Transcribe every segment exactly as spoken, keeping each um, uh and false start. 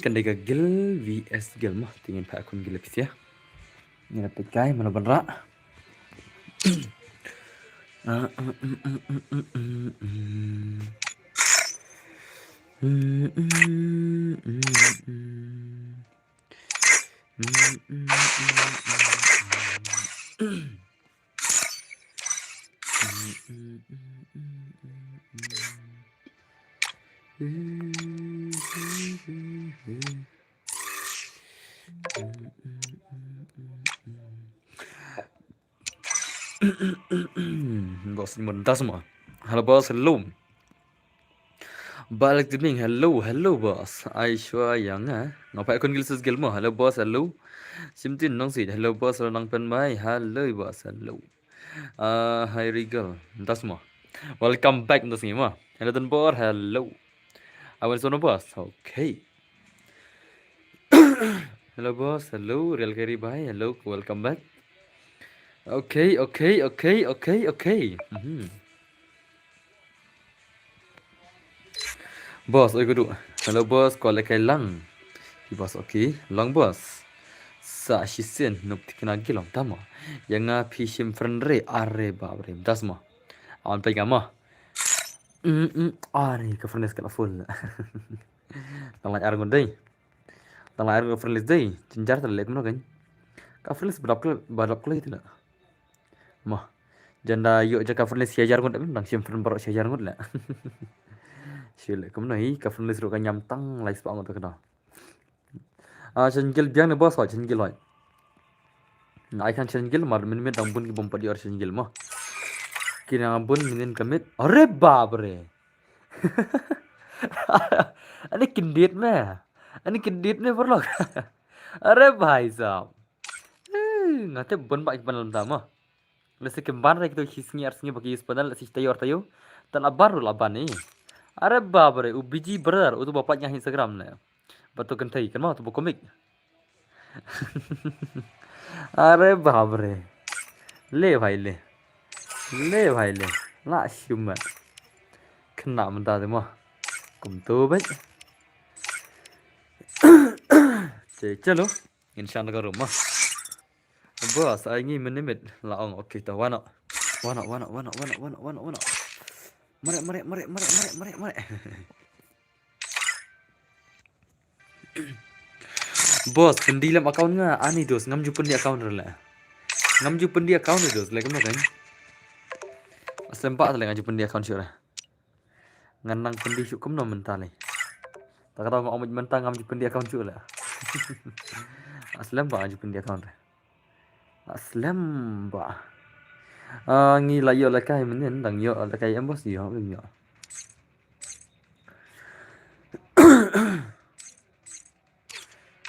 Kan dei ka Gil V S Gil mo, te ngin phah khun Gil phi sia. Ngin ïa peit kai mano ban rah. Boss, ni mun das mo. Hello, boss, hello. Balik Timing, hello, hello, boss. Aishwa Yang, eh? Ngapai akun Gil sis Gil mo? Hello, boss, hello. Simtin Nongsi, hello, boss, hello, Nang Pen Mai, hello, boss, hello. Uh, hi, Regal, das mo? Welcome back, das mo? Hello, Don Bor, hello. Awan Sono, boss, okay. Hello, boss, hello, Real Kari Bhai, hello, welcome back. Okay, okay, okay, okay, okay. Mhm. Boss, oi kudu. Hello, boss, ko le kai lang. Hi, boss, okay. Long, boss. Sa shi sin nup tikna gilong tamo. Yang nga phi shim friend re, are bap re. Das mo. Awan pega mo. Mm, mm, are ka friend list ka la full. Tang lai ar ngut dei. Tang lai ar ngut friend list dei. Jinjar ta lek mo kan. Ka friend list badap kle, badap kle tila. Mo. Janda yo jaka friend list shi hajar ngut em, dang shim friend baroh shi hajar ngut le. Shi le kumno hi ka friend list ruh ka ñiam tang lai spah ngut ka da. Ah, shen gil biang ne boss, hoi, shen gil hoi. Nga ai kan shen gil mar min min dang bun ki bom pat yor shen gil mo. Ki nang bun min ka mit. Are bap re. Ani kindit me. Ani kindit me parlok. Are bhai sahab. Eh, nga te bun ba ki ban lam da mo. Lehse kim ban re kito ki sngi ar sngi ba ki use panel lehse tayo tayo. Tan abar la ban ni. Are bap re, u B G brother, u tu ba pait nga Instagram ne. Ba tu kentai kan mo, tu ba komik. Are bap re. Le bhai le. Le bhai le. La shumat. Kena mynta te mo. Kum tu bhai. Che, chalo. Ngin shan ka room mo. Boss, ai ngi minimit la ong. Okay, to wano. Wano, wano, wano, wano, wano, wano, wano. Mare, mare, mare, mare, mare, mare, mare. Boss, pyndi lem account nga, ani dos, ngam ju pyndi account re la. Ngam ju pyndi account re dos, le kumno kan. Asem ba le ngam ju pyndi account sure. Ngan nang pyndi shu kumno mynta le. Ta kata nga omit mynta ngam ju pyndi account shu le. Aslem ba ngam ju pyndi account re. Aslem ba. Ah, ngi la yo la kai mynnin, dang yo la kai em boss yo, bim yo.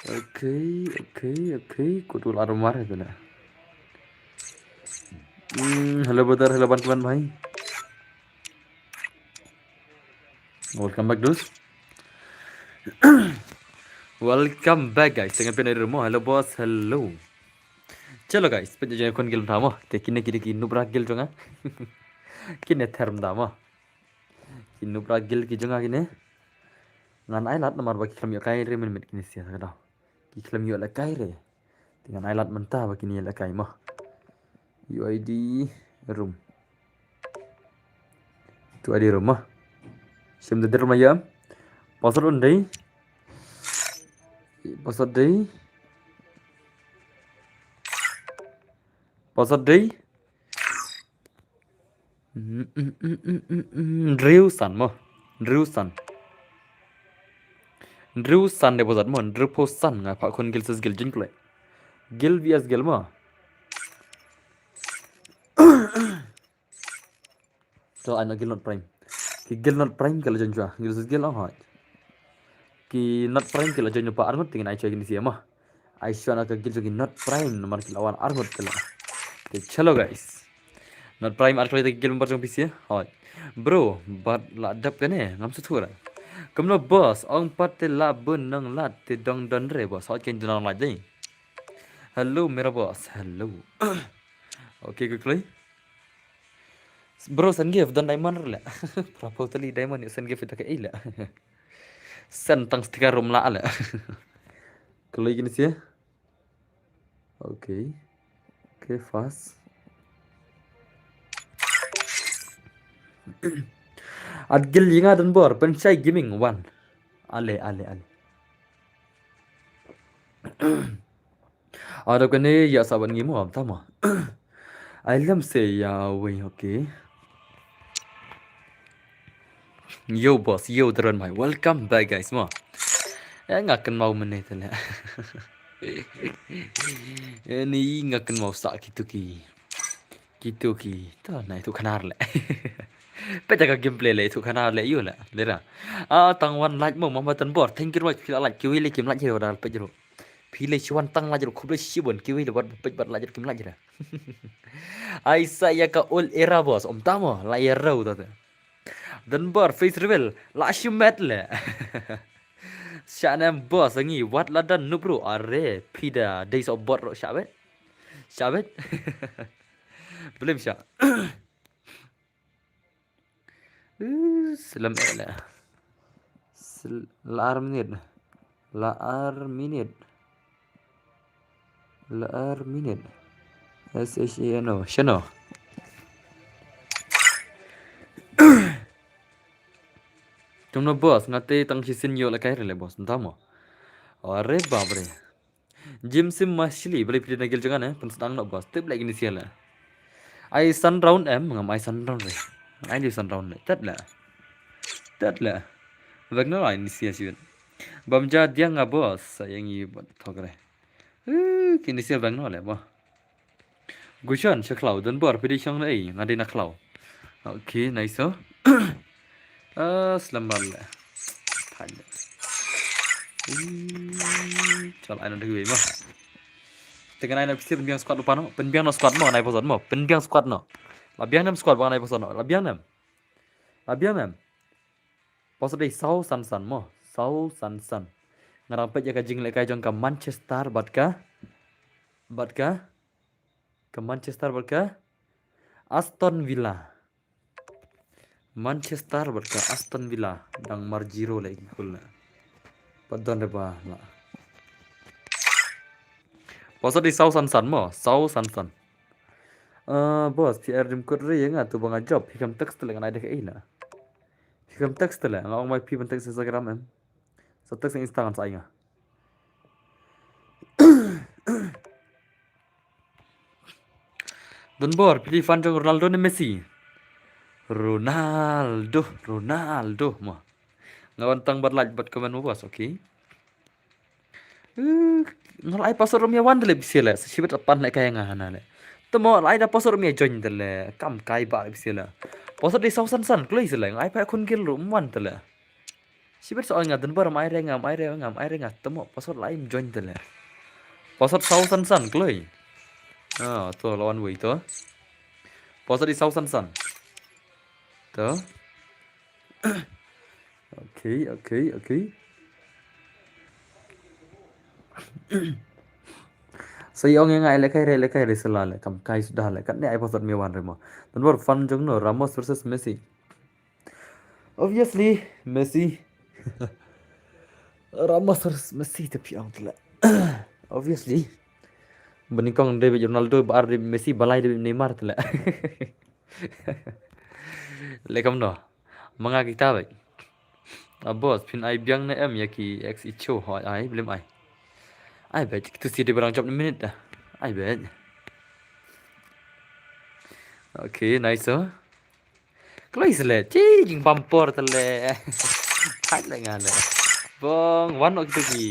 Okay, okay, okay. Kutul arumar itu na. Hmm, hello brother, hello ban ban bhai. Welcome back, dudes. Welcome back, guys. Tengah pina di rumah. Hello, boss. Hello. Chalo, guys. Pynjah jong khun gil tamo. Te kine kine ki nubra gil jonga. Kine term tamo. Ki nubra gil ki jonga kine. Ngan ai lad namar ba ki khlem ïoh kai re mynmiet kine sia ka daw. Ki khlem ïoh lehkai re. Te ngan ai lad mynta ba kine lehkai mo. U I D room. Tu I D room mo. Shim da dir ma yam. Password un dei. Password dei. Password dei. Ndriu san mo. Ndriu san. Ndriu san de bozat mo. Ndriu po san nga pha khun gil sis gil jin kle. Gil V S gil mo. To ano gil not prime. Ki gil not prime ki la join chwa. Gil sis gil ong hoi. Ki not prime ki la join pa arngut tingin ai chwa gin sia mo. Ai shwa na ka gil jong ki not prime namar ki la wan arngut ki la. Te chalo guys. Not prime ar kloi te gil member jong P C. Hoi. Bro, bat la dap kane ngam suthura. Kumno boss, ong pat te la bun nang lat te dong don re boss. Hoi ken dong lat dei. Hello mera boss. Hello. Okay, quickly. Bro, send gift don diamond re le. Prapo tali diamond yu send gift ita ke ila. Send tang sticker rum la ale. Kali gini sih. Okay. Okay, fast. Adgil yinga dan bor, Penshai Gaming one. Ale, ale, ale. Ada kane ya saban ngi mo am tama. Ai lam se ya wei, okay. Yo boss, yo dran mai. Welcome back guys mo. Eh, nga kynmaw mynne te le. Eh, ni nga kynmaw sa kitu ki. Kitu ki. Ta na itu kanar le. Peta ka gameplay le itu kanar le yu le. Lera. Ah, tang wan like mo mama tan bor. Thank you much. Pila like kiwi le kim like jero dal pejero. Pile chuan tang like jero khuble shibon kiwi le bat pej bat like jero kim like jero. Ai sa ya ka old era boss. Om tamo la ya rau ta. Dan bor face reveal la shimet le. Sha nem boss ngi wat la dan nubru are pida days of bot ro shabet. Shabet. Belum sha. Uh, selam eh lah. Sel- la ar minit. La ar minit. La ar minit. S H A N O. Shano. Tum no boss, ngate tang shi sin yo la kai rele boss. Ntamo. Are babre. Jim sim ma shili, beli pili na gil jangan eh. Pensang no boss. Tip lagi ni sial eh. Ai san round em, ngam ai san round re. Ai di san round le. Tet le. Tet le. Vek no ai ni sial siwit. Bam ja dia nga boss. Sayang i buat thok re. Uh, kini sial vek no le bo. Gushan, sha khlaw, don bor, pidi shong na ei, nga dei na khlaw. Okay, nice, oh. Ah, slam bal le. Thai le. Ih, chal ai na dei wei ma. Tengan ai na pisi pynbiang squad lupa no, pynbiang no squad mo, nai poson mo, pynbiang squad no. La biang nem squad, ba nai poson no, la biang nem. La biang nem. Poson dei saw san san mo, saw san san. Ngarang peit ïa ka jinglehkai jong ka Manchester bad ka, bad ka Ka Manchester bad ka Aston Villa. Manchester bad ka Aston Villa dang mar zero leh ki kol leh. Pat don re ba la. Boss dei saw san san mo, saw san san. Eh, boss, P R dim kut re ïa nga tu ba nga job, phi kam text leh ngan ai da kaei la. Phi kam text leh, nga ong mai phi ban text Instagram em. Sa text Insta ngan sa ai nga. Don bor, phi dei fan jong Ronaldo ne Messi? Ronaldo, Ronaldo mo. Nga wan tang bad like bad comment mo boss, okay. Eh, nga la ai password rum ïa wan de leh bisi leh, sa shibit pan leh kai nga hana leh. Te mo la ai da password rum ïa join de leh, kam kai ba leh bisi leh. Password dei saw san san, kloi se leh, nga ai pa khun gil rum wan de leh. Shibit sa ong nga don bor, mai re nga, mai re nga, mai re nga. Te mo password la im join te leh. Password saw san san kloi. Ah, to la wan wei to. Password dei saw san san. To. Okay, okay, okay. Sa ïa ong ïa nga leh kai re, leh kai re sala leh kam kai suda leh. Katne ai password mi wan re mo. Don bor fan jong no, Ramos versus Messi. Obviously, Messi. Ramos versus Messi te phi ong te leh. Obviously. Banyngkong dei beit Ronaldo, ba ar dei beit Messi, ba lai dei beit Neymar te leh. Leh kam no. Ma nga kita beit. A boss, phin ai biang ne em ïa ki X E Cho, hoi ai, blim ai. Ai beit, kitu si dei ba dang jop ne minit da. Ai beit. Okay, nice oh. Kloi se leh, chi jing bam por te leh. Thait leh nga leh. Bong, wan noh kitu ki.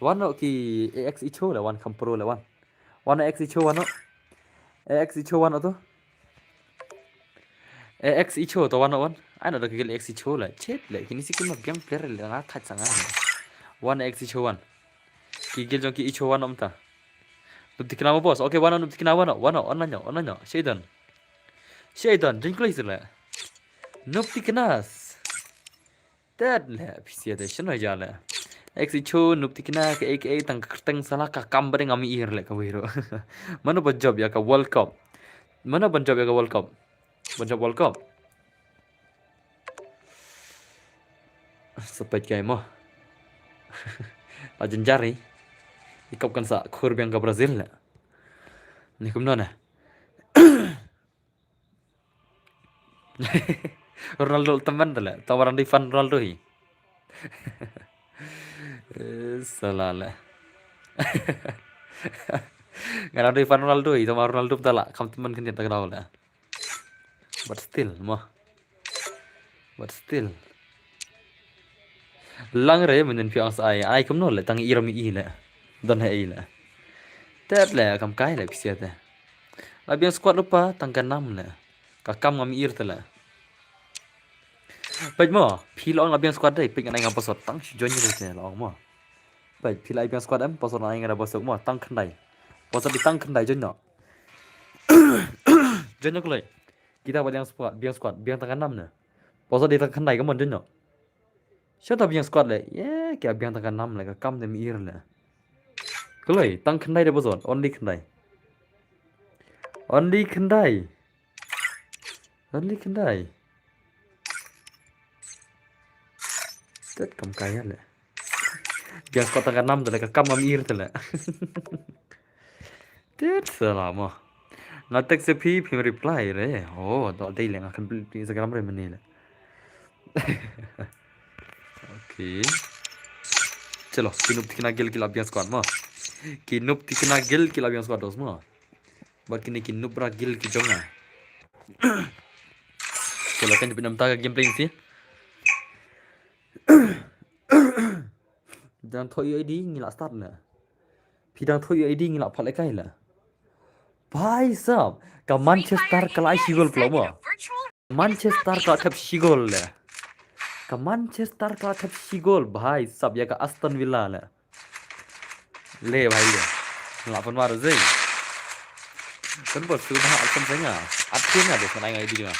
Wan noh ki A X E Cho leh, wan kham pro leh, wan. Wan A X E Cho wan noh. A X E Cho wan noh to. A X E Cho to wan noh wan. Ai noh da ki gil A X E Cho leh. Chet leh, kini si kin ma biang player leh, nga thait sa nga leh. Wan A X E Cho wan. Ki gil jong ki E Cho wan noh mynta. Nup tikna mo boss. Okay, wan noh nup tikna wan noh, wan noh, online noh, online noh. Shaidan. Shaidan, jing kloi se leh. Nup tiknas. Tet leh, phi sia te, shano ja leh. X E Cho, nup tikna, ka A K A, tang ka kyrteng sala, ka kam ba dei ngam ïohi leh ka wei ruh. Mano ban jop ïa ka World Cup? Mano ban jop ïa ka World Cup? Ban jop World Cup? Sa peit kai mo. La jynjar i. I kop kan sa khur biang ka Brazil le. Ni kumno ne. Ronaldo teman tu le. Tawa randi fan Ronaldo hi. Eh, salah le. Nga randi fan Ronaldo hi. Tawa Ronaldo tu la. Kam teman kan dia tak tahu le. But still mo. But still. Lang re mynnin phi ong sa ai, ai kumno le tang i ram i le. Don ha i le. Tet le kam kai le phi sia te. La biang squad rupa tang ka nam le. Ka kam ngam ir te le. Peit mo, phi la ong la biang squad dei, peit ngan ai nga password tang shi join re te la ong mo. Peit phi la biang squad em, password ngan ai nga da password mo, tang khyndai. Password di tang khyndai join no. Join no kloi. Kita ba biang squad, biang squad, biang tang ka nam ne. Password di tang khyndai ka mon join no. Shata biang squad le. Ye, kia biang tang ka nam le ka kam de mi ir le. Kloi, tang khyndai de bozon, only khyndai. Only khyndai. Only khyndai. Tet kam kaya le. Biang squad tang ka nam de le ka kam am ir de le. Tet salah mo. Nga text phi phi reply re. Oh, dok dei le nga kan beli Instagram re mene le. Okay. Chalo, ki nup tikna gil ki la biang squad mo. Ki nup tikna gil ki la biang squad dos mo. Bad kini ki nup ra gil ki jong nga. Chalo kan jepit namta ka gameplay si. Dang thoh U I D ngi la start na. Phi dang thoh U I D ngi la phal ekai la. Bhai sab, ka Manchester ka la shi gol plo mo. Manchester ka la thep shi gol le. Ka Manchester ka la thep shi gol, bhai sab ya ka Aston Villa le. Le bhai le. La pon mar zai. Kan bot su ha Aston Villa. At phi nga de kan ai ngai di nga.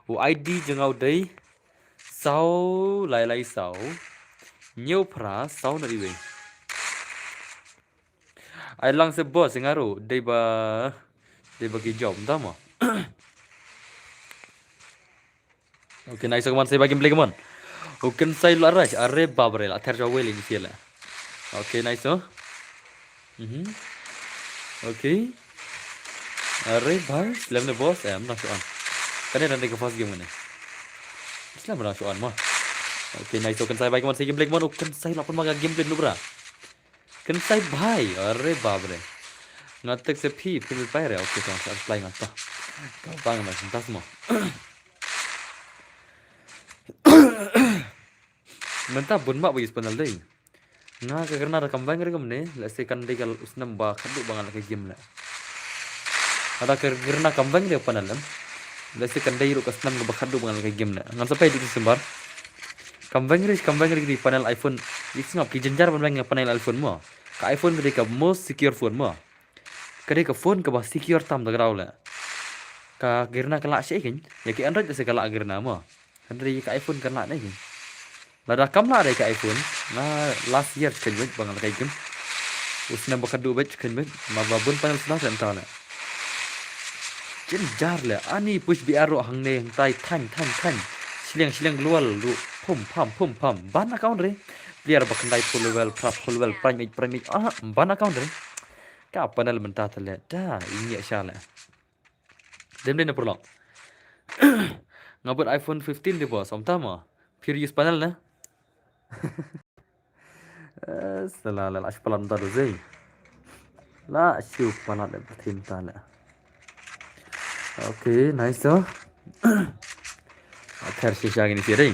U I D jong nga u dei. Saw lai lai saw. Nyew phra saw na iwei. Ai lang se boss nga ru dei ba dei ba ki job nda mo. Okay, nice, come on, say ba gameplay, come on. Okay, say lo arach, are babre la ther jawel ini sila. Okay, nice, oh. Mhm. Okay. Are bhai, slem ne boss, em na shuan. Kane dan dei ka first game ne. Slem na shuan mo. Okay, nice, oh, kan sai bhai, come on, say gameplay, come on, oh, kan sai la pun maga gameplay nu bra. Kan sai bhai, are babre. Nga tek se phi, phi pai re, okay, kan sai play nga ta. Ka bang ma sintas mo. Mynta bun ma ba use panel dei. Nga ka kyrna da kam bang re kumne, lehse kan dei ka usnam ba khadduh ba nga la ka game la. Ada ka kyrna kam bang re panel em. Lehse kan dei ruh ka snam ba khadduh ba nga la ka game la. Ngan sa peit du December. Kam bang re, kam bang re di panel iPhone. Ïa sngap ki jynjar ban bang panel iPhone mo. Ka iPhone ka dei ka most secure phone mo. Ka dei ka phone kaba secure tam da graw la. Ka kyrna ka la shi kin. Ïa ki Android lehse ka la kyrna mo. Hynrei ka iPhone kan lah ne ki. Lada kam lah dei ka iPhone, na last year chicken wing bang la kai kim. Usna ba khadduh bej chicken wing, ma ba bun panel sna sen ta le. Jynjar le, ani push B R ruh hangne hangtai thang thang thang. Shiliang shiliang lual ruh, pum pam pum pam. Ban account re. Player ba khyndai full level, pra full level, prime age, prime age. Ah, ban account re. Ka panel mynta ta le, da, ini sha le. Dem dei na purlok. Nga bud iPhone fifteen dei bos, om tama. Phi use panel na. Eh, sala la la shu palat mynta du zei. La shu palat da patin ta la. Okay, nice to. Akhir shisha gini sih dei.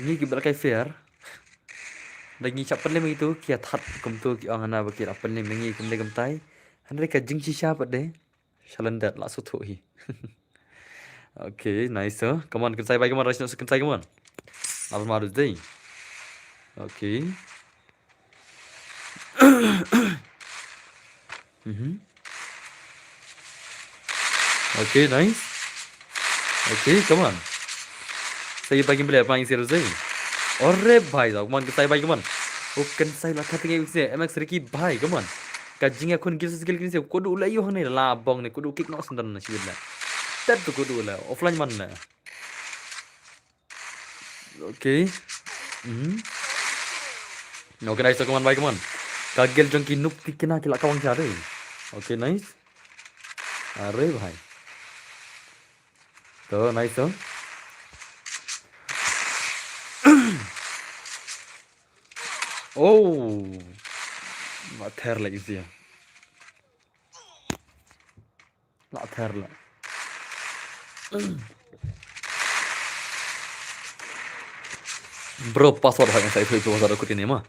Ni ki bal kai fair. Da ngi chap panel itu ki athat kum tu ki ong hana ba ki rap panel ngi kum dei kum tai. Hynrei ka jingshisha pat de. Shalan dat la suthu hi. Okay, nice, sir. Come on, kynsai bai, come on, Rashno, kynsai, come on. Apa maru dei? Okay. Mhm. Okay, nice. Okay, come on. Sai bagi beli apa yang serius ni? Ore bhai, come on, kynsai bai, come on. Oh, kynsai la khating ai se, M X Ricky bhai, come on. Ka jingïakhun gil sus gil kin se, kodu la yu hangne la bong ne, kodu kick no sundan na shibit na. Tet tu kodu la, offline man na. Okay. Mhm. Okay, nice, come on, bhai, come on. Ka guild jong ki noob ki kine ki la kawang sha dei. Okay, nice. Are bhai. To, nice, to. Oh. Ba ther la isi. La ther la. Bro, password hak yang saya itu password aku ini mah.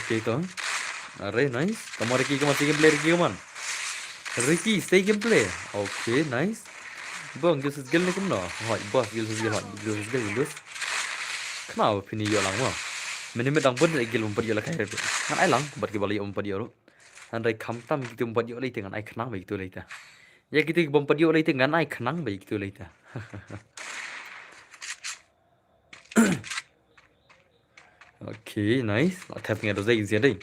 Okay, to. Are, nice. Come on, Ricky, come on, stay gameplay, Ricky, come on. Ricky, stay gameplay. Okay, nice. Bong, gil sis gil ni kumno? Hoi, boss, gil sis gil, hoi, gil sis gil, gil sis. Khnang ba phin ïoh lang mo. Mynne mynta dang bun leh gil bym pat ïoh la kai. Ngan ai lang bad kiba la ïoh bym pat ïoh ruh. Hynrei khamtam kito bym pat ïoh lei te ngan ai khnang ba kito lei te. Ïa kito bym pat ïoh lei te ngan ai khnang ba kito lei te. Okay, nice. La ther tnga dei sia dei.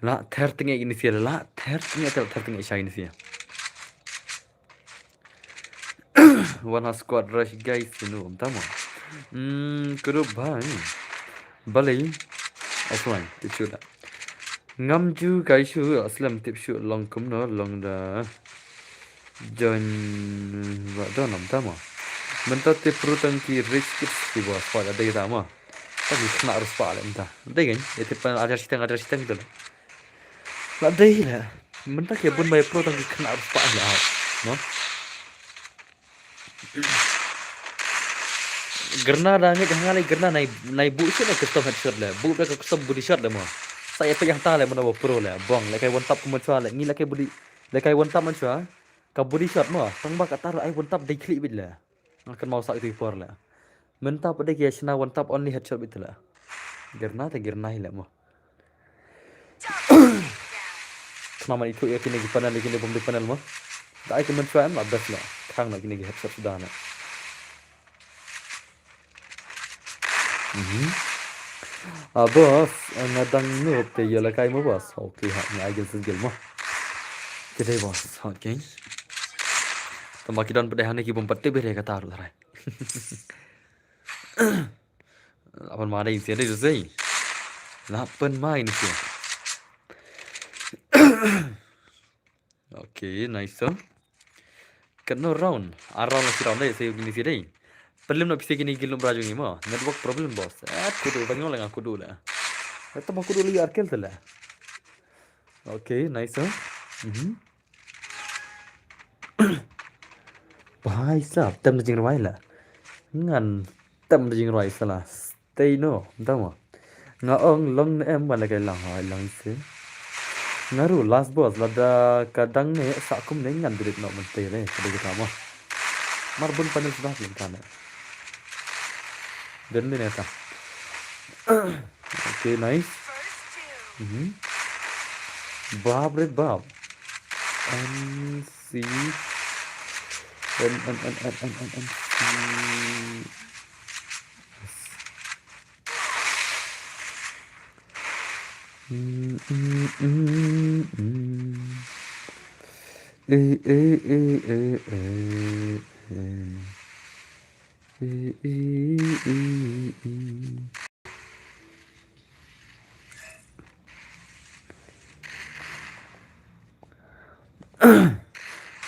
La ther tnga ini sia, la ther tnga, la ther tnga sha ini sia. One has squad rush, guys, you know, tama. Hmm, kudu bang. Balei. Offline, tichu da. Ngam ju kai shu, aslem tip shu long kumno, long da. Join, ba don nam tama. Mynta te pro tang ki rich kids ki ba spah da dei tama. Ta ki kena ruh spah le mynta. Dei kan? Ete pan ajar siteng, ajar siteng tu le. La dei le. Mynta ki bun bai pro tang ki kena ruh spah le. No? Granada ngit hangne Granada nai, nai bu shot nai custom headshot le. Bu da ka custom body shot le mo. Sa epek yang ta le mo na pro le. Bong le kai one tap ko mo chwa le. Ngi le kai body, le kai one tap mo chwa. Ka body shot mo, tang ba kata ruh ai one tap dei khlieh beit le. Nga kynmaw sa ïa kito ki por le. Mynta pat dei ki ïa shna one tap only headshot beit le. Gir na te gir na hi le mo. Khnang man ithuh ïa kine ki panel, ïa kine bym dei panel mo. Da ai ki mynshuwa em la best le. Khang na kine ki headshot suda na. Mhm. Ah, boss, nga dang noob te ïa la kai mo, boss. Okay, ha, nga ai gil sngewgil mo. Te dei, boss, okay. Tang ba ki don pat dei hangne ki bym pat tip ïa kata ruh tharai. La pynmai dei sia dei sia. La pynmai ni sia. Okay, nice, so. Katno round? Ar round la shi round dei, sa ïa kine shi dei. Problem na phi sa kine ki lum bra jong ngi mo. Network problem, boss. Eh, kudu, bang yong la nga kudu la. Kata ba kudu la ïa ar kill te la. Okay, nice, so. Mhm. Bhai sahab, tem da jingrwai la. Ngan tem da jingrwai sala. Stay no, tang mo. Nga ong long ne em ba la kai lang hoi lang si. Nga ruh last boss lada ka dang ne sa kum ne ngan delete noh mynta le ka dei ka mo. Mar bun panel sudah lem ka ne. Den ne ta. Okay, nice. Mhm. Bap re bap. N C. N, N, N, N, N, N, N, C. Mm, mm, mm, mm. Eh, eh, eh, eh, eh, eh. Eh, eh, eh, eh.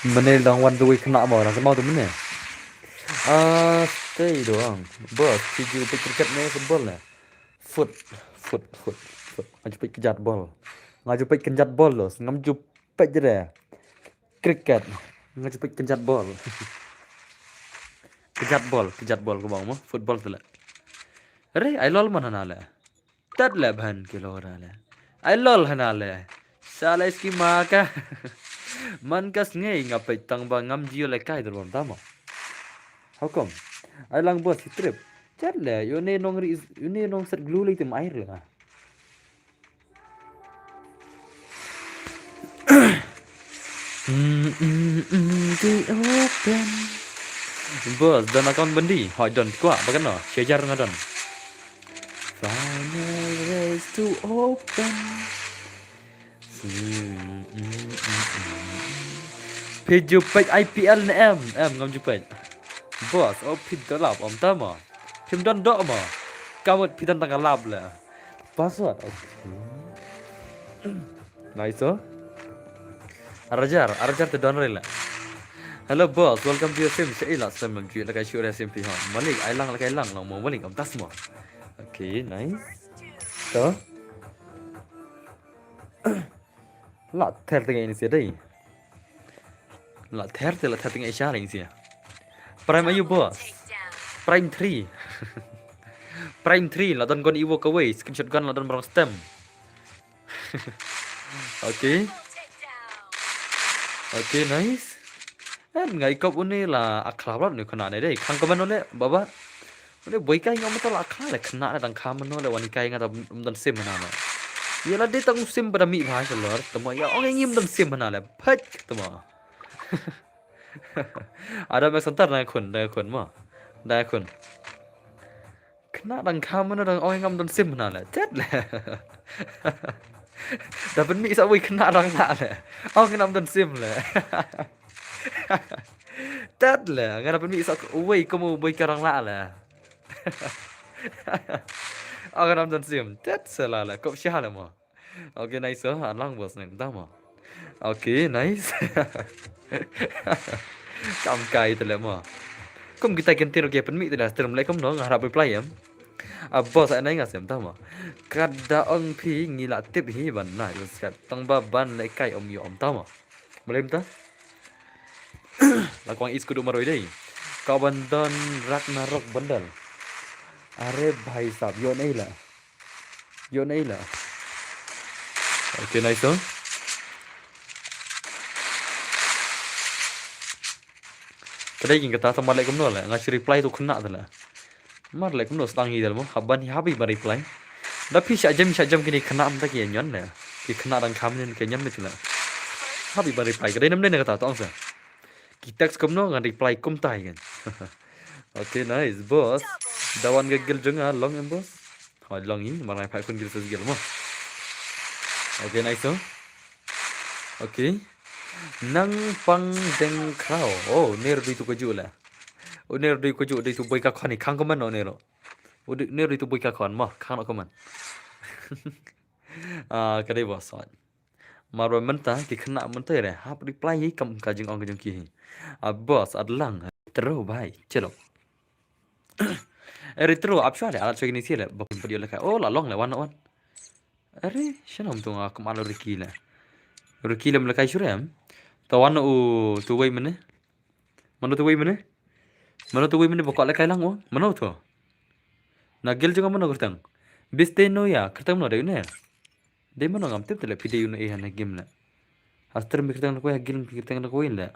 Mynne dang wan dawei khynnah mo, dang kynmaw tu mynne. Ah, stay doang. Boss, phi ju peit cricket ne football ne? Foot, foot, foot, foot. Nga ju peit kjat bol. Nga ju peit kjat bol los. Ngam ju peit jre. Cricket. Nga ju peit kjat bol. Kjat bol, kjat bol ko bang mo. Football tu le. Re, ai lol man hana le. Tat le ban ki lor le. Ai lol hana le. Sala iski ma ka. Man ka sngi nga peit tang ba ngam jio le kai dur bam tama. How come? Ai lang boss hi trip. Chat le, yo ne nong ri, yo ne nong set glue le tim air le nga. Mm, mm, mm, the open. Boss, don account byndi. Hoi don kwah, ba kano? Shi hajar nga don. Final race to open. Mm, mm, mm, mm. Phi ju peit I P L ne em? Em, ngam ju peit. Boss, oh, phi don lap, ym tang mo. Phim don doh mo. Ka mut phi don tang ka lap le. Password, okay. Nice, oh. Ar hajar, ar hajar te don re le. Hello boss, welcome to your stream. Shaei la stream, em ju la kai shu re stream phi ha. Malik, ai lang la kai lang lang mo, Malik, ym tang mo. Okay, nice. To. La ther te ngi ni sia dei. La ther te, la ther te ngi sha ring sia. Prime ayu boss. Prime three. Prime three, la don gun Evo kawei, screenshot gun la don barang stem. Okay. Okay, nice. En ngai kop une la akhla blat ne khana ne dei. Khang comment ole, baba. Ole boi kai ngam ta la akhla le khana le dang kham no le wan kai nga ta um don sim na le. Ye la de tang sim pada mi bha shalor. Tamo ya ong ngim don sim na le. Phek tamo. Ada me santar na khun, da khun mo. Da khun. Kena dang kham mano dang ong ngam don sim na le. Chat le. Da pynmih sa wei kena dang la le. Ong ngam don sim le. Chat le. Nga da pynmih sa wei kum u boi ka dang la le. Ong ngam don sim. Chat se la le. Kop sha le mo. Okay, nice, oh, alang bos neng tama. Okay, nice. Kam kai te le mo. Kum kita ken tiro ke pynmih te le stream le kum no nga harap reply em. A boss ai nai nga sem tama. Kada ong phi ngi la tip hi ban na subscribe. Tang ba ban le kai om yo om tama. Boleh minta? La kwang is kudu maroi dei. Kau ban don Ragnarok bendal. Are bhai sab yo nei la. Yo nei la. Okay, nice, oh. Kadai king kata sama le kumno le. Nga shi reply tu kena tu le. Mar le kumno stang hi dal mo. Haban hi habi ban reply. Da phi sha jam sha jam kini kena am ta ki nyon le. Ki kena dang kham nyon ki nyon le tu le. Habi ban reply. Kadai nam ne kata tu ong sa. Ki text kumno ngan reply kum tai kan. Okay, nice, boss. Da wan ga gil jong nga long em, boss. Hoi long i, mar ngai phai khun gil sa gil mo. Okay, nice, oh. Okay. Nang pang deng krau. Oh, ner dei tu kaju la. Oh, ner dei kaju dei tu boi ka khon i khang koman no nero. Oh, ner dei tu boi ka khon mo, khang no koman. Ah, kadai boss. Mar ba mynta ki khynnah mynta re hap reply hi kam ka jingong ka jong ki hi. A boss, at lang tro bai chelo. Eri tro ap shwa le alat shwa kini si le ba kum padio le kai. Oh, la long le wan wan. Eri shanam tu nga kum alo Ricky le. Ricky le mlekai shurem. Ta wan u tu wei mene. Mano tu wei mene? Mano tu wei mene ba kwah le kai lang o? Mano tu? Na gil jong mano kertang? Biste no ya kertang mano dei ne? Dei mano ngam tip te le phi dei u ne eh na game le. Aster mi kertang na ko ya gil mi kertang na ko le.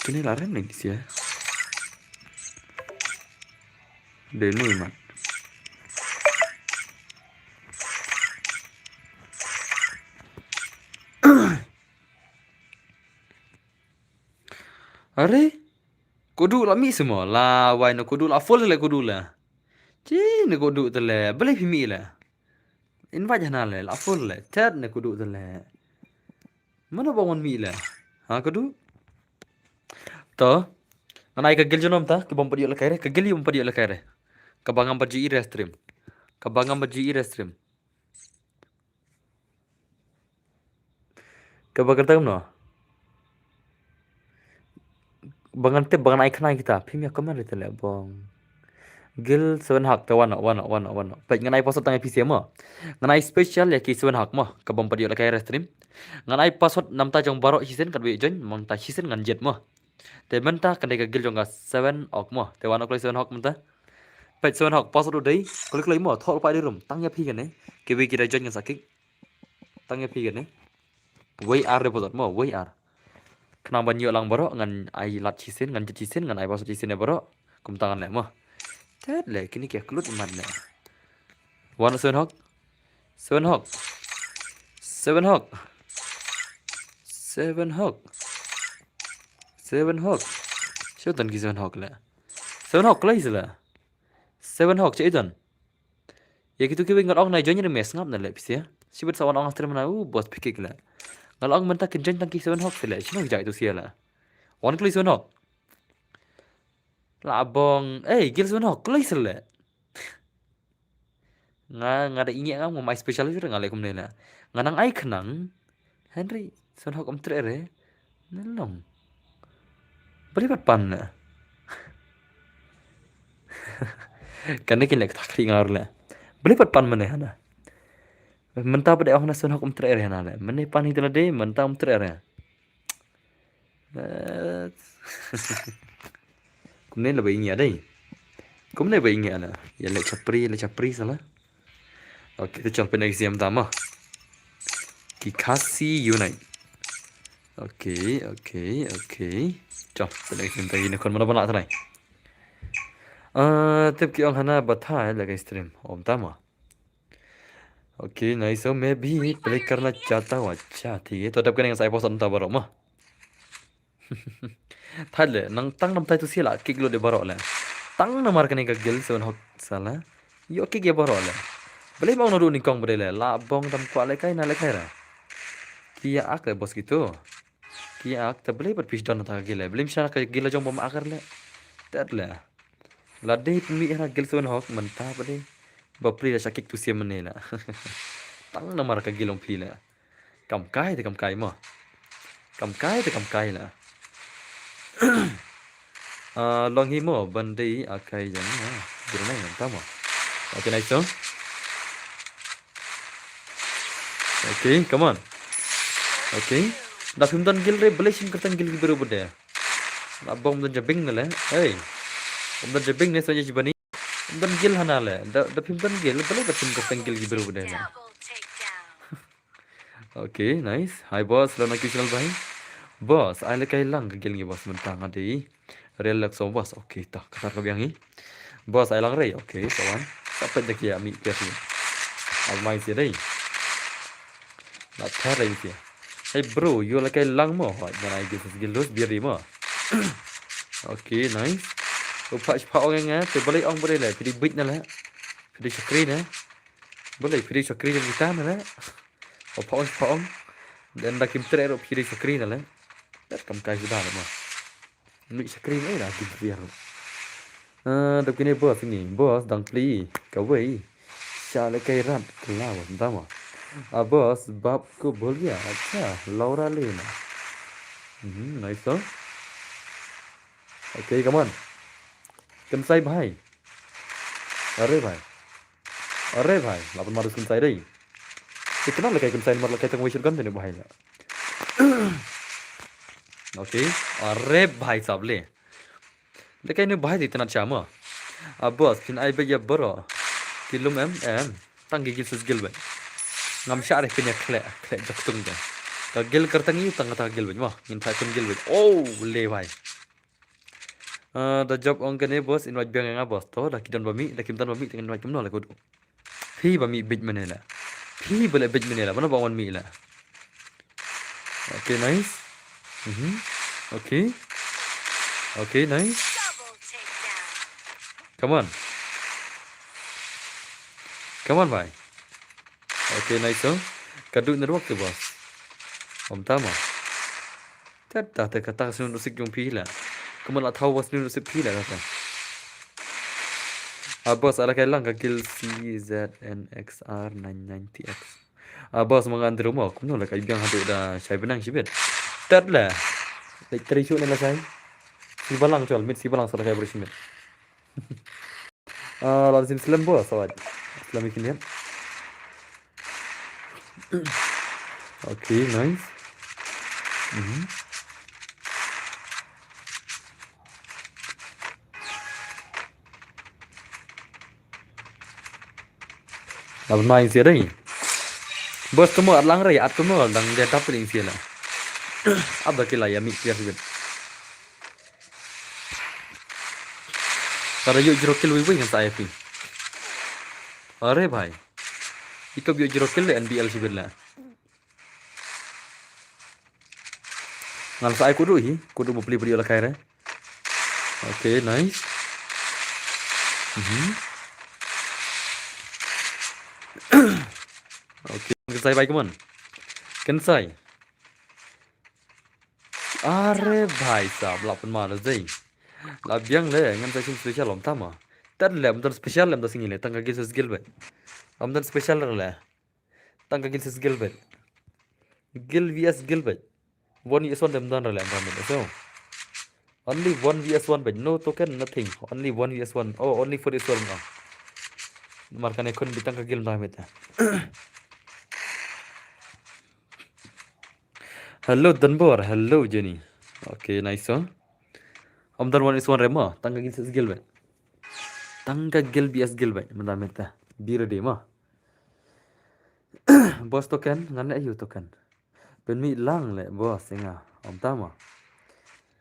Kini la rem ni sia. Dei no man. Are? Kodu la mi semua la wai na kodu la full le kodu la. Chi ne kodu te le bele phi mi le. Invite hana le la full le chat ne kodu te le. Mana ba wan mi le. Ha kodu. To. Ngan ai ka gil jong nga ta ki bom padio le kai re ka gil bom padio le kai re. Ka bangam padio i re stream. Ka bangam padio i re stream. Kaba kata kumno? Ba ngan tip ba ngan ai khnai kita. Phim ïa comment rite leh bong. Gil seven hak te wano wano wano wano. Peit ngan ai password tang ïa phi sha mo. Ngan ai special ïa ki seven hak mo. Ka bom pat ïoh lehkai re stream. Ngan ai password namta jong baroh shisien kat wei join mangta shisien ngan jet mo. Te mynta kan dei ka gil jong ka seven hok mo. Te wano kloi seven hok mynta. Peit seven hok password u dei. Kloi kloi mo thok pa dei rum tang ïa phi kane. Ki wei ki da join ngan sa kick. Tang ïa phi kane. Wei ar de bosot mo, wei ar. Khnang ban ïoh lang baroh ngan ai lad shisien, ngan jet shisien, ngan ai password shisien ïa baroh. Kumta ngan leh mo. Tet leh kini ki klut imat leh. Wan seven hok. Seven hok. Seven hok. Seven hok. Seven hok. Shu ton ki seven hok leh. Seven hok kloi sila. Seven hok che iton. Ïa kitu kiwei ngan ong nai join ri mes ngap na leh phi sia. Shibit sa wan ong stream na u boss phi kick leh. Nga la ong mynta kin join tang ki Seven Hawk seh leh. Shano ki jai tu seh leh. Wan kloi Seven Hawk. La bong. Eh, gil Seven Hawk kloi seh leh. Nga, nga da ingi ngam, ngam ai special jur nga leh kumne leh. Nga nang ai khnang. Henry, Seven Hawk um treh re. Ne long. Balei pat pan leh. Kane kin leh kata khri ngar leh. Balei pat pan mane hana. Mynta pat de ong hana Seven Hawk um treh re hana leh. Mane pan hi tela de, mynta um treh re. Eh, kumne la ba ingi dei. Kumne ba ingi ana. Ya leh chapri, leh chapri sala. Okay, to chal pynexam tama. Ki Khasi Unite. Okay, okay, okay. Chal pynexam ta ini kon mana bana tanai. Ah, tip ki ong hana batha leh kai stream. Om tama. Okay, nice. So maybe play karna chahta hu. Acha, theek hai. To dep kane ngan sa ai post anta baroh ma. Thad leh, nang tang nam tai tu seh la kick lut ïa baroh leh. Tang namar kane ka gil Seven Hawk sala. Ïoh kick ïa baroh leh. Balei ma ong naduh nyngkong ba dei leh. La bong dam kwah leh kai na leh kai ra. Ki ïa ak leh boss kitu. Ki ïa ak ta balei pat phi don ta ka gil leh. Balei ym shna ka gil la jong bym ak leh. Tet leh. La dei pynmih ha gil Seven Hawk mynta ba dei. Bapli la sha kick tu seh mane leh. Tang namar ka gil ong phi leh. Kam kai te kam kai mo. Kam kai te kam kai la. Ah, long hi mo ban dei a kai jong mo. Gil nai nang ta mo. Okay, nice song. Okay, come on. Okay. Da phim don gil re, balei shim kyrteng gil ki briew ba dei. La bong don jabing na leh. Hey. Don jabing ne so ye jibani. Don gil hana leh. Da, da phim don gil, balei ba shim kyrteng gil ki briew ba dei leh. Okay, nice. Hi boss, lana ki channel bai. Boss, ai leh kai lang ka gil ngi boss mynta nga dei. Relax o boss. Okay, ta, ka tar ka biang hi. Boss, ai lang rei. Okay, sa wan. Sa pet da kia mi pia hi. Al mai sia dei. Na tar rei sia. Hey bro, ïoh leh kai lang mo. Hoi, ngan ai gil sa gil los biar mo. Okay, nice. Upa spa ong nga, te balei ong balei leh, phi dei bit na leh. Phi dei shakri na. Balei phi dei shakri na kita na leh. Upa ong spa ong. Dan da kim treh ruh phi dei shakri na leh. Dat kam kai suda leh mo. Nui shakri na da kim treh ruh. Ah, dap kine boss ni. Boss dang pli. Kawei. Sha leh kai rat. Kela boss, nta mo. Ah, boss, bap ko bol gaya. Acha, Laura Lena. Hmm, nice song. Okay, come on. Kynsai bhai. Are bhai. Are bhai. Lapan marus kynsai dei. Te kena leh kai kynsai mar leh kai tang wei shotgun te ne bhai la. Okay. Are bhai sab le. Leh kai ne bhai te tena chama. A boss, phin ai beit ïa baroh. Ki lum em, em. Tang ki gil sus gil beit. Ngam shah re phin ïa khleh, khleh jok tung te. Ka gil kyrteng ïa tang kata gil beit mo. Ngin phai phin gil beit. Oh, le bhai. Ah, da jop ong kane boss, invite biang nga boss to, da ki don ba mih, da kim don ba mih, da invite kumno la kudu. Phi ba mih bit mane la. Phi ba leh bit mane la, mano ba wan mih la. Okay, nice. Mhm. Okay. Okay, nice. Come on. Come on, bhai. Okay, nice, so. Ka duh network te, boss. Om tama. Tet ta te kata ka snu sik jong phi la. Kumno la thaw wa snu sik phi la kata. Ah, boss, ala kai lang ka gil C Z N X R nine ninety X. Ah, boss, manga Andrew mo, kumno la kai biang haduh da shai benang shibit. Tet la. Like three shoot ne la shai. Si balang chol, mit si balang sa la kai beri shimit. Ah, la sim slem bo, sawat. Slem ikin ya. Okay, nice. Mhm. Laban ma ïing sia dei. Bos, kumno at lang rei, at kumno dang dia dap ïing sia la. Ap da ki la ïa mih pier sibit. Kada ïoh jrok kill wei wei ngan sa ai phi. Are bhai. Ito ïoh jrok kill le N B L sibit la. Ngan sa ai kudu hi, kudu mo pli pli la kai re. Okay, nice. Mhm. Okay, kynsai bai kumon. Kynsai. Are bhai sahab, la pynmar da jai. La biang le, ngan sa shim special ym tama. Tad le, ym don special le, ym don singi le, tang ka Gil versus Gil bhai. Ym don special le. Tang ka Gil versus Gil bhai. Gil V S Gil bhai. One V S one dem don le, ym don le, so. Only one V S one bhai, no token, nothing. Only one V S one. Oh, only four V S one. Oh. Mar kane khun bi tang ka Gil ym don mit. Hello Danbor, hello Jenny. Okay, nice song. Ym don one V S one re mo, tang ka Gil versus Gil bhai. Tang ka Gil V S Gil bhai, mynta mynta. Be ready mo. Boss token, ngan le ayu token. Pynmih lang le boss nga, ym tama.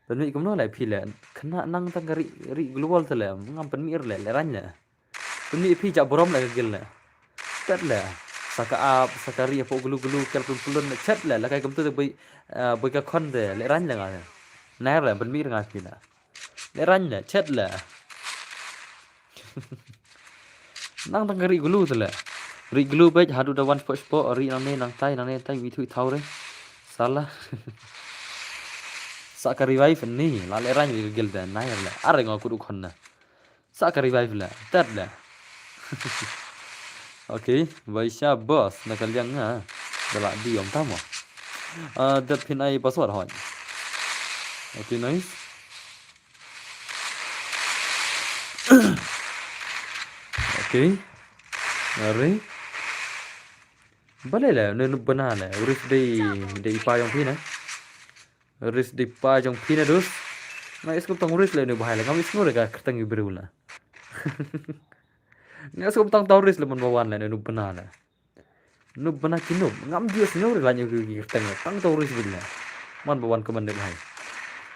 Pynmih kumno le phi le, khynnah nang tang ka ri, ri global te le, ngam pynmih le, le rang le. Pynmih phi ja burom le ka Gil le. Tet le. Sa ka ap, sa ka ri hapoh gulu gulu, kel pun pulun le, chet le, la kai kumtu te bui, eh, bui ka khon te, le rang le nga le. Nair le, pynmih nga phi le. Le rang le, chet le. Nang tang ka ri gulu te le. Ri gulu bej, haduh da wan spot spot, ri nang ne, nang tai, nang ne, tai, wi thui thau re. Salah. Sa ka revive ni, la le rang le ka Gil te, nair le. Are nga kudu khon na. Sa ka revive le. Tet le. Okay, bai sha boss na ka liang nga. Da la di ym tama. Ah, dat phin ai password hoi. Okay, nice. Okay. Are. Balei le, ne nup bana le. Uris dei, dei pa jong phi na. Uris dei pa jong phi na dus. Nga iskup tang uris le ne bahai le. Ngam isngur ka kyrteng yu briew le. Nga iskup tang tau uris le man bawan le ne nup bana le. Nup bana ki nup. Ngam ju isngur la nyu ki kyrteng le. Tang tau uris bit le. Man bawan comment ne bahai.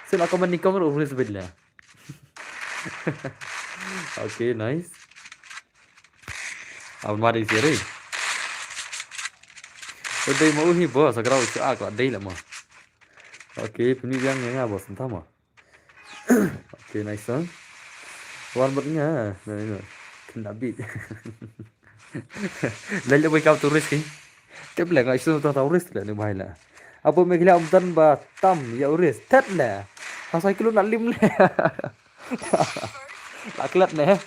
Sila comment ni comment uris bit le. Okay, nice. Abang mari siri. Udah mau hi bos, agar aku ak lah dei lah mah. Okay, puni biang nga bos entah mah. Okay, nice song. Wan bad nga, nah, nah, kena beat. Lain le boi kau turis ki. Tep le ngai su tau turis le ne bahai le. Apo Meghalaya ym don ba tam ïa uris. Tet le. Ha cyclone la lim le. La klet ne.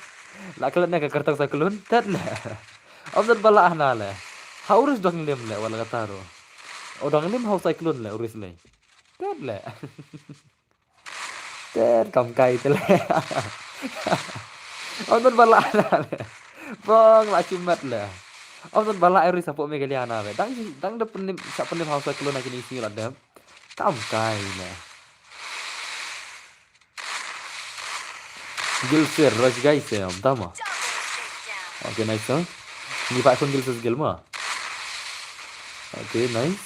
La klet ne ka kyrteng cyclone. Tet le. Ym don ba lah hana le. Ha uris dang lim le wala kata ruh. O dang lim ha cyclone le uris le. Tet le. Ter kam kai te le. Ym don ba lah na le. Bong la chimet le. Ym don ba lah eri sapo Meghalaya na le. Dang dang da pynim sa pynim hausa kelo na kini singi la dem. Kam kai le. Gilsir rush guys em tama. Okay, nice, huh? Ni pa kun Gilsir gil ma. Okay, nice.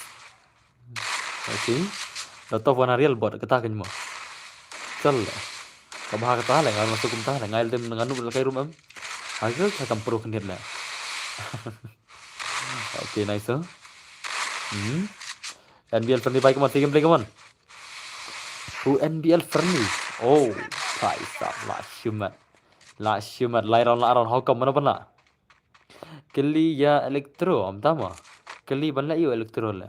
Okay. Da toh wana real bot kata kan mo. Chal. Ka bha kata le ngan masuk kumta le ngai dem ngan nup le kai room em. Hasil sa kam pro khnit le. Okay, nice, huh? Hmm. N B L friendly bhai, come on, see gameplay, come on. Who N B L friendly? Oh, bhai sahab, la shimat. La shimat, lai round, la round, how come, mana bana? Kali ya electro, am tama. Kali ban la yu electro le.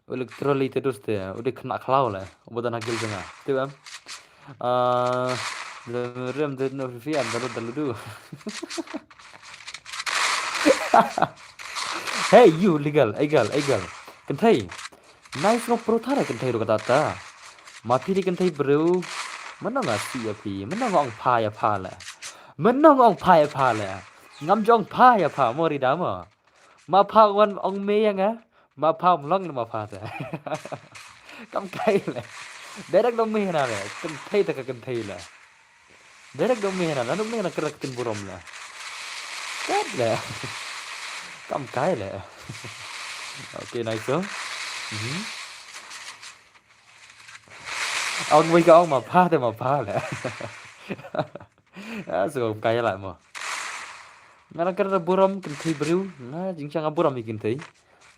Electro le te dus te, udik kena khlaw le. Ubadan hakil tengah. Tu em. Ah, rem de no fi am dalu dalu du. Hey, you legal, egal, egal. Kentai. Nice ngop pro thara kentai ro kata ta. Ma phi di kentai bro. Mana nga si ya phi. Mana nga ong pha ya pha le. Mana nga ong pha ya pha le. Ngam jong pha ya pha mo ri dama. Ma pha wan ong me ya nga. Ma pha mlong ma pha ta. Kam kai le. Direct dong me na le. Kentai ta ka kentai le. Direct dong me na. Nanu me na kena ketin burom le. Kat le. Kam kai le. Okay, nice, so. Mhm. Ong wei ka ong ma pha te ma pha le. Ah, so kai la mo. Nga na kena burom kentai bro. Nga jingcha nga burom i kentai.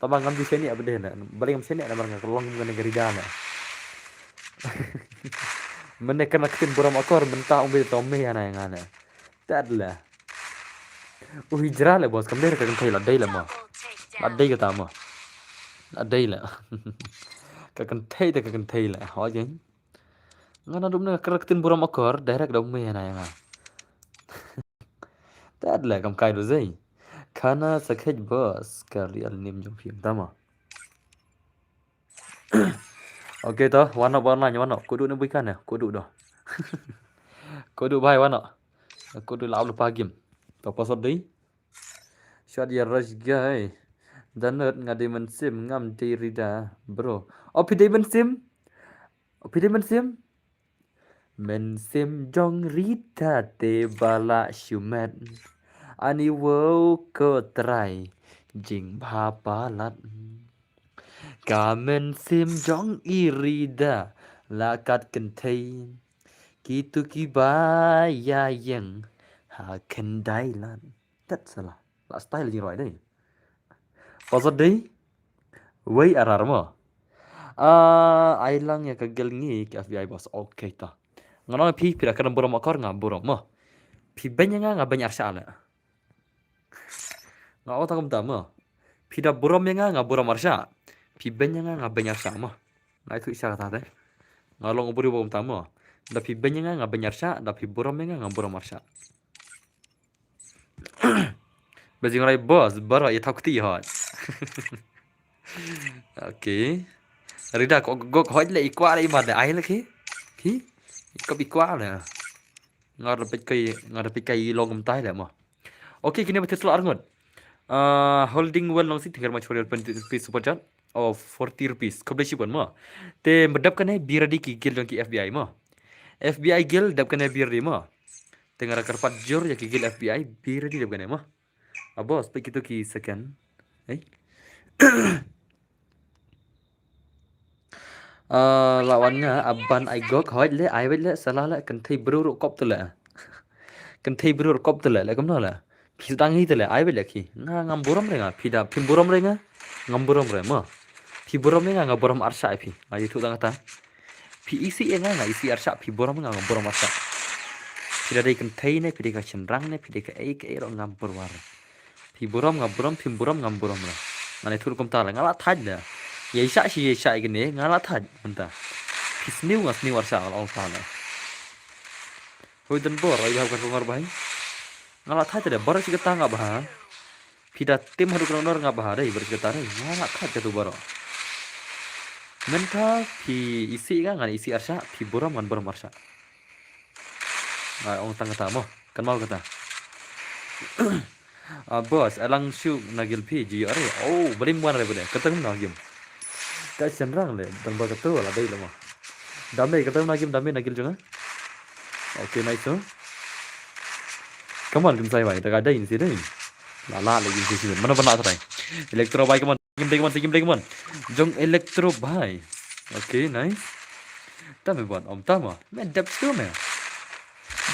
Tama ngam di seni abde na. Bali ngam seni na mar nga kelong ngam ne gerida na. Mene kena ketin burom akor menta ong be to me ya na nga na. Tad la. U hijra le bos, kam dei ka kentai la dei la ma. La dei kata ma. La dei la. Ka kynthei te ka kynthei la, hoi jeng. Nga na dum na ka ktien burom akor, direct da me na nga. Tad la kam kai do zei. Kana sakhet boss, ka real name jong phi tama. Okay to, wan noh, wan noh, wan noh. Kudu ne bui kan ya, kudu do. Kudu bai wan noh. Kudu la lu pagim. To pasal dei. Shot ya rush guy. Danot nga dei Mynsiem ngam dei Rida, bro. Oh, phi dei Mynsiem? Oh, phi dei Mynsiem? Mynsiem jong Rida te ba la shu met. Ani wow ko trai jingbha palat. Ka mynsiem jong i Rida la kat kynthei. Kitu kiba ïa ïeng ha khyndai lad. Tat sala. La style jingrwai dei. Pasal dei. Wei arar mo. Ah, ai lang ïa ka gel ngi ka F B I boss. Okay ta. Nga ong phi, phi da kren burom akor nga burom mo. Phi beiñ ïa nga, nga beiñ arshah le. Nga ong ta kumta mo. Phi da burom ïa nga, nga burom arshah. Phi beiñ ïa nga, nga beiñ arshah mo. Nga itu isha kata te. Nga long u briew ba kumta mo. Da phi beiñ ïa nga, nga beiñ arshah, da phi burom ïa nga, nga burom arshah. Ba jingrai boss, baroh ïa thok ti hot. Okay. Rida ko gok hot le i kwah le i mad le ai le ki. Ki? I kop i kwah le. Nga da peit kai, nga da peit kai i long kumta le mo. Okay, kine ba te sla arngut. Ah, holding well nong si, thank you very much for your twenty rupees super chat. Oh, forty rupees. Khublei shibun mo. Te ba dep kane bi ready ki gel jong ki F B I mo. F B I gel dep kane bi ready mo. Te nga da kyrpad jur ïa ki gel F B I bi ready dep kane mo. Abo, spek kitu ki second. Ei. Ah, la wan nga, aban ai gok, hoi le, ai wei le, sala le, kynthei bru ru kop tu le. Kynthei bru ru kop tu le, le kumno le. Phi dang hi tu le, ai wei le ki. Nga ngam burom re nga, phi da, phi burom re nga, ngam burom re mo. Phi burom re nga, nga burom arshah phi. Nga ïathuh tang kata. Phi isih ïa nga, nga isih arshah, phi burom nga, nga burom arshah. Phi da dei kynthei ne, phi dei ka shynrang ne, phi dei ka ei, ka ei ruh ngam pyrwa re. Phi burom nga burom, phim burom ngam burom re. Ngan ïathuh kumta le, nga la thait le. Ïa i shah shi ïa i shah ïa kane, nga la thait mynta. Phi sniew nga sniew arshah, nga la ong ta le. Hoi don bor, ai bha ka kongor bha. Nga la thait le, baroh shi katta nga bha. Phi da tim haduh ka nor nga bha dei, baroh shi katta dei. Nga la thait katu baroh. Mynta phi isih nga, ngan isih arshah, phi burom ngan burom arshah. Nga ong tang kata mo, kan mau kata. Ah, boss, alang shu na gil phi, ji are. Oh, blim wan re bade. Kata na gil. Ka shynrang le, dan ba kata la dei le mo. Dame, kata na gil, dame na gil jong nga. Okay, nice, no? Come on, kim sai bai, ta ka dei ni si dei. La la le gil si si. Mana bana ta dei. Electro bai, come on. Kim dei, come on, kim dei, come on. Jong Electro bai. Okay, nice. Ta me bon, om ta mo. Me dep tu me.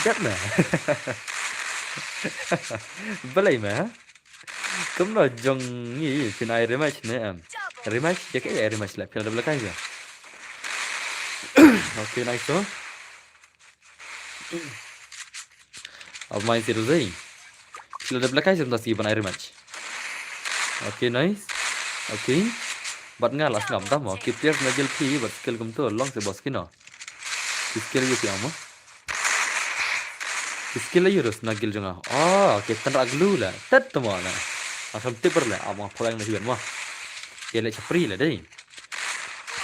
Dep me. Balai me, ha? Kumno jong ngi phin ai rematch ne em? Rematch, ïa ka ai rematch le, phin da blekai ïa. Okay, nice to. Of mine zero zero. Phin da blekai ïa, da si ban ai rematch. Okay, nice. Okay. Bad nga la sngam tam, okay, players na gil phi, bad skill kumto, long se boss kino. Ki skill ïa phi amo. Ki skill la ïurus na gil jong nga. Oh, okay, tynrak glue la. Tet tamo la. Asam tipper la. Amo phalang na hiwan mo. Ki le chapri la dei.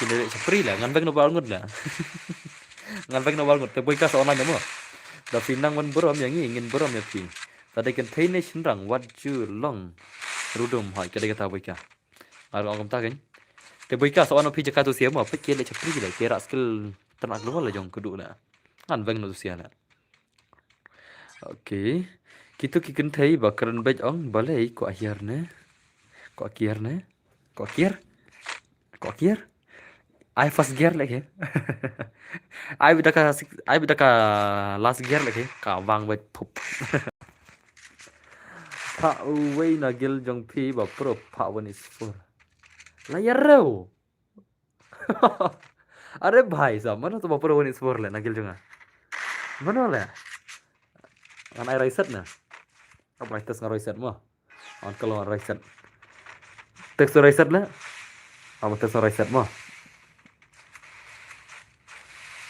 Ki le chapri la. Ngan beng no bal ngut la. Ngan beng no bal ngut. Te boi kas online mo. Da phi nang wan burom ïa ngi, ngin burom ïa phi. Ta dei kynthei ne shynrang, wat ju long rudum, hoi, ka dei kata boi ka. Nga ong kumta kein. Te boi ka sa wan phi jaka tu sia mo, phi ki le chapri le, ki rah skill tynrak glue la jong kudu la. Ngan beng no tu sia la. Okay. Kitu ki kynthei ba kren beit ong balei ko ahiar ne. Ko akiar ne. Ko akiar. Ko akiar. Ai first gear le ke. Ai bit da ka, ai bit da ka last gear le ke. Ka wang beit pup. Phah uwei na gil jong phi ba pro phah one is four. La ïa rew. Are bhai sa, mano to ba pro one is four le na gil jong nga. Mano le. Ngan ai reset na. Ka bai test nga reset mo. An ka long reset. Text reset le. Aba text reset mo.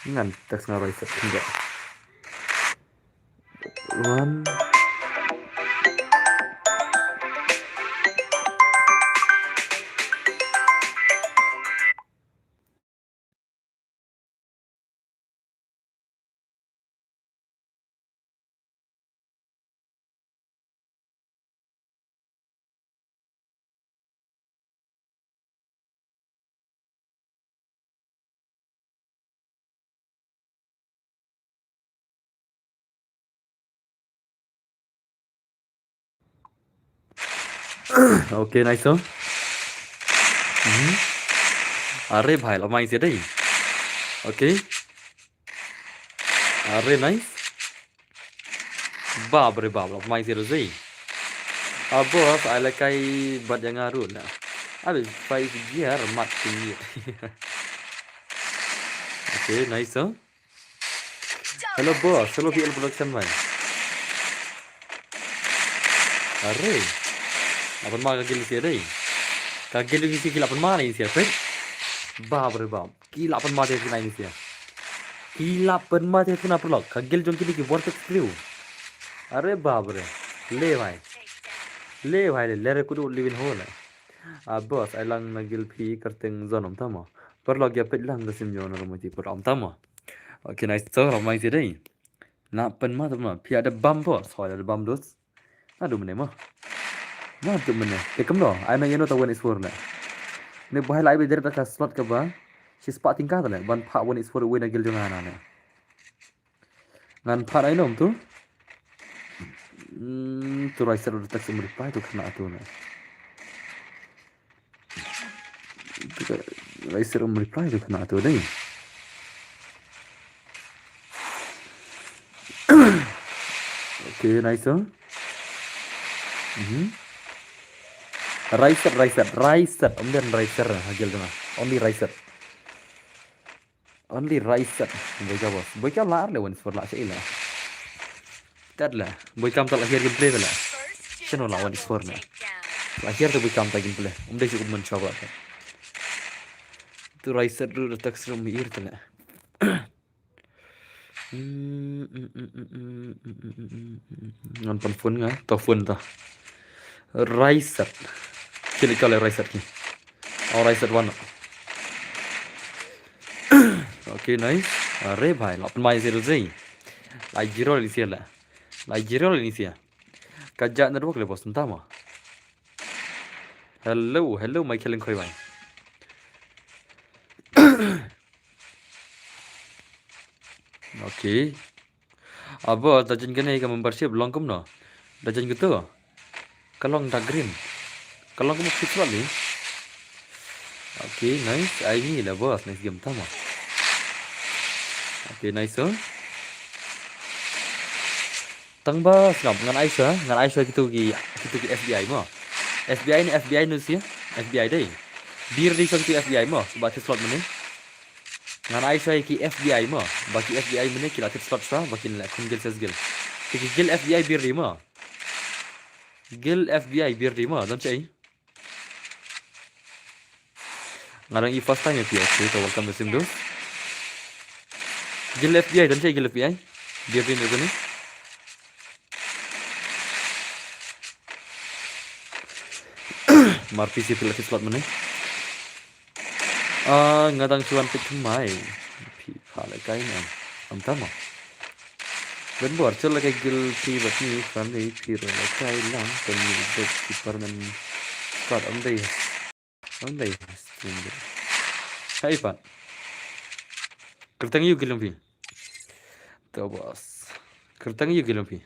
Ngan text nga Rise Up khyndiat. One. Okay, nice song. Mhm. Are bhai, la mai sia dei. Okay. Are nice. Bap re bap, la mai sia dei. Abo, ai la kai bat yang aru na. Abi five gear mat tinggi. Okay, nice song. Hello boss, hello B L Production man. Are. Apa ma ka gil sia dei? Ka gil sia ki la pan ma ni sia pet. Bap re bap. Ki la pan ma te kina ni sia. Ki la pan ma te kina perlok. Ka gil jong kini ki Vortex Crew. Are bap re. Le bhai. Le bhai le, le re kudu living hole. Ah, boss, ai lang na gil phi kyrteng zon om tamo. Perlok ya pet lang da sim yo na rumah ti pur om tamo. Okay, nice song, ramai ti dei. Na pen ma tu ma. Phi ada bam boss, hoi ada bam dos. Adu mene ma. Na tu mene. Te kam do. Ai na yeno ta one is four ne. Ne bahai lai be dere ta ka slot ka ba. Shi spah tingkah ta ne. Ban pha one is four wei na gil jong ana ne. Ngan pha ai nom tu. Hmm, tu Rise Up dah tak semua reply tu kena tu ne. Tu ka Rise Up reply tu kena tu dei. Okay, nice tu. Mhm. Rise Up, Rise Up, Rise Up. Om den Rise Up, ha gil tu na. Only Rise Up. Only Rise Up. Boi ka boss. Boi ka lar le one is four la sha ila. Tad la. Boi kam ta la hiar gameplay la. Shano la one is four na. La hiar ta boi kam ta gameplay. Um dei si um man shwa ba. Tu Rise Up ru da tak serum ir ta la. Ngan pan phone nga, ta phone ta. Rise Up. Kili kale Rise Up ki. Oh, Rise Up one. Okay, nice. Are bhai, la pen mai zero zai. La zero ni sia la. La zero ni sia. Ka ja network le boss, entah ma. Hello, hello, Michael Lengkhoi bhai. Okay. Abo, da jan kane ka membership long kumno? Da jan gitu. Ka long dark green. Ka long kumno fit slot ni? Okay, nice. Ai ni la boss, nice game tama. Okay, nice, oh. Tang ba sngap ngan ai sha, ngan ai sha kitu ki, kitu ki F B I mo. F B I ni F B I nu sia, F B I dei. Bir dei sha kitu F B I mo, ba ki slot mane. Ngan ai sha ki F B I mo, ba ki F B I mane ki la tip slot sha, ba kin la khun gil ses gil. Ki gil F B I bir dei mo. Gil F B I bir dei mo, don chai. Nga dang i first time ya phi, okay, to welcome the sim do. Gil F B I, don chai gil F B I. Dia pin tu ni. Mar P C phi la tip slot mane. Ah, nga dang chuan pit mai. Phi kha la kai na. Am tama. Ben bor chal la kai gil phi bat ni family phi ro la kai lang kan ni dek ki permanent squad am dei. Am dei. Hai pat. Kertang yu gil phi. To boss. Kertang yu gil phi.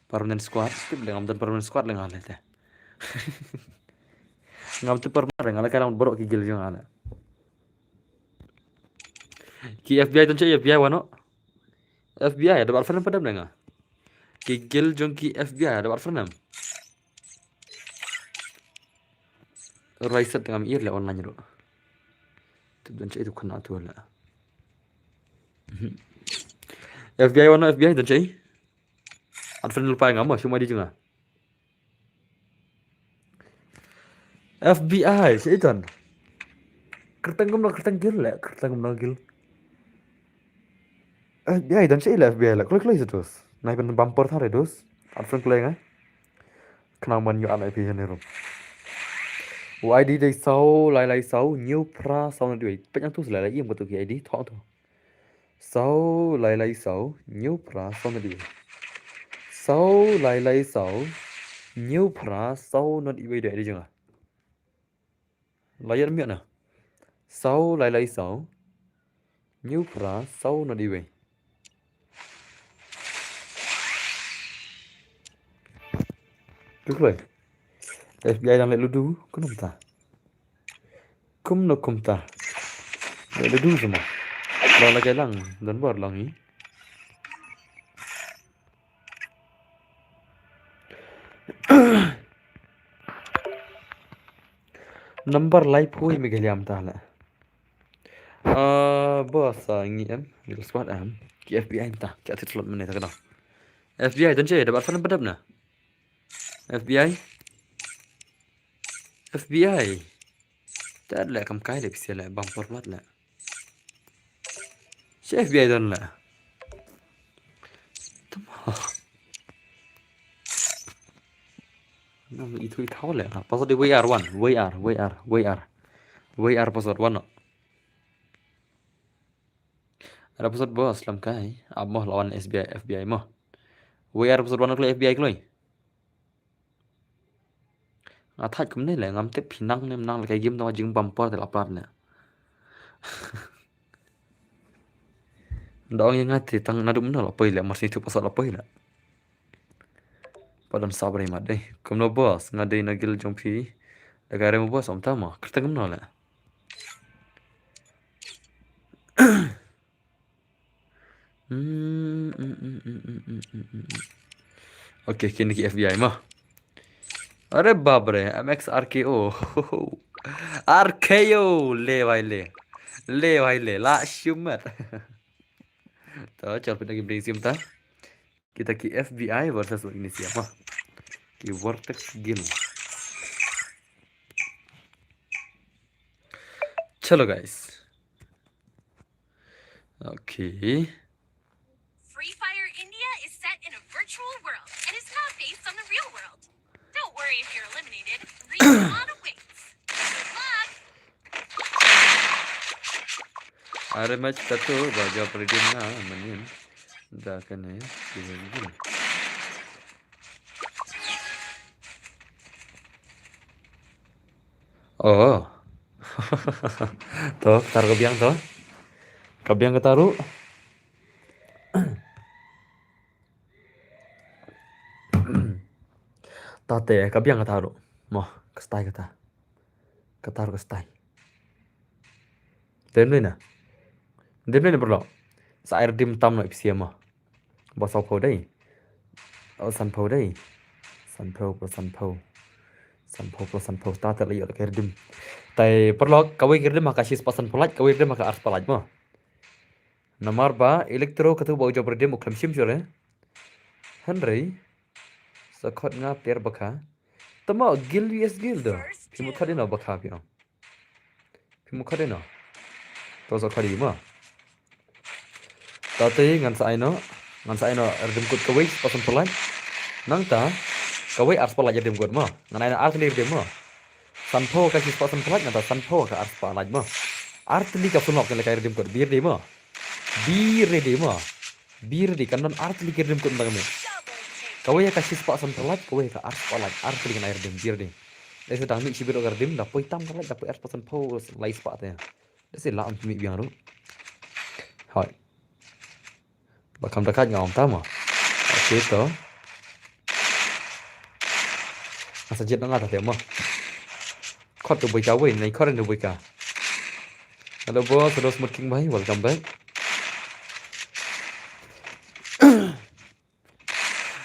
Permanent squad. Tip le ngam don permanent squad le nga le te. Ngam tip permanent nga le kai lang borok ki gil jong nga le. Ki F B I ton che F B I wano. F B I da bat fernem padam nga. Ki gil jong ki F B I da bat fernem. Rise Up tengam ir le online ro. Tip don che tu kena tu le. F B I wano F B I don che. At fernem lupa nga mo cuma di jong nga. F B I, si iton. Kertang kumno kertang gil le, kertang kumno gil. Eh, FBI, don sha ila FBI la. Kloi kloi sa dus. Nai ban bumper thare dus. At friend kloi nga. Khnang ban yu an I P hane rum. U I D dei saw lai lai saw, hynñiew phra saw nod wei. Peit nang tu sa lai lai ïing ba tu ki I D, thok tu. Saw lai lai saw, hynñiew phra saw nod wei. Saw lai lai saw, hynñiew phra saw nod wei dei I D jong nga. La ïa miat na. Saw lai lai saw. Hynñiew phra saw nod wei. Tu kloi. FBI dang leh ludu, kumno kumta. Kumno kumta. Leh ludu semua. Long lagi lang, don bor long ni. Number lai phui me galiam ta la. Ah, boss, ah, ngi em, ngi squad em. Ki FBI ta, ki atit slot mene ta kana. FBI, don che, da bat fan badap na. FBI. FBI. Tad le kam kai le pisia le bumper mat le. Shi FBI don le. Tama. Nam itu itau le. Password di W R one, W R, W R, W R. W R password one no. Ada password boss lam kai. Ap mo lawan S B I, F B I mo. W R password one kloi F B I kloi. Nga thait kumne le, ngam tip phi nang ne nang le kai game tang jing bumper te la plat le. Nda ong ïa nga te tang naduh mynno la poi le, mar sini tu password la poi le. Padan sabre mat dei. Kumno boss, nga dei na guild jong phi. Da kai re mo boss, om tama, kyrteng kumno le. Hmm, hmm, hmm. Okay, kine ki F B I mo. Are bap re, M X R K O. R K O, le bhai le. Le bhai le, la shumat. To, chal pynta ki bring sim ta. Kita ki F B I versus Indonesia mo. Ki Vertex Guild. Chalo guys. Okay. Free Fire India is set in a virtual world and is not based on the real world. Don't worry if you're eliminated. Respawn awaits. Good luck! Are match katu ba jop redeem nga manin. Da kane. Oh. To, tar ka biang to. Ka biang ka taru. Tate, ka biang ka taru. Mo, ka stai ka ta. Ka taru ka stai. Dem ni na. Dem ni na bro. Sa air dim tam no ipsia mo. Ba saw pau dei. Oh, san pau dei. San pau, plus san pau. San pau, plus san pau. Tate la ïoh ka air dim. Tai paralok, kawei ka air dim ha ka shispah san pau lait, kawei ka air dim ha ka arspah lait mo. Namar ba Electro katu ba u jop redeem u khlem shim shuh re. Hynrei sa khot nga player ba kha. Tama guild U S guild do. Phi mut khot ino ba kha phi ong. Phi mut khot ino. To sa khot imo. Tate ngan sa ai noh. Ngan sa ai noh redeem code kawei spah san pau lait. Nangta kawei arspah lait redeem code mo. Ngan ai noh artylli redeem mo. San pau ka shispah san pau lait nangta san pau ka arspah lait mo. Artylli ka sunok ngan leh ka redeem code. Be ready mo. Be ready mo. Be ready, kan don artylli ki redeem code mynta ka miet. Kawei ka shispah san pau lait, kawei ka arspah lait, artylli kan ai redeem, be ready. Lehse dang mih shibit ka redeem, da poi tam ka lait, da poi arspah san pau, lai spah te. Lehse la ym mih biang ruh. Hoi. Ba kham da khait nga ong tam mo. Okay to. Nga sa jied na nga ta te mo. Khot tu boi ka wei, nai khot tu boi ka. Hello boss, hello Smooth King bhai, welcome back.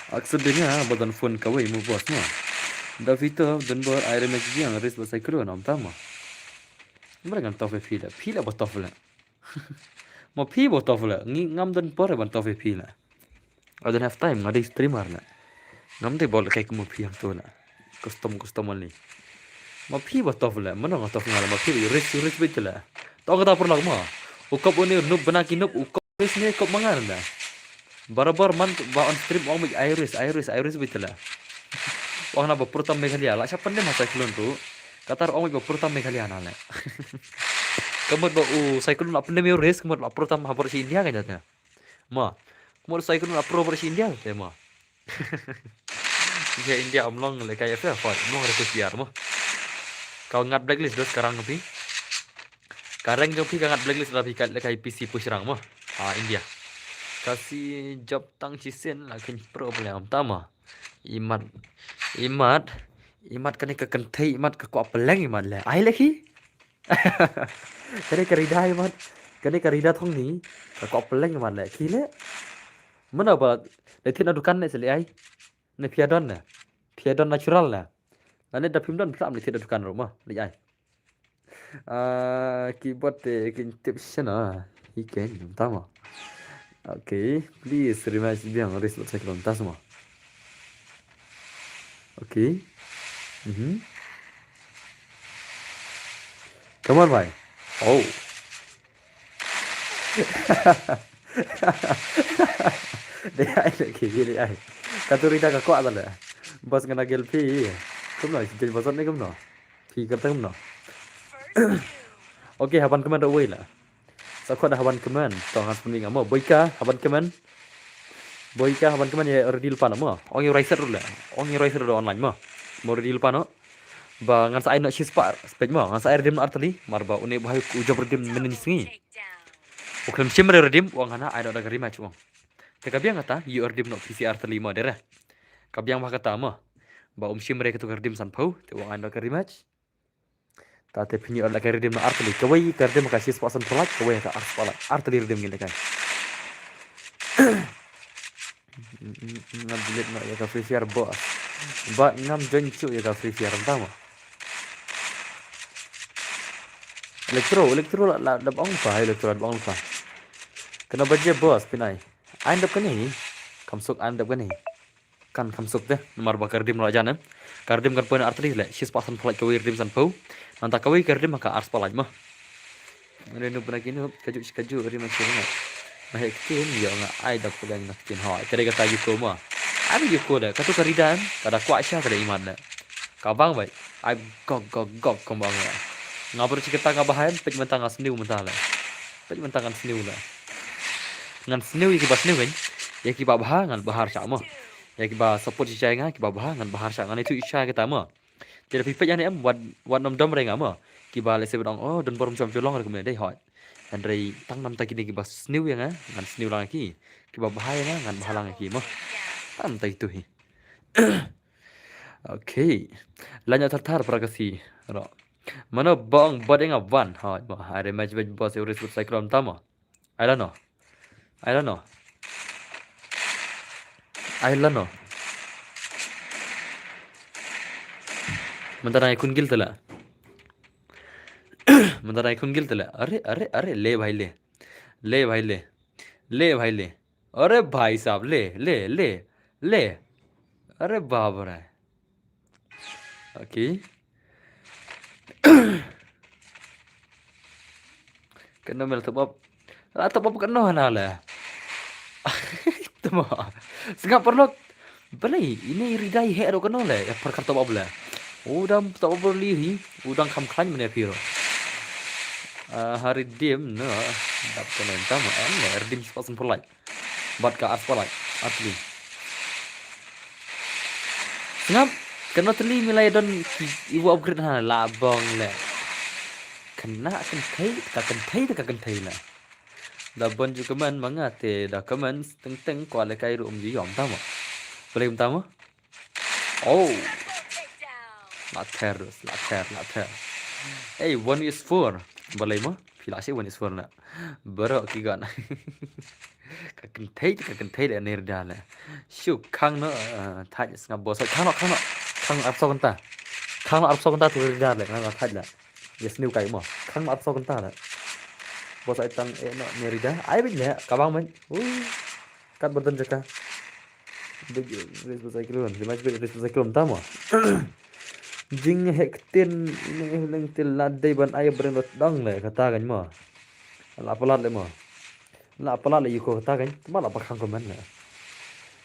Aksar ding ha ba don phone kawei mo boss mo. Da phi to don bor ai remek jiang ris ba sai kru nom tam mo. Mara ngan tof phi la, phi la ba tof la. Mo phi ba tof la, ngi ngam don por ban tof phi la. I don't have time, nga dei streamer la. Ngam dei bol kai mo phi hangto la. Custom, custom only. Mo phi ba tof la, mano nga tof nga la, mo phi rich, rich bit la. To kata por la mo. U kop uni noob bana ki noob, u kop Iris ne kop mangan na. Barabor man ba on stream ong mik Iris, Iris, Iris bitala. Ong na ba purtam Meghalaya, la sha pandem ha cyclone tu. Qatar ong mik ba purtam Meghalaya na le. Kamut ba u cyclone la pandem Iris, kamut la purtam ha bor shi India ka jatna. Ma, kamut cyclone la pro bor shi India te ma. India, India, um long lekai F F, um long request biar mo. Kau ngat blacklist dos karang pi. Kareng jong phi ka ngat blacklist la phi kat lekai P C push rang mo. Ah, India. Kasi job tang chisen la kin problem tama. Imat. Imat. Imat kane ka kynthei imat ka kwah peleng imat le. Ai le khi. Kane ka Rida imat. Kane ka Rida thong ni. Ka kwah peleng imat le. Khi le. Mana ba le thin a dukan ne se le ai. Ne phi ïa don ne. Phi ïa don natural ne. Lane da phim don phlam ne thie da dukan ruh ma. Lei ai. Ah, keyboard te kin tip shana. Hi ken tama. Okay, please rematch biang Iris bad Cyclone ta sma. Okay. Mhm. Come on, bhai. Oh. Dei ai le ki, dei ai. Ka tu Rida ka kwah ta le. Bas ngana gel phi. Kumno, si jeng basot ni kumno. Phi kata kumno. Okay, haban kmen da wei la. Sa kwah da haban kmen. Tong has puni ngamo. Boika, haban kmen. Boika, haban kmen ya redil pan mo. Ong yu raiser le. Ong yu raiser online mo. Mo redil pan no. Ba ngan sa ai noh shispah spej mo, ngan sa ai redeem noh artylli, mar ba une u bhai u jop redeem mynnin sngi. U khlem shim re redeem, u ong hana ai noh da ka rematch u ong. Te ka biang kata, ïoh redeem noh P C artylli mo dei re. Ka biang ba kata mo. Ba um shim re katu ka redeem sanphew, te u ong ai noh da ka rematch. Ta te phin ïoh da ka redeem noh artylli, kawei ka redeem ka shispah sanphew lait, kawei ka arspah lait, artylli redeem ngin da kai. Ngam delete noh ïa ka Free Fire boss. Bad ngam join shuh ïa ka Free Fire, ym tang mo. Electro, Electro la, la, la ba ong pa, Electro la ba ong pa. Kano ba je boss phin ai. Ai ndap kane hi. Kam suk ai ndap kane hi. Kan kam suk te, namar ba ka redeem la jan em. Ka redeem kan poi na artylli le, shispah sanphew lait kawei redeem sanphew. Nangta kawei ka redeem ka arspah lait mo. Ngane nup na ki nup, kaju shi kaju, ri ma shi ri ma. Ma he ktien, ïoh nga ai da pdeng na ktien ho. Ka dei kata ïuh ko mo. Ai ïuh ko da, katu ka Rida em, ka da kwah sha ka da imat da. Ka bang bai, ai gok gok gok kong bang da. Nga baru shi kata nga bahan, peit mynta nga sniew mynta la. Peit mynta ngan sniew la. Ngan sniew ïa ki ba sniew kan. Ïa ki ba bha ngan bha sha mo. Ïa ki ba support shi sha nga, ki ba bha ngan bha sha ngan itu sha kata mo. Te da phi peit ïa ne em, wat, wat nym dom re nga mo. Kiba lehse ba dang, oh, don bor ym shym shu long re kumne dei hoi. Hynrei tang namta kine kiba sniew ïa nga, ngan sniew lang ïa ki. Kiba bha ïa nga, ngan bha lang ïa ki mo. Tang namta itu hi. Okay. Lanya thar thar para ka si. Ro. Mano bong bad ïa nga wan. Hoi mo. Are match bad boss Iris bad Cyclone tama. Ai lano. Ai lano. Ai lano. Mynta dang ïakhun gil te la. Mynta dang ïakhun gil te la. Are, are, are, le bhai le. Le bhai le. Le bhai le. Are bhai sahab le, le, le, le. Are bap re. Okay. Kano mel top up. La top up kano hana le. Tama. Sngap paralok. Balei ine i Rida i heh ruh kano le. Ïa pyrkhat top up le. U dang top up li hi. U dang kham khlaiñ mane phi ruh. Ah, ha redeem no. Dap kano tama em ne redeem spot sempurlai. Bad ka arspah lait, artylli. Sngap, kano tylli mi la ïa don ki, i wa upgrade hana la bong le. Kane kynthei, ka kynthei, ka kynthei la. Da bun ju comment ma nga te da comment teng teng kwah lehkai ruh ym ju ïoh tama. Balei tama? Oh. La ther, la ther, la ther. Hey, one is four. Balei mo? Phi la shi one is four na. Baroh ki gun. Ka kynthei, ka kynthei le ne Rida le. Shu khang noh, eh, thait sngap boss. Khang noh, khang noh. Khang arphew kynta. Khang noh arphew kynta tu Rida le. Nga thait le. Yes, new kai mo. Khang noh arphew kynta le. Boss ai tang eh noh ne Rida. Ai bit le. Ka bang men. Uh. Kat ba don jaka. Bad Iris bad Cyclone. Rematch bad Iris bad Cyclone tama. Jingheh ktien ine leng te la dei ban ai breng dot dang le kata kan mo. La palat le mo. La pala la ïuh ko kata kan, tama la ba khang comment la.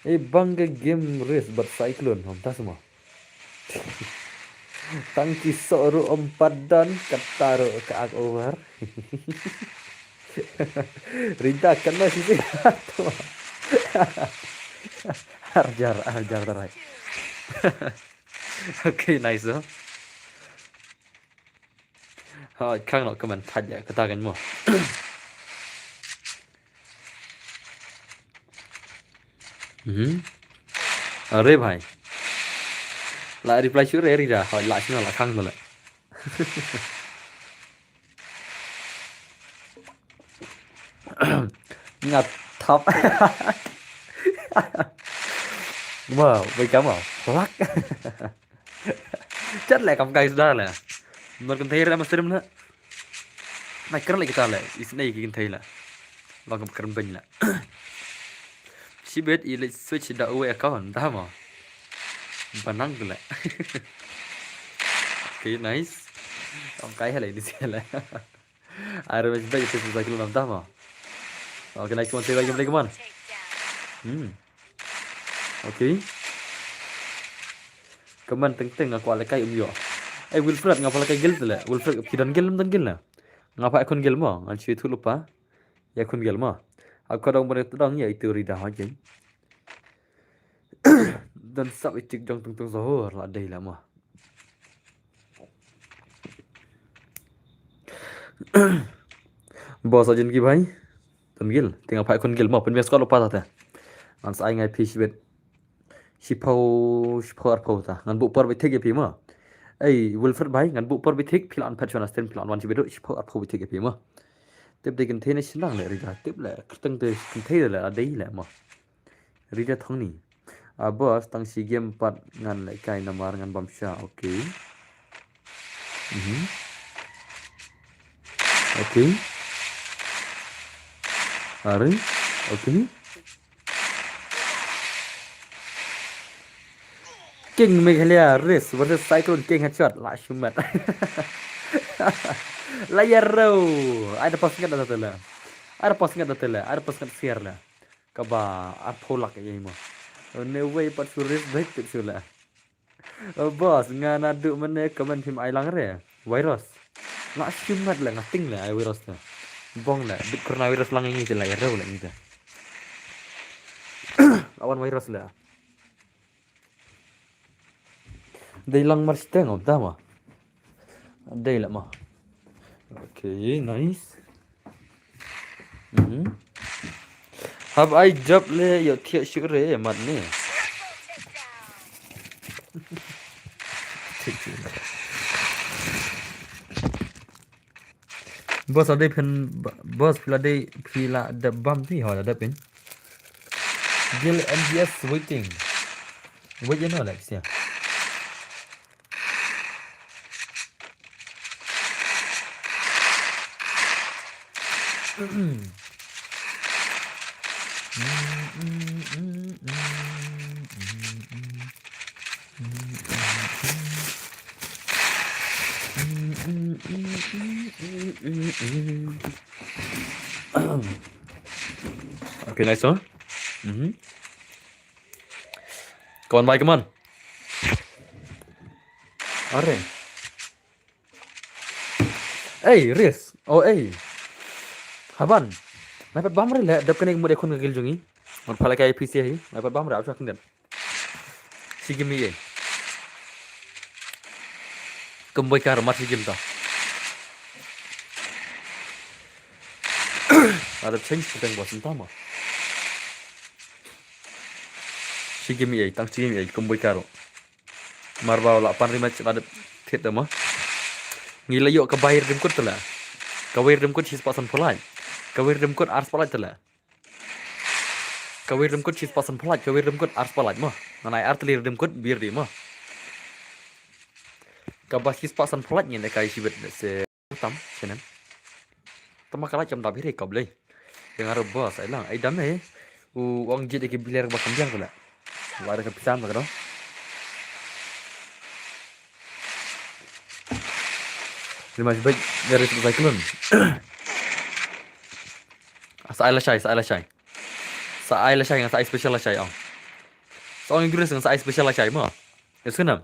Eh, bang ka game Ris bad Cyclone, hom ta semua. Tang ki soh ruh ym pat don, kata ruh ka ak over. Rinta kena sisi. Arjar, arjar tarai. Okay, nice though. Ha, khang nok comment thait ya, kata kan mo. Mhm. Are bhai. La reply shuh re, Rida. Ha, la shuh la khang la. Nga thap. Wow, bai kam wow. Plak. Chat le kam guys da le. Nor kan thei re ma stream na. Na kren le kita le. Isnei ki kan thei le. Long kam kren beng le. Shibet i le switch da uwe account da mo. Banang le. Okay, nice. Kam kai hele ni sele. Are mas bai tu sa kilo nam da mo. Okay, nice one, say bye, come on. Hmm. Okay. Kaman teng teng aku ala kai um yo. Eh, Wilfred, ngapa ala kai gel tele? Wilfred, ki don gel, don gel na. Ngapa akun gel mo? Ngan shu tu lupa. Ya akun gel mo. Aku dong bere tu dong ya itu Rida hajeng. Dan sap itik dong tung tung zohor la dei la mo. Boss ajen ki bhai. Tun gil, tinga phai khun gil mo, pynbiang squad lupa ta te. Ngan sa ai ngai phi shibit. Shiphew, shiphew arphew ta. Ngan buh por bit thik ïa phi mo. Ei, Wilfred bhai, ngan buh por bit thik, phi la an phet shona sten, phi la an wan shibit, shiphew arphew bit thik ïa phi mo. Tip dei kynthei ne shnang le Rida, tip le, kyrteng te kynthei le, la dei le mo. Rida Thongni. Ah, boss, tang shi game pat ngan leh kai namar ngan bam sha. Okay. Mhm. Okay. Are. Okay. King Meghalaya Race versus Cyclone King headshot. La shumat. La ïa ro. Ai da pas ngat da tele. Ai da pas ngat da tele. Ai da pas ngat siar la. Kaba arphew lak ïa mo. Ne wei pat su respect tip su la. Oh, boss, nga naduh mane comment phim ai lang re. Virus. La shimat le nga ting le ai virus ne. Bong le, bit coronavirus lang ngi te la ïa rew le ngi te. Awan virus le. Dei lang mar siteng om ta ma. Dei la ma. Okay, nice. Mhm. Hap ai jop le ïoh thiah shuh re mat ne. Boss, la dei phin, boss, phi la dei, phi la dep bam ti, ho la dep phin. Gil M G S waiting. Wait, you know, Alexia. Okay, nice one. Mhm. Come on, bhai, come on. Are. Ei, Ris. Oh, ei. Haban. Nai pat bam re le, dep kane ka mut ïa khun ka gil jong ngi. Ngan pha la ka A P C hi. Nai pat bam re, ap sha khyndiat. Shi game ei. Kumbai kar mat shi game ta. Ada change puteng bos entah mo. Shi game ei, tang shi game ei, kumbai kar. Mar ba la pan rematch la dep thied da mo. Ngi la ïoh ka bai rim kut tela. Ka bai rim kut shi spah san phew lait. Ka bai rim kut ar spah lait tela. Ka bai rim kut shi spah san phew lait, ka bai rim kut ar spah lait mo. Ngan ai ar tylli rim kut bir di mo. Kaba shi spah san phew lait ngin ïa kai shibit se. Tam, shaneng. Tama ka lait kam dap hi re ka Blei. Ïa nga ruh boss, ai lang, ai dam eh. U ong jied ïa ki bilar ba kham biang ka la. Wa da ka pisa ma ka dong. Rematch back dari Cyclone. Sa ai lashai, sa ai lashai. Sa ai lashai, nga sa ai special lashai ong. Sa ong Ingris nga sa ai special lashai mo. Ïa sngewbha.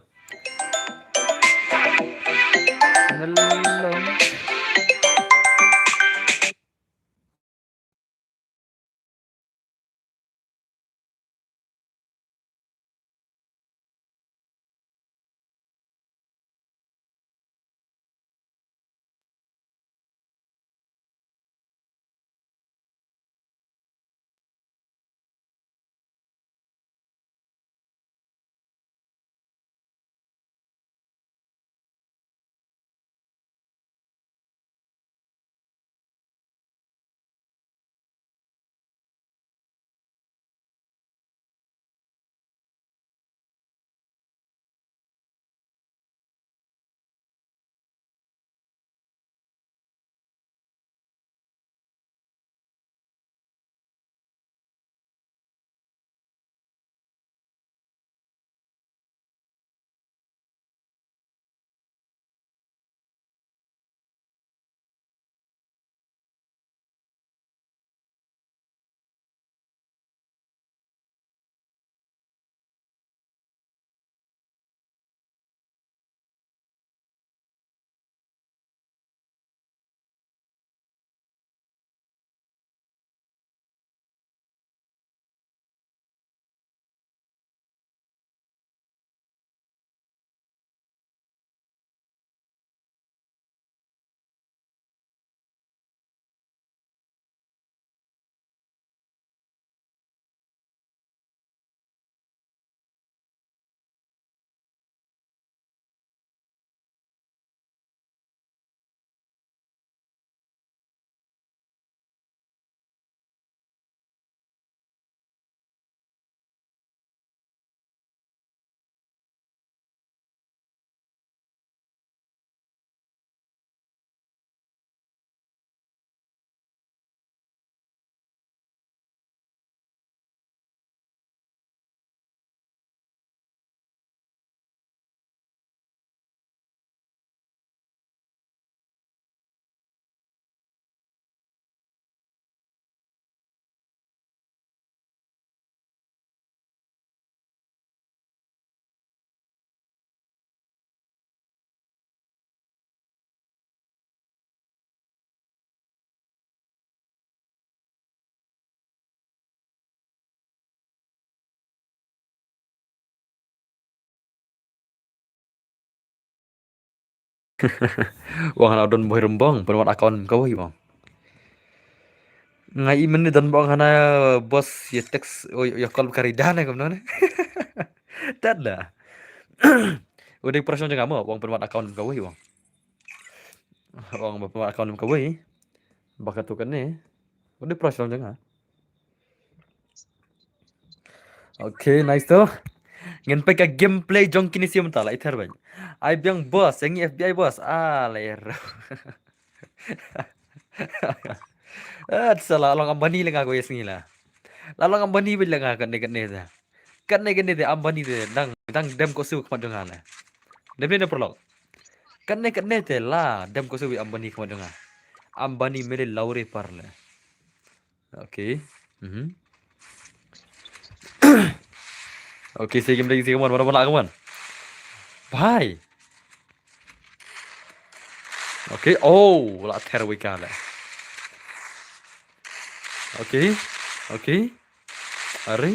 Wang hana don boi rembong, pynwad account kawei wang. Nga i mynne don bong hana boss ya text, o ya call kari dan ya kumno ne. Tad da. Udah pressure jong nga mo, wang pynwad account kawei wang. Wang pynwad account kawei. Baka tu kane. Udah pressure jong nga. Okay, nice to. Ngin peit ka gameplay jong kine siem ta la iter bang. Ai biang boss, yang F B I boss. Ah, la er. Ah, sala long Ambani lenga ko yes ngila. La long Ambani bil lenga kan ne kan ne ta. Kan ne kan ne ta Ambani ta dang dang dem ko su khmat jong nga la. Dem ne paralok. Kan ne kan ne ta la dem ko su Ambani khmat jong nga. Ambani mele laure par la. Okay. Mhm. Okay, sige, sige, sige, mon, mon, mon, mon. Bhai. Okay, oh, la ther wi ka le. Okay, okay. Are.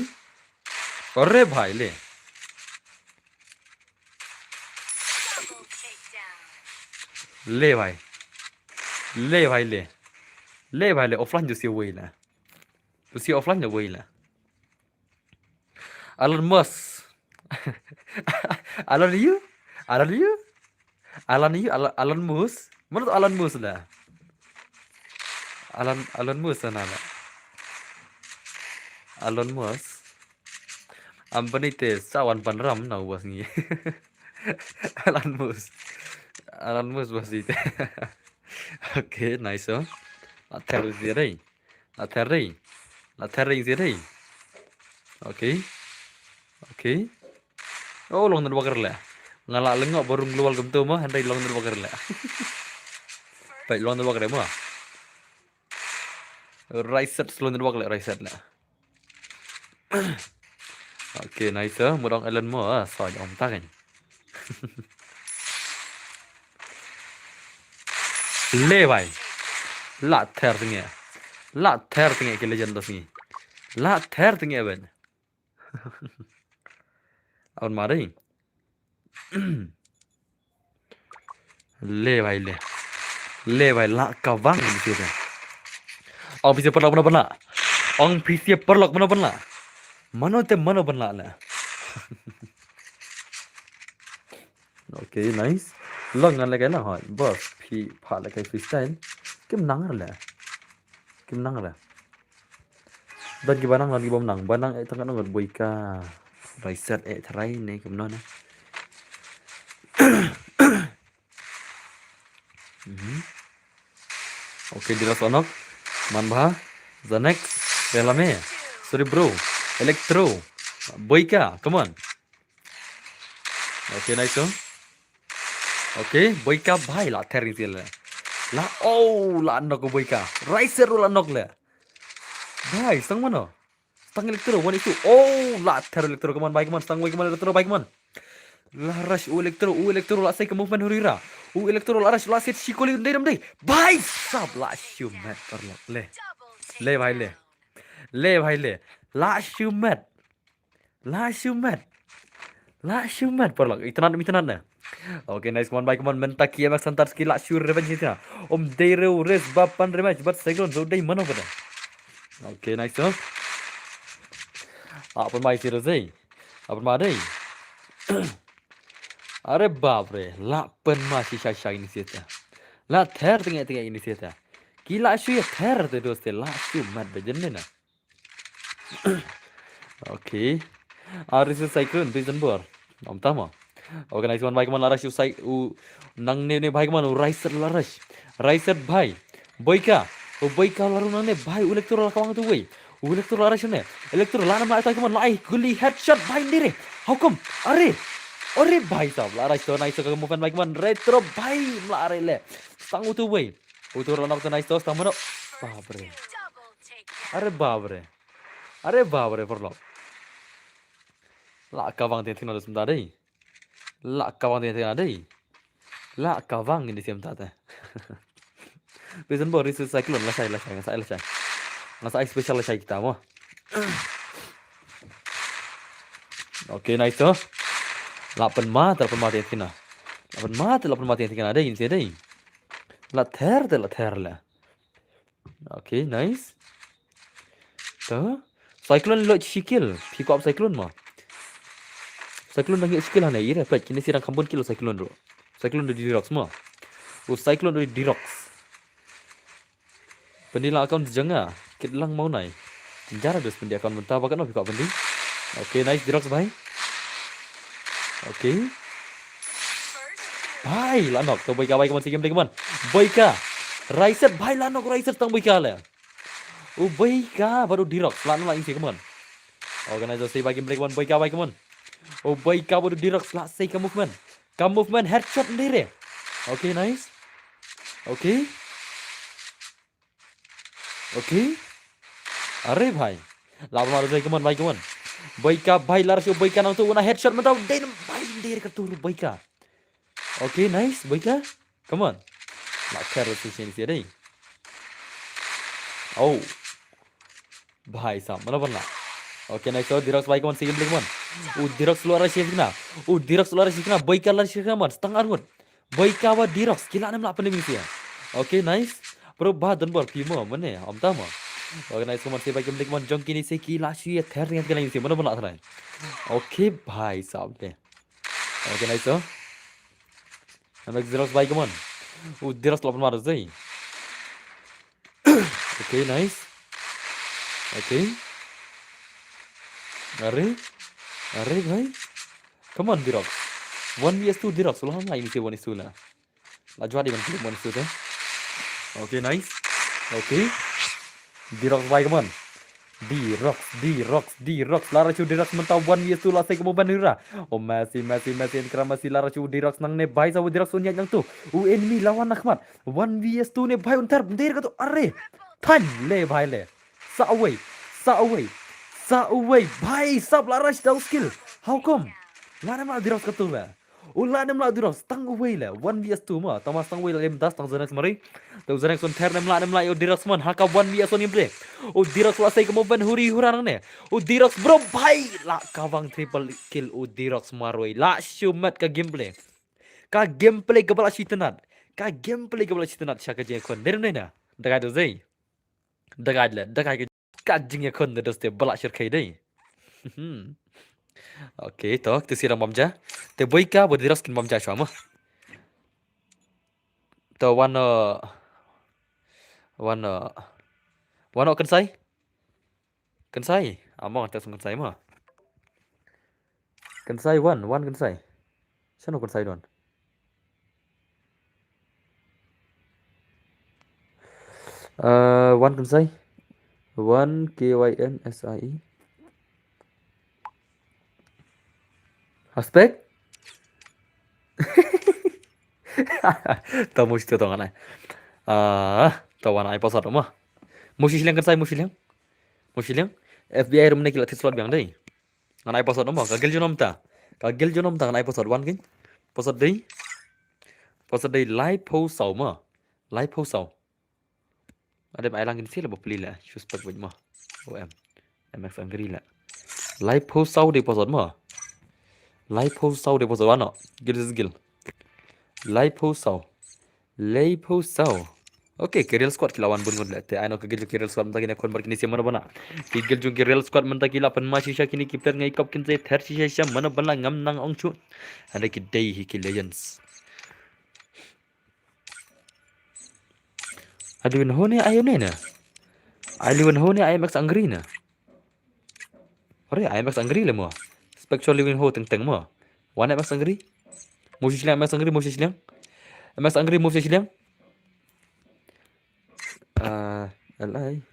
Are bhai le. Le bhai. Le bhai le. Le bhai le offline jo si wei la. Jo si offline le wei la. Alan Musk. Alan you? Alan you? Alan you? Alan, Alan Musk? Mana tu Alan Musk la? Alan, Alan Musk sana la. Alan Musk. Ambani te sawan panram na was ngi. Alan Musk. Alan Musk was ite. Okay, nice oh. Ater ite dei. La ther dei. La ther dei zi dei. Okay. Okay. Oh, long network le. Nga la lengok barung global kumtu mo, hynrei long network le. Peit long network mo. Reset, slow network le, reset le. Okay, nice, eh. Mudong Ellen mo, ah, so jong takin. Le bhai. La ther tenge. La ther tenge ki legend dos ngi. La ther tenge ben. Aun mari. Le bhai le. Le bhai la ka bang ni sita. Ong phi sha paralok mano ban lah. Ong phi sha paralok mano ban lah. Mano te mano ban lah le. Okay, nice. Long ngan le kai lang hoi. Boss, phi pha le kai freestyle. Kim nang le. Kim nang le. Don ki ba nang, don ki bym nang. Ba nang eh tang nang boi ka. Reset eh tharai ne kim non. Mhm. Okay, Diras la nok. Man bha. The next. Belame. Sorry bro. Electro. Boi ka. Come on. Okay, nice one. Okay, boi ka bhai la ther ni sila. La, oh, la nok boi ka. Riser la nok le. Bhai, stang mano? Stang Electro, one is two. Oh, la ther Electro, come on, bhai, come on, stang bhai, come on, Electro, bhai, come on. La rush, u Electro, u Electro la sei ka movement hurira. U Electro la rush, la set shikoli undai dam dai. Bhai sab la shu met paralok le. Le bhai le. Le bhai le. La shu met. La shu met. La shu met paralok. Itanat mi itanat na. Okay, nice, come on bhai, come on. Mynta ki M X Santarski la shu revenge ni tina. Um dei reu res ba pan rematch but Cyclone so dei mano pada. Okay, nice, huh? Ah, pan mai si reu sei. Ah, pan mai dei. Are bap re, la pan mai si shai shai ni sita. La ther tenge tenge ni sita. Ki la shu ya ther te dos te la shu met ba jen na. Okay. Are si Cyclone, Prison Bor. Om tama. Okay, nice one, bhai, come on, la rush u sai-, u nang ne, ne, bhai, come on, u Riser la rush. Riser, bhai. Boi ka. U boi ka la ru nang ne, bhai, u Electro la kawang tu, bhai. U Electro la rush ne. Electro la nam la attack, come on, la ai, guli headshot, bhai, ndire. How come? Are. Are, bhai, sab, la rush to, nice, ka movement, bhai, come on, Retro, bhai, la are le. Sang u tu, bhai. U tu la nok tu, nice to, stang mano. Bap re. Are, bap re. Are bap re paralok. La kawang te thina dos mynta dei. La kawang te thina dei. La kawang ni sem ta te. Prison Bor is Cyclone la shai la shai nga sa la shai. Nga sa special la shai kita mo. Okay, nice to. La pan ma, la pan ma te thina. La pan ma, la pan ma te thina dei, ni se dei. La ther te la ther la. Okay, nice. Ta? Cyclone lo shikil. Pick up Cyclone ma. Cyclone dang shikil hane ire pet kini sirang kampun kilo Cyclone ro. Cyclone do Dirox ma. U Cyclone do Dirox. Pendi la account janga. Kit lang mau nai. Jinjara dos pendi account mynta bakat no pick up pendi. Okay, nice Dirox bhai. Okay. Bhai, la nok. To boi ka bhai, come on, si game dei, come on. Boi ka. Riser, bhai, la nok Riser tang boi ka le. U boi ka bad u Dirox la nok la ing si, come on. Organizer si bhai game dei, come on. Boi ka bhai, come on. U boi ka bad u Dirox la sei ka movement. Ka movement headshot ndire. Okay, nice. Okay. Okay. Are bhai. La mar jai, come on bhai, come on. Boi ka bhai la rush, boi ka nang tu una headshot mynta dei nam bhai, dei ka tu boi ka. Okay, nice, boi ka. Come on. La kher tu sini sini dei. Oh. Bhai sab, mana bana. Okay, nice, so Dirox bhai, come on, si game dei, come on. U Dirox la rush kina. U Dirox la rush kina, boi ka la rush kina, man, stang armut. Boi ka wa Dirox, ki la nam la pening sia. Okay, nice. Bro, ba don bor pimo, mane, om tama. Okay, nice, come on, si bhai game dei, come on, jong kini se ki la shu ya ther ngan kena sia, mana bana tharai. Okay, bhai sab de. Okay, nice, so. Anak Dirox bhai, come on. U Dirox la pun mar zai. Okay, nice. Okay. Are. Are bhai. Come on, Dirox. One V S two Dirox. Ulah ngai ni si one V S two la. La jua di ban one V S two te. Okay, nice. Okay. Dirox bhai, come on. Dirox, Dirox, Dirox. La rush u Dirox mynta one V S two la sei ka mo ban hira. Oh, Messi, Messi, Messi, en kra Messi la rush u Dirox nang ne bhai sa u Dirox un yak nang tu. U enemy la wan na khmat. One V S two ne bhai un ter bender ka tu. Are. Than le bhai le. Sa uwei. Sa uwei. Sa uwei. Bhai sab la rush da u skill. How come? Lada em lah u Dirox katto ba. U lada em lah u Dirox tang uwei le. One v two mo. Tang ma tang uwei la em das tang Zenex mari. Te u Zenex un ther em lah em lah u Dirox man. Ha ka one v one gameplay. U Dirox la sei ka movement huri hura nangne. U Dirox bro bhai. La ka bang triple kill u Dirox marwei. La shu met ka gameplay. Ka gameplay kaba la shi tnat. Ka gameplay kaba la shi tnat sha ka jingïakhun. Dei ne na. Da ka do zei. Da ka le. Da ka ka jingïakhun da doste ba la shirkhei dei. Okay, to, te sirang bam ja. Te boi ka ba Dirox kin bam ja shwa mo. To wan, uh, wan, uh, wan, uh, Kynsai. Kynsai. Amo te song Kynsai mo. Kynsai wan, wan Kynsai. Shano Kynsai don? Uh, wan Kynsai. Wan K Y N S I E. Aspek? Ta mo shi to ngan ai. Ah, ta wan ai password mo. Mo shi shiliang Kynsai, mo shi shiliang. Mo shi shiliang. F B I room ne ki la thied slot biang dei. Ngan ai password mo. Ka guild junom ta. Ka guild junom ta ngan ai password wan kin. Password dei. Password dei laiphew saw mo. Laiphew saw. Adem ai lang kin sila ba pli la. Suspect wait mo. O M. M X Angry la. Laiphew saw dei password mo. Laiphew saw dei password wano. Guild is guild. Laiphew saw. Laiphew saw. Okay, ki Real Squad ki la wan bun ngut le. Te ai no ka guild ki Real Squad mynta kine khun bar kine sia mana bana. Ki guild jong ki Real Squad mynta ki la pan ma shisha kine ki player ngai kop kin te ther shisha sha mana bana ngam nang ong chu. Hynda ki dei hi ki Legends. Ai liwin ho ne ai ne ne. Ai liwin ho ne ai M X Angry ne. Ore, ai M X Angry le mo. Spectral liwin ho teng teng mo. Wan M X Angry. Mo shi shiliang M X Angry, mo shi shiliang. M X Angry, mo shi shiliang. Ah, L I.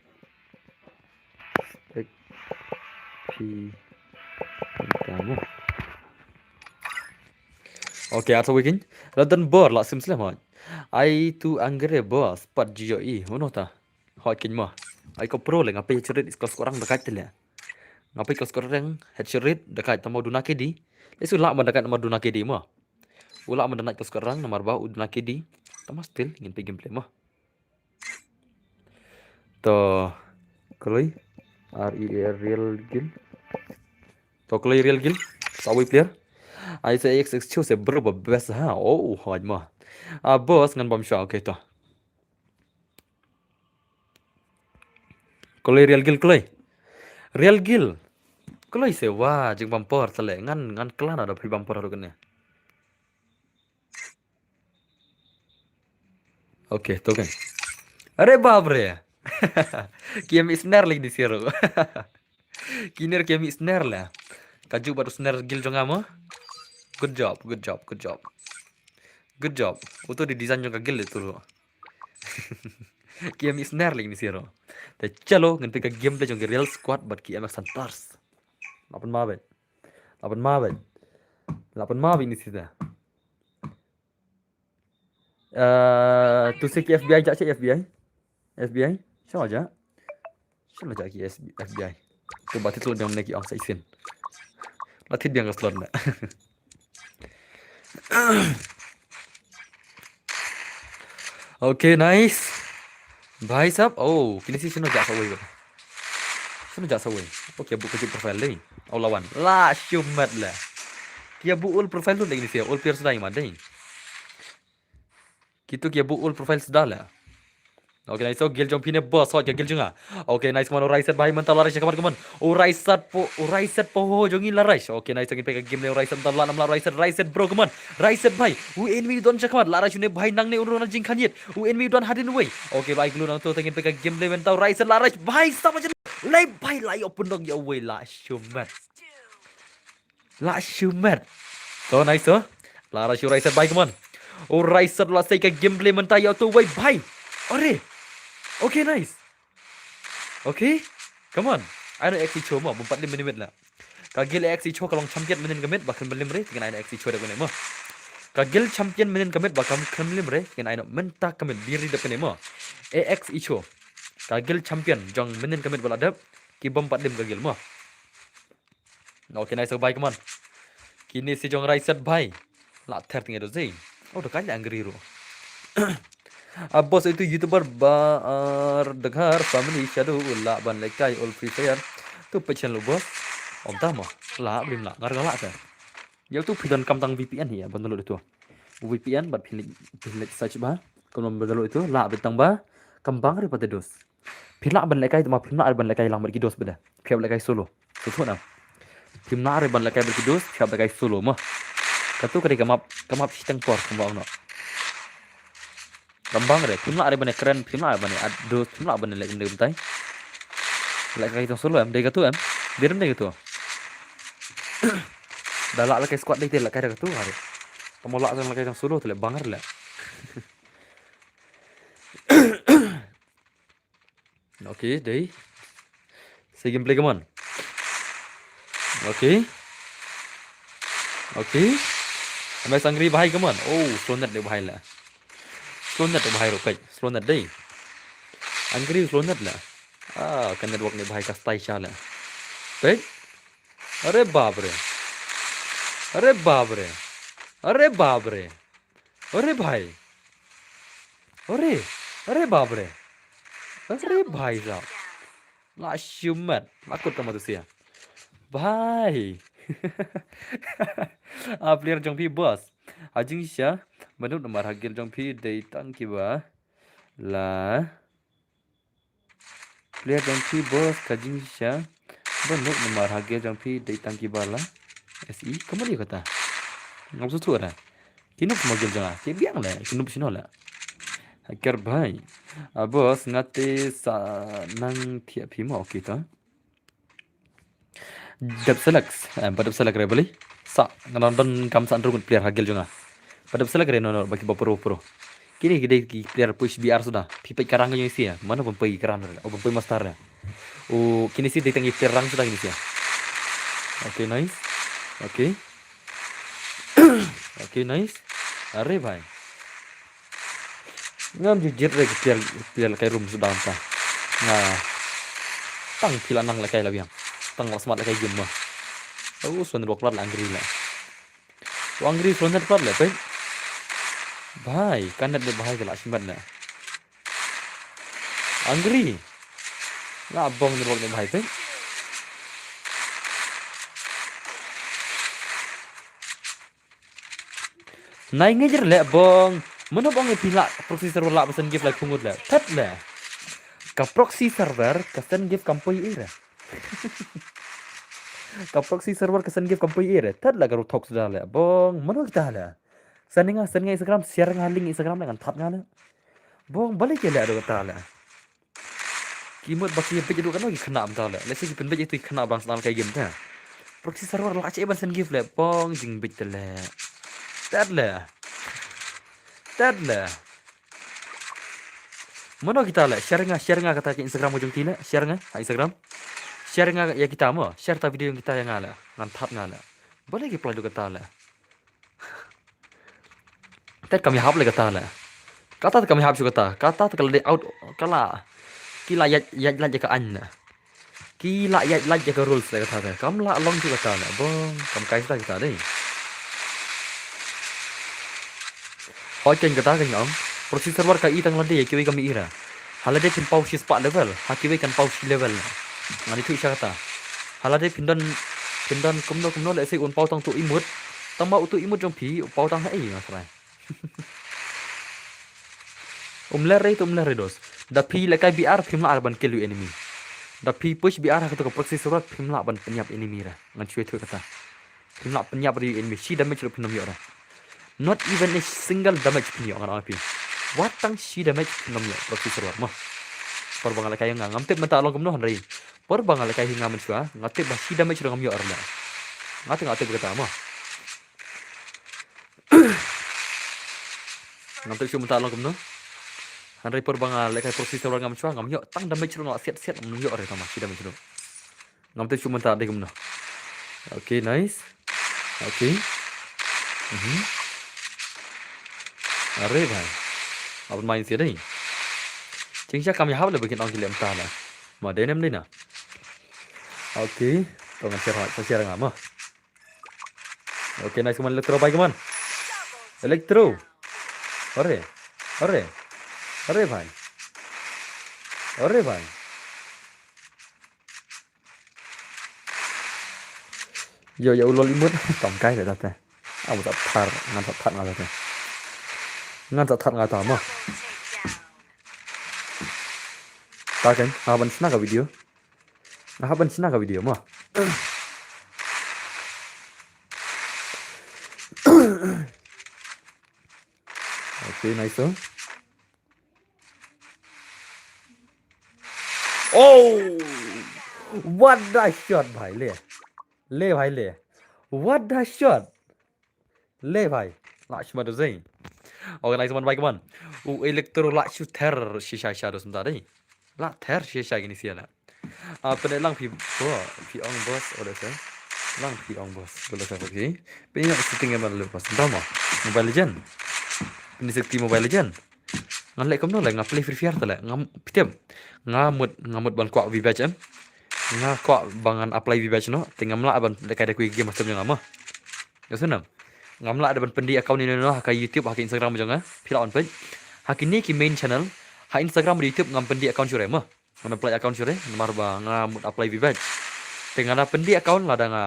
X P. Tamo. Okay, ata wikin. Ladan bor la sim slem hoi. Ai tu angre bor spat jiyo i. Uno ta. Hoi kin mo. Ai ko pro le ngapai headshot rate is ko skorang dekat tele. Ngapai ko skorang headshot rate dekat tamo duna K D. Lesu la man dekat tamo duna K D mo. Ula man dekat ko skorang namar ba u duna K D. Tamo still ngin pe gameplay mo. To kloi R E A Real Guild. To kloi Real Guild. Sawi player. Ai se X X chu se bro ba best ha. Oh, hoj ma. Ah, boss ngan bam shwa. Okay to. Kloi Real Guild kloi. Real Guild. Kloi se wa jing bam por tale ngan ngan klana da phil bam por haru kene. Okay, to kan. Are bap re. Ki em snare lagi di siro. Kiner ki em snare la. Kaju batu snare guild jong amo. Good job, good job, good job. Good job. Uto di design jong ka guild itu lo. Ki em snare lagi di siro. Te chalo ngan pe ka gameplay jong ki Real Squad but ki em Hunters. Lapan mabet. Lapan mabet. Lapan mabet ini sita. Eh, tu si ki F B I ja si F B I. F B I. Sha ja. Sha ja ki F B I. Tu ba ti tu dang ne ki ong sa isin. La ti biang ka slot na. Okay, nice. Bhai sab, oh, kini si shano ja sa wei. Shano ja sa wei. Okay, bu ka ju profile dei. Oh, lawan. La shumat la. Kia bu ul profile tu lagi ni si, ul player sedang ma dei. Kitu kia bu ul profile sedang la. Okay, nice. So guild jong pine boss hot kia guild jong nga. Okay, nice man. Urai set bhai mental lari sya kaman kaman. Urai set po, urai set po ho jong ngi la rai. Okay, nice. Ngin peka game le urai set mental la nam la rai set, rai set bro kaman. Rai set bhai. U enemy don sya kaman la rai shune bhai nang ne unrona jing khanyet. U enemy don hadin wei. Okay, bhai glu nang tu ngin peka game le mental rai set la rai bhai sama jen. Lai bhai lai open dong ya wei la shumat. La shumat. To nice to. La ra shu rai set bhai kaman. Urai set la sei ka gameplay mentai ya tu wei bhai. Ore. Okay, nice. Okay. Kaman. Ai no X E cho mo, bumpat lim minimit la. Ka guild X E cho ka long champion minin kamit ba kan lim re, tingin ai no X E cho da kane mo. Ka guild champion minin kamit ba kan lim re, tingin ai no mentak kamit biri da kane mo. A X E cho. Ka guild champion jong mynnin ka miet ba la dep. Ki bom pat dim ka guild mo. Okay, nice, bhai, come on. Kine si jong Raiset, bhai. La ther tnge do zi. Oh, do kan angry ru. A boss itu YouTuber ba ar dkhar family shadow u lah ban lehkai ol Free Fire. Tu pechan lo boss. Om tama. Lah blim lah ngar lah ta. Ya tu phi don kam tang VPN hi ya ban download itu. VPN bad phi leh, phi leh search ba. Kam ban download itu lah bad tang ba. Kam bang ri pat dos. Phi lah ban lehkai tama phi lah ban lehkai lang bad ki dos bad. Phi hap lehkai solo. Solo na. Phi lah ban lehkai bad ki dos, phi hap lehkai solo mo. Katu ka dei ka map, ka map shiteng por kumba ong no. Kam bang re, phi lah ban kren, phi lah ban ad dos, phi lah ban leh kumtai. Lehkai tang solo em, dei katu em. Direm dei katu. Da lah lehkai squad dei te lehkai da katu hari. Tama lah tang lehkai tang solo te leh bang re leh. Okay, dei. Sa gameplay, come on. Okay. Okay. Amai sangri bahai, come on. Oh, slow net dei bahai la. Slow net dei bahai ro pek. Slow net dei. Angry slow net la. Ah, ka network ne bahai ka style sha la. Pek. Are bap re. Are bap re. Are bap re. Are bhai. Are. Are bap re. Are bhai sahab. La shumat. La kut ka matusia. Bhai. A player jong phi boss. A jingshisha. Banud namar ha guild jong phi dei tang kiba. La. Player jong phi boss ka jingshisha. Banud namar ha guild jong phi dei tang kiba la. S E, kamu dia kata. Ngap susu ada. Ki noob mo guild jong nga. Ki biang la. Ki noob sino la. Hacker bhai. A boss nga te sa nang thiah phi mo kita. Dep select, eh, ba dep select re bali. Sa, nga don kam sa nrung player ha guild jong nga. Ba dep select re no, no, ba ki ba pro, pro. Kini ki dei ki player push B R suda. Phi peit ka rank jong si ya. Mano pun peit ka rank re. O pun peit master re. O kini si dei tang ki player rank suda kini si ya. Okay, nice. Okay. Okay, nice. Are bhai. Ngam ju jit re ki player, player kai room suda ta. Nga. Tang phi la nang la kai la biang. Tang la smat la kai game ma. Oh, suan rok plat la angry la. Wa angry suan rok plat la pek. Bhai, ka net de bhai ka la shimat la. Angry. La bong rok de bhai pek. Nai ngejir le bong. Mano bong e pila proxy server la ba send gift la khungut le. Tat le. Ka proxy server ka send gift kam poi ira. Ka proxy server ka send gift kam poi ira. Tat le ka ru thok suda le. Bong mano kita le. Send nga, send nga Instagram, share nga link Instagram le ngan that nga le. Bong balik ya le ado kata le. Ki mut ba ki bit jadu kano ki khynnah mynta le. Lehse ki pynbit itu ki khynnah bang sdang kai game ta. Proxy server la che ban send gift le. Bong jingbit te le. Tat le. Tat le. Mano kita le. Share nga, share nga kata ki Instagram ujung ti le. Share nga ha Instagram. Share nga ya kita mo. Share ta video yang kita ya nga le. Ngan that nga le. Boleh ki pelaju kata le. Tet kam ïahap leh kata leh. Kata te kam ïahap shuh kata. Kata te ka la dei out, ka la. Ki la ïaid, ïaid lait ïa ka aiñ leh. Ki la ïaid lait ïa ka rules leh kata te. Kam lah long shuh kata leh. Bong, kam kai shuh kata dei. Hooid, kein kata kein ong. Proxy server ka i tang lade ïa kiwei kam i ra. Ha lade phin paw shispah level, ha kiwei kan paw shi level. Ngan ïathuh sha kata. Ha lade phin don, phin don kumno kumno lehse un paw tang utu emote. Tang ma utu emote jong phi u paw tang ha ei nga trai. Um leh re to um leh re dos. Da phi lehkai B R phim lah ban kill u enemy. Da phi push B R ha kato ka proxy server phim lah ban pynïap enemy ra. Ngan shu ïathuh kata. Phim lah pynïap re u enemy. Shi damage ruh phin ym ïoh ra. Not even a single damage phin ïoh ngan ong phi. Wat tang shi damage phin ym ïoh proxy server mo. Por ba nga lehkai nga ngam tip mynta long kumno hynrei. Por ba nga lehkai hi nga mynshuwa nga tip ba shi damage ruh ngam ïoh ra leh. Nga tip nga tip kata mo. Ngam tip shuh mynta long kumno. Hynrei por ba nga lehkai proxy server ngam shuwa ngam ïoh tang damage ruh nga siat siat ngam ïoh re tang ma shi damage ruh. Ngam tip shuh mynta dei kumno. Okay, nice. Okay. Mhm. Are bhai. Abon main sia dei. Jingshisha kam ïahap leh ba kin ong ki leh mynta na. Mo dei ne ym dei na. Okay. To ngan share, share nga mo. Okay, nice, come on, Electro, bye, come on. Electro. Ore. Ore. Ore bhai. Ore bhai. Ïoh ïa u lol imut. Tang kai te da te. Aw, sa thar, ngan sa thar nga da te. Ngan sa thar nga ta mo. Ta kan, ha ban shna ka video. Nga hap ban shna ka video mo. Okay, nice, oh. Oh! What the shot, bhai, le. Le, bhai, le. What the shot? Le bhai, lah shu madu zai. Organize man bhai, come on. U Electro lah shu ther shisha shisha dos mynta dei. Lah ther shisha kine sia lah. Ah, pynlong phi bo, phi ong boss, ole se. Lang phi ong boss, ole se phi. Pynlong setting em lu boss. Dama. Mobile Legend. Ini sekti Mobile Legend. Ngan leh kumno leh, nga play Free Fire te leh. Ngam, phi tip. Nga mut, nga mut ban kwah V-Bucks em. Nga kwah ba ngan apply V-Bucks noh. Te ngam lah ban leh kai da ki game master jong nga mo. Ïa sngewbha. Ngam lah da ban pyndie account ïano ïano ha ka YouTube, ha ka Instagram jong nga. Phi lah ban peit. Ha kine ki main channel, ha Instagram, YouTube ngam pyndie account shuh re mo. Ngan apply account shuh re, namar ba nga mut apply V-Bucks. Te nga da pyndie account lada nga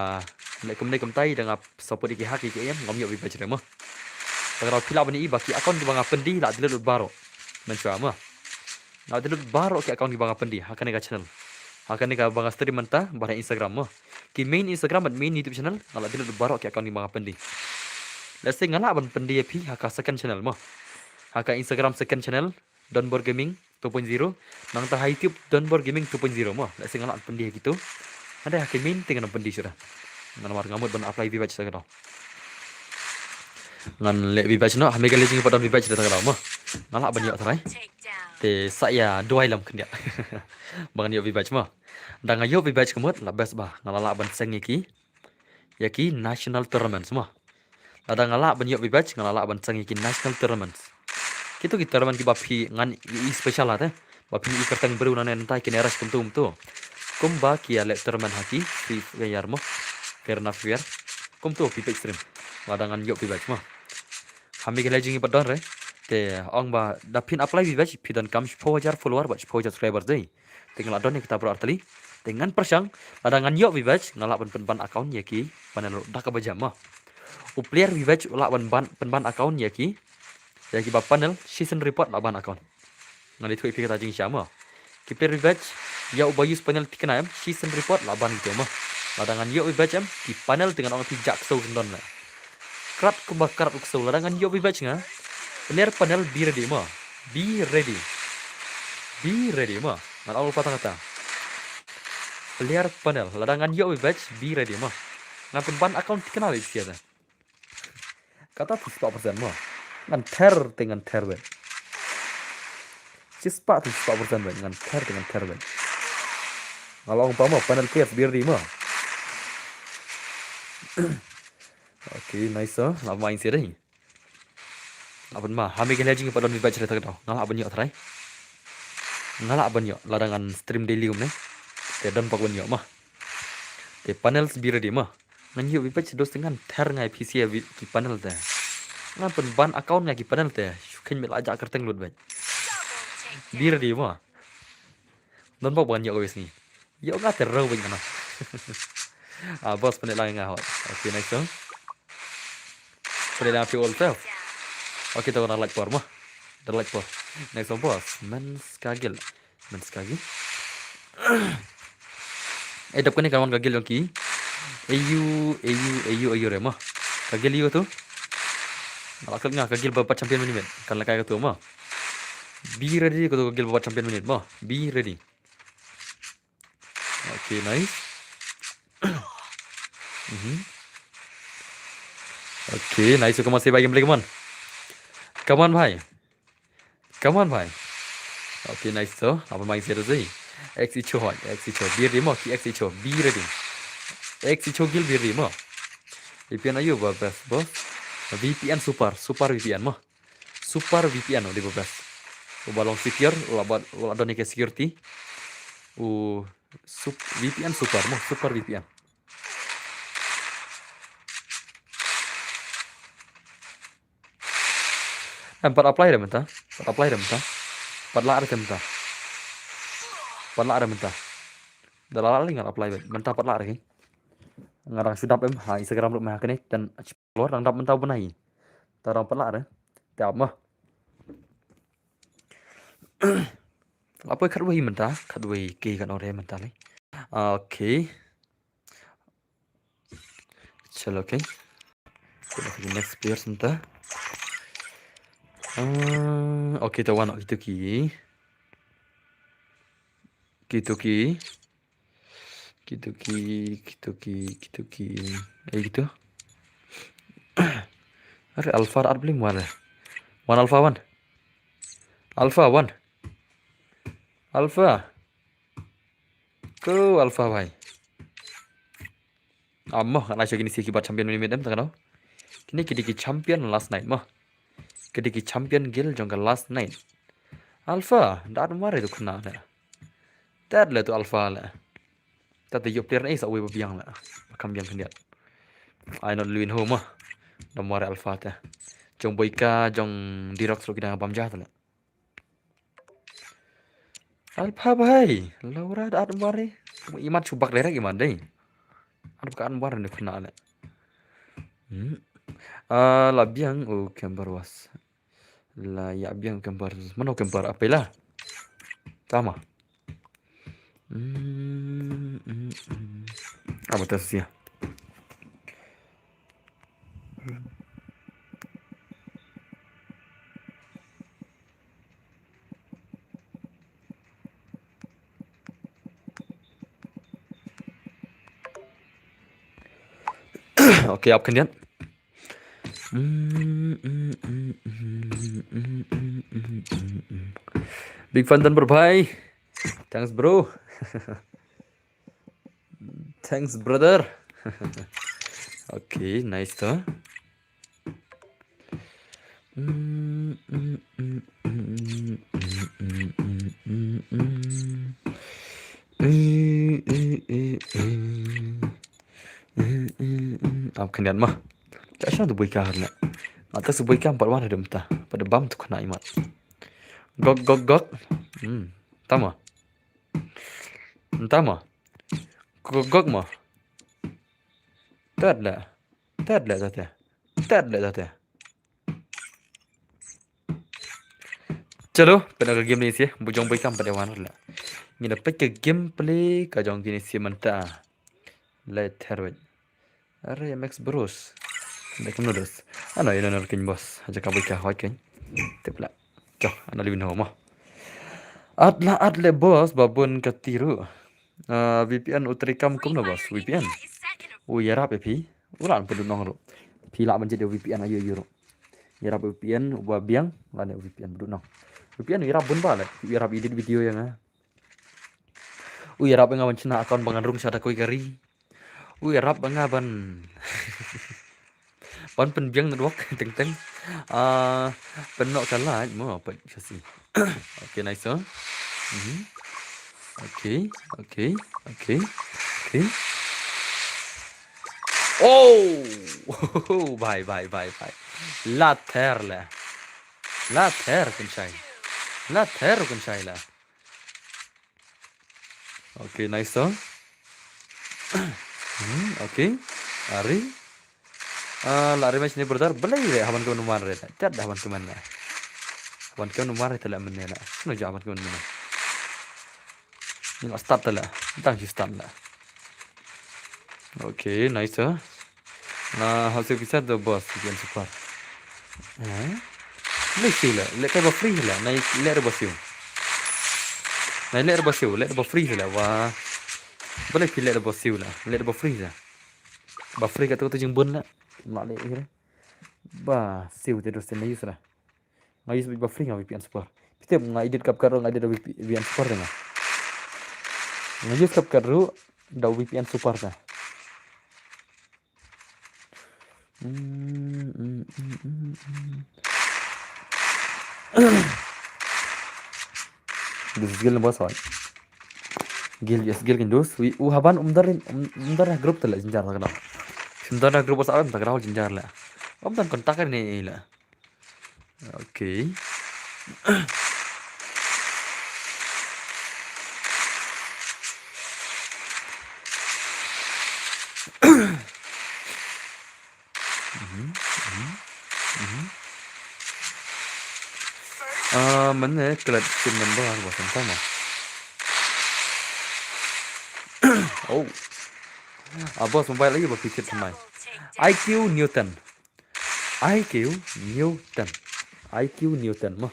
leh kumne kumtai, da nga support ïa ki hack ïa ki em, ngam ïoh V-Bucks re mo. Te nga da phi lah ban ïohi ba ki account kiba nga pyndie lah delete lut baroh. Mynshuwa mo. Nga delete baroh ki account kiba nga pyndie ha kane ka channel. Ha kane kaba nga stream mynta bad ha Instagram mo. Ki main Instagram bad main YouTube channel nga la delete baroh ki account kiba nga pyndie. Let's say nga lah ban pyndie ïa phi ha ka second channel mo. Ha ka Instagram second channel, Donbor Gaming two point zero. Nangta ha YouTube Donbor Gaming two point zero mo. Let's say nga lah ban pyndie ïa kito. Hynrei ha ki main te ngan pyndie shuh re. Namar nga mut ban apply V-Bucks sa ka dong. Ngan leh V-Bucks noh, ha Mega Legend pat don V-Bucks da ta ka dong mo. Nga lah ban ïoh tharai. Te sa ïa duwai lem khyndiat ba ngan ïoh V-Bucks mo. Da nga ïoh V-Bucks ka mut la best ba nga la lah ban seng ïa ki, ïa ki national tournaments mo. Lada nga lah ban ïoh V-Bucks nga la lah ban seng ïa ki national tournaments. Kito ki tournament kiba phi ngan ïohi special ha te. Ba phi ïohi kyrteng briew nangne nangta kine rush kumto kumto. Kumba ki ïa leh tournament ha ki Free Fire mo. Kyrna Free Fire. Kumto phi peit stream. Lada ngan ïoh V-Bucks mo. Ha Mega Legend pat don re. Te ong ba da phin apply V-Bucks phi donkam shiphew hajar follower bad shiphew hajar subscriber dei. Te nga la don ïa kita baroh artylli. Te ngan pyrshang, lada ngan ïoh V-Bucks nga lah ban pynban account ïa ki panel ruh da kaba jam mo. U player V-Bucks u lah ban ban, pynban account ïa ki, ïa kiba panel, season report lah ban account. Ngan ïathuh ïa phi kata jingshisha mo. Ki player V-Bucks, ïa uba use panel thikna em, season report lah ban kito mo. Lada ngan ïoh V-Bucks em, ki panel te ngan ong ïa phi jak siew kyndon leh. Krat kumba krat u ksew, lada ngan ïoh V-Bucks nga. Player panel, be ready mo. Be ready. Be ready mo. Ngan ong lypa tang kata. Player panel, lada ngan ïoh V-Bucks, be ready mo. Ngan pynban account thikna leh phi ïa ta. Kata phi spah percent mo. Ngan ther te ngan ther beit. Shispah te shispah percent beit, ngan ther te ngan ther beit. Nga la ong pa mo, panel players, be ready mo. Okay, nice, oh. Lah main sih dei. Lah ban ma, ha Mega Legend pat don V-Bucks re ta ka dong. Nga lah ban ïoh tharai. Nga lah ban ïoh, lada ngan stream daily kumne. Te don pat ban ïoh mo. Te panels, be ready mo. Ngan ïoh V-Bucks dos te ngan ther nga ïa phi sia ki panel te. Ngan pynban account nga ki panel te. Shu kheiñ met la jah kyrteng lut beit. Be ready mo. Don pat ban ïoh ka wei sngi. Ïoh nga te rew beit nga na. Ah, boss, pynlong nga hot. Okay, nice, oh. Pynlong phi all self. Okay, to na like por mo. Da like por. Nice, oh, boss. Mens ka gil. Mens ka gil. Eh, dap kane ka wan ka gil jong ki. Ayu, ayu, ayu, ayu re mo. Ka gil ayu tu. Nga la klet nga ka gil ba pat champion minit. Kan la kai ka tu mo. Be ready ka tu ka gil ba pat champion minit mo. Be ready. Okay, nice. Mhm. Okay, nice. Come on, say bye gameplay, come on. Come on, bhai. Come on, bhai. Okay, nice. So, apa main serius ni? X icho hoi, X icho. Be ready mo, ki X icho. Be ready. X icho gil be ready mo. V P N ayu ba best, boss. V P N super, super V P N mo. Super V P N, oh, di ba best. Uba long secure, u la ba, u la don ïa ka security. U sup-, V P N super, mo, super V P N. Em, pat apply re mynta. Pat apply re mynta. Pat lah re mynta. Pat lah re mynta. Da la lah re ngan apply bad. Mynta pat lah re ki. Nga dang shu dap em ha Instagram ruh ma ha kane, ten explore dang dap mynta u bnai. Ta dang pat lah re. Te ap ma. La poi khatwei mynta, khatwei ki kan ore mynta le. Okay. Chalo, okay. Kita ke next player sebentar. Ah, okay, ta wan kito ki. Kito ki. Kito ki, kito ki, kito ki. Eh, gitu. Are Alpha at blim wala. One Alpha, one. Alpha, one. Alpha. Ko Alpha bhai. Amo, ngan ai sha kine sha ki bat champion minimit em, tang kano. Kine ki dei ki champion last night mo. Ki dei ki champion guild jong ka last night. Alpha, da at mare tu kena le. Tad le tu Alpha le. Tad te ïoh player ne sa uwei ba biang le. Ba kham biang khyndiat. Ai not luin ho mo. Da mare Alpha te. Jong Boika, jong Dirox ruh ki dang bam jah te le. Alpha bhai, Laura da at mare. Imat shu bak direct imat dei. At bak at mare ne kena le. Hmm. Ah, la biang u Kembar was. La ïa biang Kembar. Mano Kembar apa la? Tama. Hmm, hmm, hmm. Apa tas ya? Okay, ap khyndiat. Big fan Tanbor bhai. Thanks, bro. Thanks, brother. Okay, nice to. Ap khyndiat ma. Ka shang tu Boika la. Ata su Boika pat wan da mynta. Pat bam tu kena imat. Gok, gok, gok. Hmm. Tama. Tama. Gok, gok ma. Tad la. Tad la tata. Tad la tata. Chalo, pynda ka game ne sha, bu jong Boika pat wan la. Ngin da peit ka gameplay ka jong kine sha mynta. Let her wait. Are Max Bros. Dei kumno dos. Ano ino nor king boss. Aja ka Boika hoi king. Tip la. Cho, ano liwin ho mo. At la at le boss, babun ka tiru. Ah, V P N u trei kam kumno boss, V P N. U ïarap ïa phi. U la pynduh nong ruh. Phi la ban jied ïa V P N ayu ayu ruh. Ïarap V P N uba biang, lane V P N pynduh nong. V P N u ïarap bun ba le, u ïarap edit video ïa nga. U ïarap ïa nga ban shna account ba ngan rung sha da kawei ka ri. U ïarap ba nga ban ban pynbiang network teng teng. Ah, pynnoh ka light mo pat sha si. Okay, nice, huh? Mhm. Okay, okay, okay, okay. Oh! Bye, bye, bye, bye. La ter la. La ter kan shai. La ter kan shai la. Okay, nice song. Hmm, okay. Ari. Ah, la rematch ne brother. Belai re haban ka numar re. Chat dah haban ka mana. Haban ka numar re tala mana na. Sino ja haban ka mana. Ni la start tala. Tang si start la. Okay, nice, huh? Na hal se bisa the boss, V P N super. Eh? Leh siew leh, leh kai ba free leh, na leh re ba siew. Na leh re ba siew, leh re ba free leh, wa. Ba leh phi leh re ba siew leh, leh re ba free leh. Ba free ka tu tu jingbun leh. Na leh re. Ba siew te dos te na use leh. Nga use ba free nga V P N super. Phi tip nga edit CapCut ruh nga edit da V P N super te nga. Nga use CapCut ruh da V P N super te. Dus gel ne bos hoi. Gel yes gel kin dus. Wi u haban um dar um, um dar group tele jinjar la kana. Sim dar group bos alam tak raw jinjar la. Um dan kontak ne la. Okay. Mhm, mhm, mhm. Ah, mane klet sim member ba sama. Oh. Ah, bos mobile aïu ba phi thied thymmai? I Q Neo ten. I Q Neo ten. I Q Neo ten mo.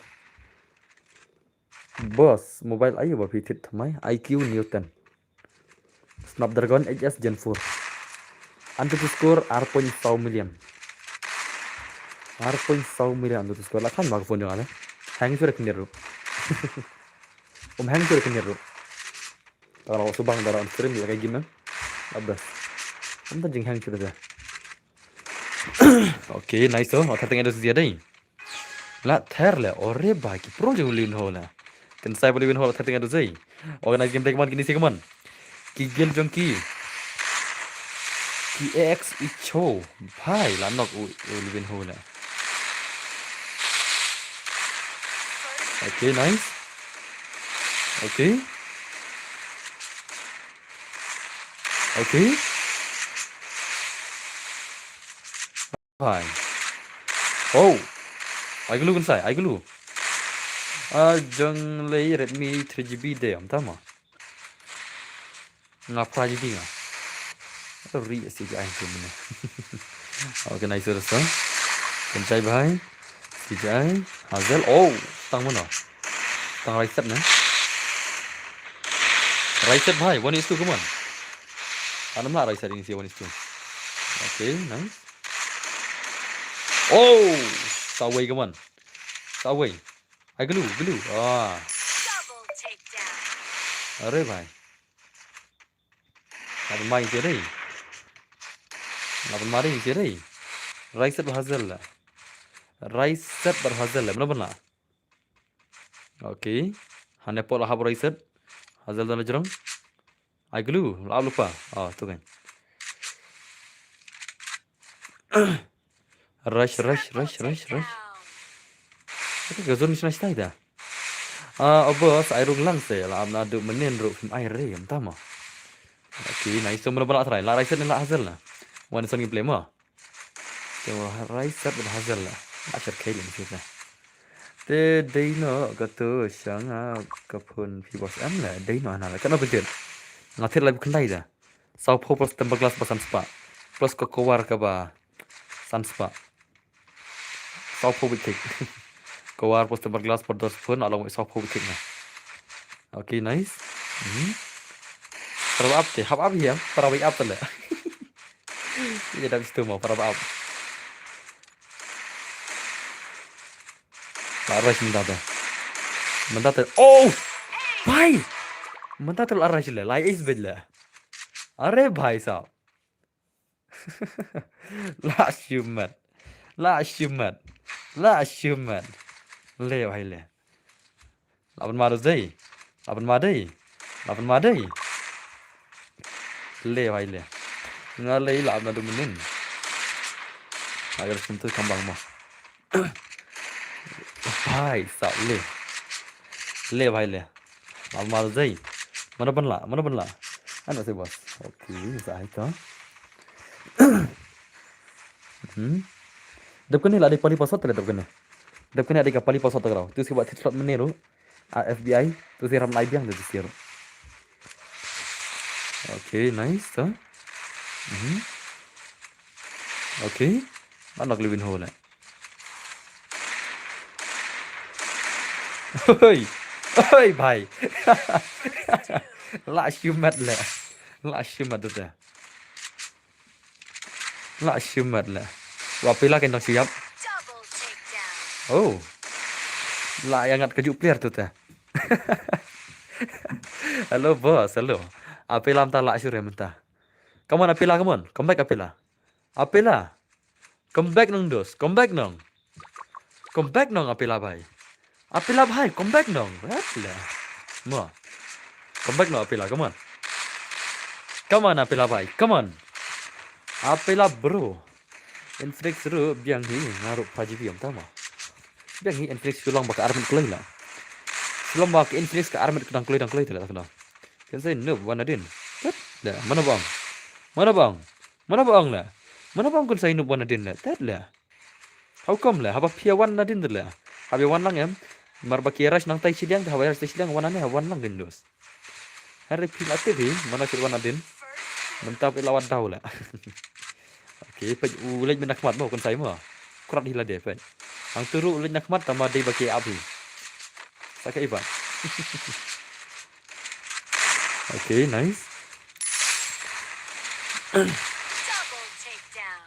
Bos mobile aïu ba phi thied thymmai? I Q Neo ten. Snapdragon H S Gen four. Antutu score ar point saw million. Ar point saw million antutu score. La khan ma ka phone jong ale. Hang sure khnir ruh. Um hang sure khnir ruh. Tara su bang dara on stream la ka game. Abas. Um ta jing hang sure da. Okay, nice to. Atar teng ada zia dai. La ther le ore ba ki pro jong Lin Ho la. Kan sai ba Lin Ho la ther teng ada zai. Organize game teng man kini si kaman. Ki gel jong ki. Ki X i cho. Bhai la nok u u Lin Ho la. Okay, nice. Okay. Okay. Bhai. Oh. Ai gulu kan sai, ai gulu. Ah, jong lei Redmi three G B de am tama. Nga pra G B nga. Ri si jai tu mene. Okay, nice so. Kan sai bhai. Si jai. Hazel. Oh, tang mana? Tang right set na. Right set bhai, one is two, come on. Anam la right set ini si one is two. Okay, nice. Oh, sawai kaman. Sawai. Ai gelu, gelu. Ah. Double takedown. Are bhai. Laban mai sia dei. Laban mai sia dei. Rai set ba Hazel la. Rai set ba Hazel la. Mano ban la? Okay. Hane pot la hap rai set. Hazel da la jrong. Ai gelu, la ap lypa. Ah, tu kan. Rush, rush, rush, rush, rush. Ka zone ni sna stai da. Ah, obo sa ai rung lang se la am na du menen ru phim ai re am tama. Okay, nice to mena bala try. La rai set ni la Hazel na. Wan son gameplay mo. Te wa rai set ba Hazel la. Ashar kai ni sita. Te dei no ka tu shang a ka phone phi bos am la. Dei no na la. Ka no bentin. Nga thir la khyndai da. Saw phew plus temper glass ba san spah. Plus ka cover kaba san spah. Saw phew bit cake. Cover plus temper glass per dos phone along with saw phew bit cake na. Okay, nice. Mhm. Para ap te, hap ap hiam, para wai ap tele. Iya dah situ mau para ap. La rush mynta te. Mynta te. Oh! Bhai! Mynta te la rush le, la ace bad le. Are bhai sahab. La shimet. La shimet. La shimet. Le bhai le. Laban ma dei. Laban ma dei. Laban ma dei. Le bhai le. Nga le laban du menen. Agar sentuh kambang mo. Bhai sahab le. Le bhai le. Laban ma dei. Mana ban la, mana ban la. Ano se bos. Okay, sa hai to. Hmm. Dep kane la dei pali pasot tele dep kane. Dep kane dei ka pali pasot tele. Tu si ba thit slot mene ru. A F B I. Tu si ram lai biang tu si ru. Okay, nice. Huh? Mhm. Okay. Anak liwin ho le. Hoi. Hoi bhai. La shimet le. La shimet tu te. La shimet le. Wa pila ken dang siap. Oh. La yang ngat kaju player tu te. Hello boss, hello. Apila mynta la sure mynta. Come on Apila, come on. Come back Apila. Apila. Come back nong dos. Come back nong. Come back nong Apila bhai. Apila bhai, come back nong. Rat le. Mo. Come back noh Apela, come on. Come on Apela bhai, come on. Apela bro. Infinix ruh biang hi, nga ruh phra G B ym tang mo. Biang hi Infinix shu long ba ka armet kloi la. Shu long ba ka Infinix ka armet dang kloi dang kloi te la ka na. Kan sai noob wan nadien. Tat la, mano ba ong? Mano ba ong? Mano ba ong la? Mano ba ong kan sai noob wan nadien la? Tat la. How come la? Haba phi ïa wan nadien te la. Haba ïa wan lang em. Mar ba ki rush nangtai shiliang, haba rush tai shiliang wan ne, wan lang din dos. Hynrei phi la tip hi, mano shu wan nadien. Mynta phi la wan daw la. Okay, peit u leit mynta khmat mo, kan sai mo. Krat hi lade peit. Hangtu ruh u leit na khmat tang ma dei ba ki ap hi. Sa ka iba. Okay, nice. Double takedown.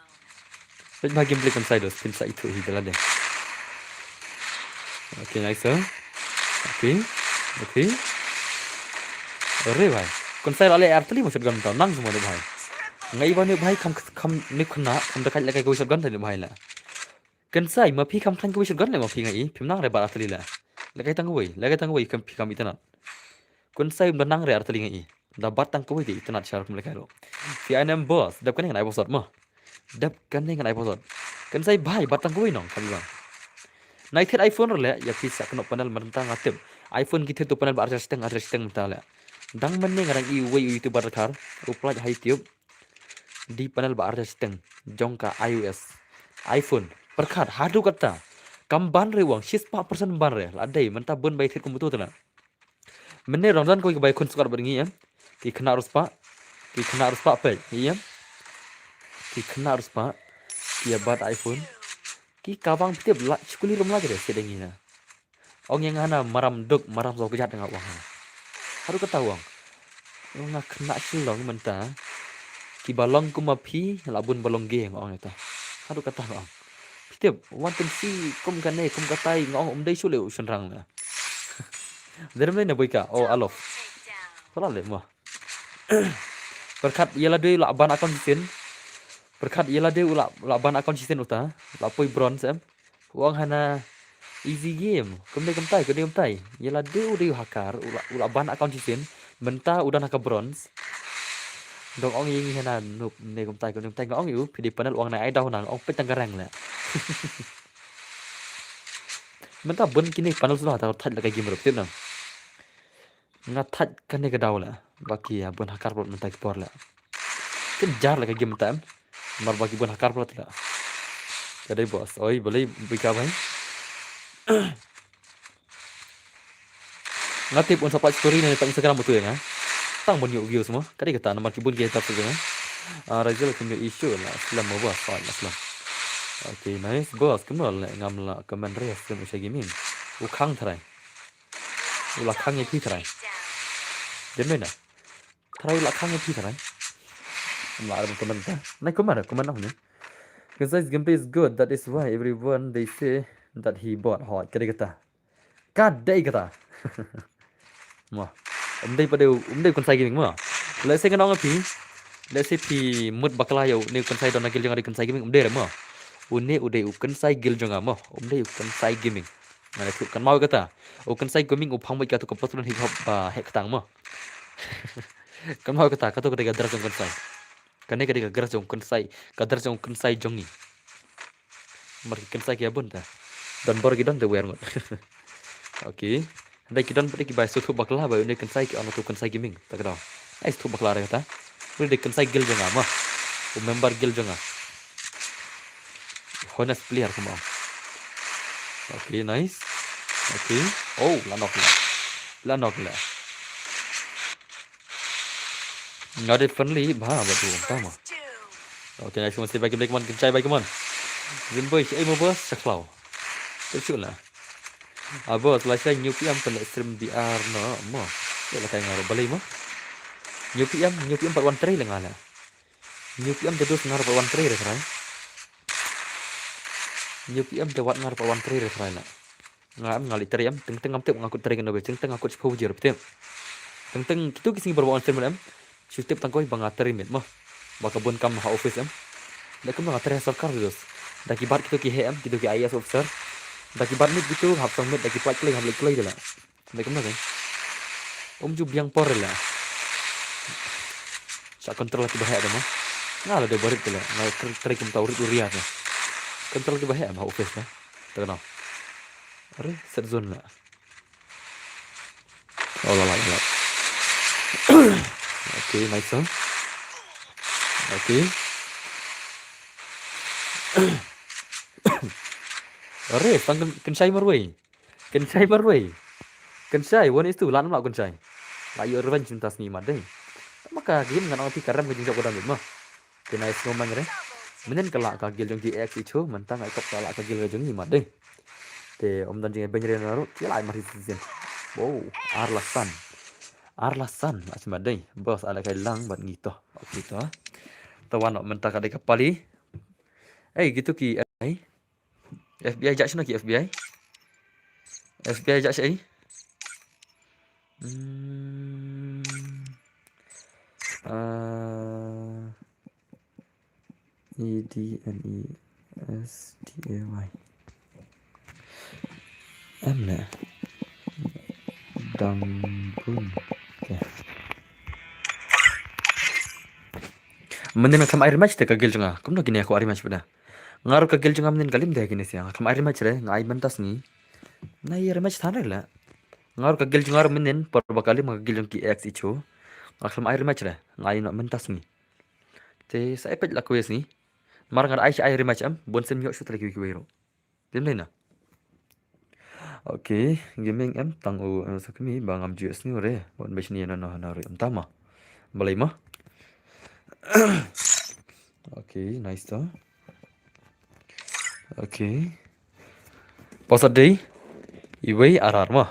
Peit ba gameplay kan sai dos, phin sa ithuh hi da lade. Okay, nice sir. Okay. Okay. Are bhai. Kan sai la leh artylli mo shotgun ta nang semua de bhai. Nga iba ne bhai kham, kham ne khna, kham da kait la kai ko shotgun ta ne bhai la. Kan sai ma phi kham khlaiñ kawei shotgun le ma phi nga i, phim nang re bat artylli la. La kai tang kawei, la kai tang kawei kham phi kham itynnad. Kan sai ym da nang re artylli nga i. Da bat tang kawei te itynnad sha ruh kum la kai ruh. Phi ai nem boss, dep kane ngan ai boss mo. Dep kane ngan ai boss. Kan sai bhai bat tang kawei nong kham i ba. Nai thied iPhone re le, ïa phi sa kynnoh panel mynta nga tip. iPhone ki thied tu panel ba ar shiteng, ar shiteng mynta le. Dang mynne nga dang i uwei u YouTuber dkhar, u pynlait ha YouTube. Dei panel ba ar shiteng jong ka iOS. iPhone. Pyrkhat haduh katta. Kam ban re u ong, shispah percent ban re. La dei mynta bun ba ïa thied kumtu te la. Mynne Ramadan kawei ka bai khun sukar bad ngi em. Ki khynnah riewspah. Ki khynnah riewspah peit. Ïa em. Ki khynnah riewspah. Ki ïa bat iPhone. Ki kabang phi tip la skuli rum la jare sha dei ngi na. Ong ïa nga hana maram duk, maram so kjat nga ong hana. Haduh katta ong. Nga khynnah Shillong mynta. Ki ba long kum ma phi, la bun ba long ge nga ong ïa ta. Haduh katta nga ong. Phi tip, wan tynsi kum kane, kum katai nga ong um dei shu le u shynrang na. Dei ne boi ka, oh alof. Pala le mo. Pyrkhat ïa lade u la ban account shisien. Pyrkhat ïa lade u la, la ban account shisien uta. La poi bronze em. U ong hana easy game. Kumne kumtai, kumne kumtai. Ïa lade u dei u hacker, u la, u la ban account shisien. Mynta u don ha ka bronze. Dang ong ïa ngi hana noob ne kumtai, kumne kumtai. Nga ong ïa u, phi dei panel u ong na ai daw nang, ong peit tang ka rank le. Mynta bun kine panel sula ta thait la ka game ruh tip nang. Nga thait kane ka daw la. Ba ki ïa bun hacker palat mynta ki por la. Kin jar la ka game mynta em. Mar ba ki bun hacker palat la. Ka dei boss. Oi, balei bika bhai. Nga tip un sa pait story ne pait Instagram utu ïa nga. Tang bun ïoh views mo. Ka dei kata namar ki bun ki haters ïa nga. Ah, Razel kum ïoh issue la. Slam mo boss. Oi, la slam. Okay, nice boss. Kumno la ngam la comment re sim u sha gaming. U khang tharai. U la khang ïa phi tharai. Dei mynta. Tharai u la khang ïa phi tharai. Ym lah ram comment ta. Nai comment, comment noh ni. Because his gameplay is good, that is why everyone they say that he bot. Hoi, ka dei kata. Ka dei kata. Mo. Um dei pat dei, um dei u Kynsai Gaming mo. Let's say ngan ong ïa phi. Let's say phi mut bakla ïa une u Kynsai don ha guild jong nga dei u Kynsai Gaming, um dei re mo. Une u dei u Kynsai guild jong nga mo. Um dei u Kynsai Gaming. Nga dei tu kynmaw kata. U Kynsai Gaming u phang bad katu ka Patreon hip hop ba heh ktang mo. Kynmaw kata, katu ka dei ka dress jong u Kynsai. Kane ka dei ka dress jong u Kynsai, ka dress jong u Kynsai jong ngi. Mar ki Kynsai ki ïa bun ta. Don bor ki don te wer ngut. Okay. Dei ki don pat dei ki bai sngewthuh bakla ba une u Kynsai ki ong utu u Kynsai Gaming. Ta ka dei. Ai sngewthuh bakla re kata. Une u dei u Kynsai guild jong nga mo. U member guild jong nga. Honest player kumba. Okay, nice. Okay. Oh, la knock la. La knock la. Nga dei friendly bha bad u tama. Okay, nice one. Stay back, Black Man, Kynsai back, man. Zin boy, ai mo boss, sa khlaw. Te shu la. A boss, la shai new P M pynleh stream B R no mo. Te la kai nga ruh balei mo. New P M, new P M pat wan trei la nga la. New P M te dus nga ruh pat wan trei re krai. New P M te wat nga ruh pat wan trei re krai la. Nga em nga leit trei em, teng teng ngam tip nga kut trei kano be, teng teng nga kut shiphew baje ruh tip. Teng teng kitu ki sngi baroh ba wan stream em. Shu tip tang kawei ba nga trei miet mo. Ba ka bun kam ha office em. Da kumno nga trei ha sorkar te dus. Da ki bat kitu ki heh em, kitu ki I A S officer. Da ki bat miet kitu hap song miet, da ki pait kloi hap leit kloi de la. Dei kumno kein. Um ju biang por la. Sa control ki bahaya dama. Nga la de barit la. Nga trei kumta urit uria ta. Control ki bahaya ma office na. Tengah. Are set zone la. Oh la la la. Okay, nice one. Okay. Are tang ken shai marwei. Ken shai marwei. Ken shai one is two lan ma ken shai. La ïoh revenge mynta sngi ma dei. Tama ka game ngan ong ti ka rem ka jingjop ka dam ma. Te nai sngew man re. Mynnin ka lah ka guild jong ki X i chu, mynta ngai kop ka lah ka guild ka jong i ma dei. Te um don jingïabeiñ re na ruh, ki lah mar hi season. Wow, ar la san. Ar la san, ach ma dei. Boss ala kai lang bad ngi to. Okay to. To wan mynta ka dei ka pali. Ei, gitu ki ai. F B I jak shano ki F B I? F B I jak shai? Hmm. Uh, E D N E S T A Y. Em ne. Dambun. Okay. Mynnin nga khlem ai rematch te ka guild jong nga. Kumno kine ko ai rematch bada. Nga ruh ka guild jong nga mynnin ka lim de kine sia. Nga khlem ai rematch re, nga ai mynta sngi. Nga ai rematch than re la. Nga ruh ka guild jong nga ruh mynnin por ba ka lim ka guild jong ki X i chu. Nga khlem ai rematch re, nga ai noh mynta sngi. Te sa ai peit la kawei sngi. Mar nga da ai shi ai rematch em, bun sim ïoh shu tla kiwei kiwei ruh. Dim dei na. Okay, gaming em tang u em sa kami ba ngam ju sngi re. Bon ba shini na na na re em tama. Balai ma. Okay, nice to. Okay. Pasat dei. Iwei arar ma.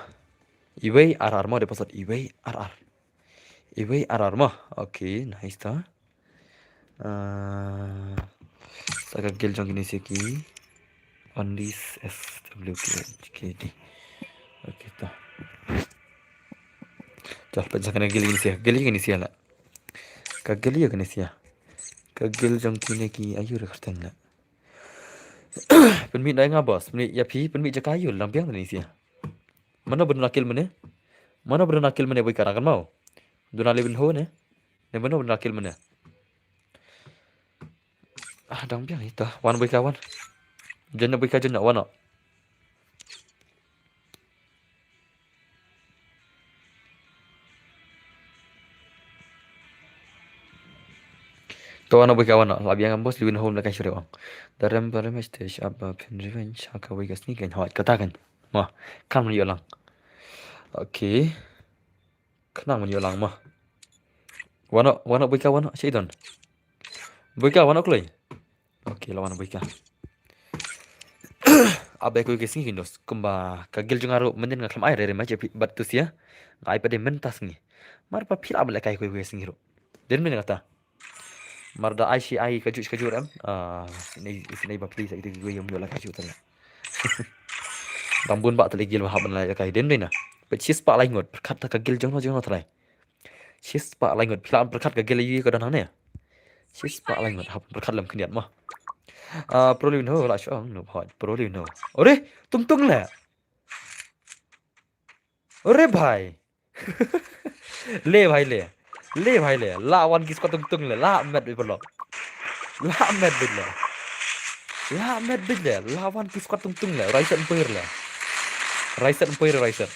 Iwei arar ma dei pasat iwei arar. Iwei arar ma. Okay, nice to. Ah, sa ka guild jong kine sia ki. Only S W K K D. Okay to. Chal peit sa kane guild kine sia. Guild kine sia la. Ka guild kine sia. Ka guild jong kine ki ayu re khartan la. Pynmih dai nga boss. Pynmih ïa phi, pynmih jaka ayu lang biang kine sia. Mano ba duna kill mane? Mano ba duna kill mane boi ka rang kan mau. Duna lewin ho ne. Ne mano ba duna kill mane? Ah, dang biang ita. Wan boi ka wan. Jena boi ka jena wan. To wan boi ka wan. La biang boss lewin ho na ka shuri wan. Darem barem stage up pin revenge. Haka boi ka sneak in hot kata kan. Ma, kan mun yolang. Okay. Khnang mun yolang ma. Wano, wano boi ka wano, shei don. Boi ka wano kloi. Okay, la wano boi ka. Abe koi ke sngi kindos. Kumba ka guild jong nga ruh mynnin nga khlem ai re re ma je bat tu sia. Nga ai pade mynta sngi. Mar pa phila bale kai koi ke sngi ruh. Den men kata. Mar da ai shi ai ka juh ka jur em. Ah, sini sini ba please itu gue yang yola ka juh tala. Dang bun ba tala guild ba hap ban la kai den dei na. Peit shispah lai ngut. Pyrkhat ta ka guild jong no jong no tala. Shispah lai ngut. Phila pyrkhat ka guild yu ka don hangne. Shispah lai ngut hap pyrkhat lem khyndiat ma. Ah, pro liu no la shong no hot. Pro liu no. Ore, tung tung le. Ore bhai. Le bhai le. Le bhai le. La wan ki squad tung tung le. La met bit lo. La met bit le. La met bit le. La wan ki squad tung tung le. Raiset empire le. Raiset empire raiset.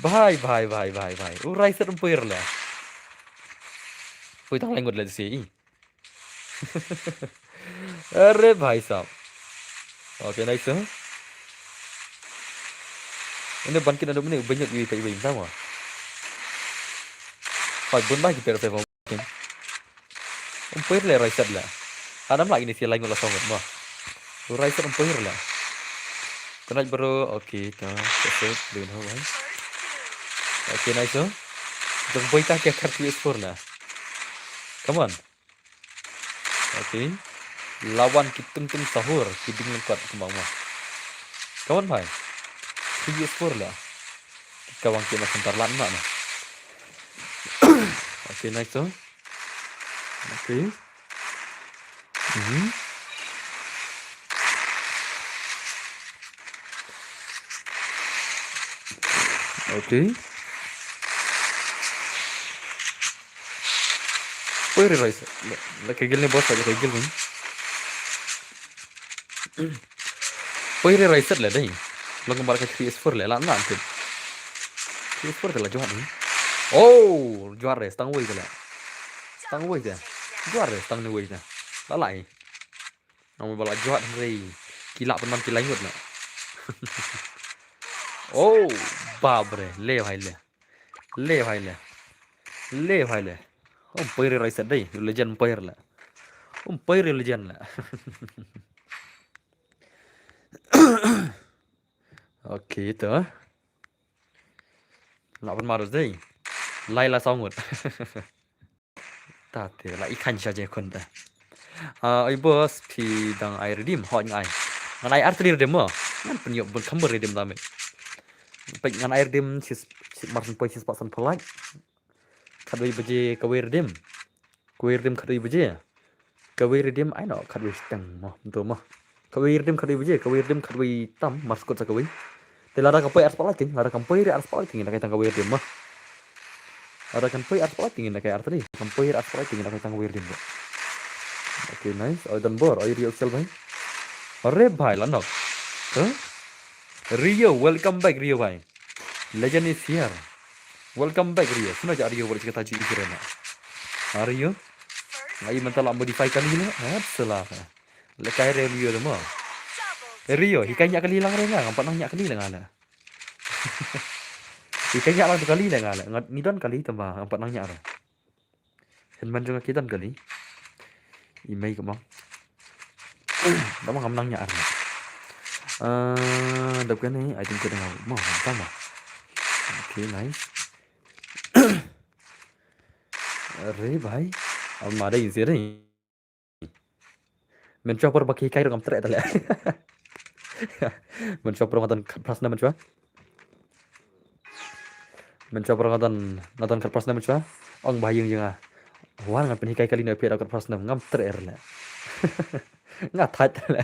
Bhai bhai bhai bhai bhai. U raiset empire le. Pui tang lengut le si. Are bhai sahab. Okay, nice, huh? Ini ban kit adu mini banyak wi kai wi sama. Hai bun bhai kita rasa. Empire le raiset le. Hanam lagi ni si lain la song ma. Raiset empire le. Kena bro, okay, ta. Sesek, beri ho bhai. Okay, nice, huh? Jong boy ta ke thirty four le. Come on. Okay. Lawan ki tung tung sahur, ki ding lengkot kembang ma. Come on bhai. Ki spur la. Ki kawang ki na sentar lan ma na. Okay, nice to. Okay. Mhm. Okay. Poi re rai set. La, la ka guild ne boss la ka guild ne. Poi re rai set le dei. Long kumba la ka three S four le la na tip. Three S four te la jwat ne. Oh, jwat re stang wei te le. Stang wei te. Jwat re stang ne wei te. La lai. Nang ba la jwat re. Ki la pynman ki la ngut na. Oh, bab re. Le bhai le. Le bhai le. Le bhai le. Um poi re rai set dei. Legend poi re le. Um poi re legend le. Okay to. La pynmar dei. Lai la saw ngut. Ta te la i khan sha je khun ta. Ah, oi boss, phi dang ai redeem, hot ngan ai. Ngan ai artylli redeem mo. Ngan pynïoh bun kham bun redeem da me. Peit ngan ai redeem sis, sis mar san poi sis pat san phalak. Khatwei baje kawei redeem. Kawei redeem khatwei baje. Kawei redeem ai no khatwei steng mo. Ntu mo. Kawei redeem khatwei baje, kawei redeem khatwei tam, mar skut sa kawei. Te lada ka poi ar spotlight king, lada kam poi re ar spotlight king, ina kai tang kawei redeem mo. Lada kam poi ar spotlight king, ina kai artylli. Kam poi re ar spotlight king, ina kai tang kawei redeem mo. Okay, nice. Oi don bor, oi Rio Excel bhai. Are bhai la nok. Huh? Rio, welcome back Rio bhai. Legend is here. Welcome back Rio. Suna ja Rio balik kita ji ikire na. Ah, Rio. Ngai mentala modify kali le. Hap sela. Le kai re Rio demo. Rio, hikai nyak kali lang re nga, ngam pat nang nyak kali le nga le. Hikai nyak lang tu kali le nga le. Ngat ngi don kali tamba, ngam pat nang nyak re. Hen man jong ki don kali. I mei ka bang. Da bang ngam nang nyak re. Ah, dap kane, I think ka dang mo, tama. Okay, nice. Re bhai. Am ma dei si re. Men chwa por ba ki kai rong am tre tale. Men chwa por nga don khat phra snem men chwa. Men chwa por nga don, nga don khat phra snem men chwa. Ong ba ïing ïing ah. Wan ngan pynhikai kali na phi da khat phra snem ngam tre er le. Nga thait le.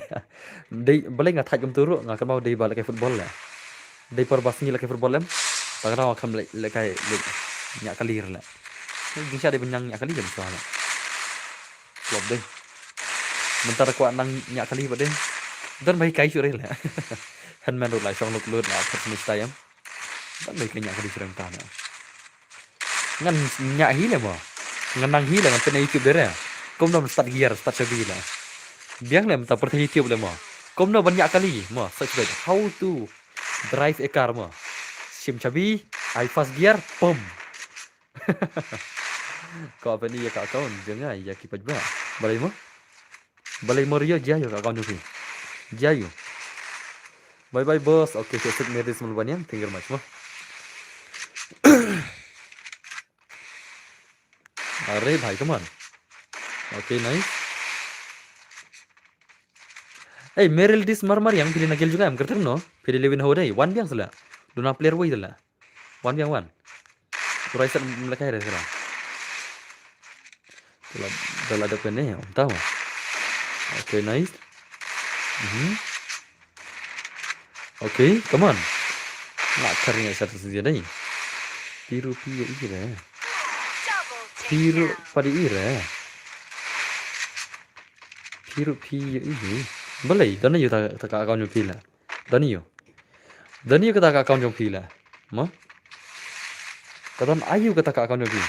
Dei balei nga thait kum tu ruh nga kynmaw dei ba le kai football le. Dei por ba sngi le kai football em. Ta ka daw kham le, le kai le nyak kali le. Jingsha dei ban nang nyak kali le men chwa le. Flop dei. Mynta da kwah nang nyak kali ba dei. Don ba hikai shuh re le. Hen men ruh lai shong lut lut na first match time. Don ba hikai nyak kali shuh re mynta na. Ngan nyak hi le mo. Ngan nang hi le ngan pynai YouTube de re. Kumno start gear, start shabi le. Biang le mynta pyrthei YouTube le mo. Kumno ban nyak kali mo. Search bad how to drive a car mo. Shim shabi, ai first gear, pum. Ko open ïa ka account jong nga ïa ki paidbah. Balei mo? Balei mo Rio jia ïa ka account jong phi. Jia ïa. Bye bye boss. Okay, okay, suk Mary Small Banyan. Thank you very much mo. Are bhai, come on. Okay, nice. Hey, Meryl Dis Marmar yang phi dei na guild jong nga em, kyrteng no? Phi dei Lewin Ho dei. Wan biang sala. Duna player wei sala. Wan biang wan. Kurai set mlekai re sala. Dala dala dep kane, tama. Okay, nice. Mhm. Okay, come on. Nga kar nga sat sisi dei. Piru pi ya ire. Piru padi ire. Piru pi ya ire. Balei, dana yu ta, ta ka account yu pila. Dani yu. Dani yu kata ka account jong phi la. Mo? Ka don ayu kata ka account jong phi.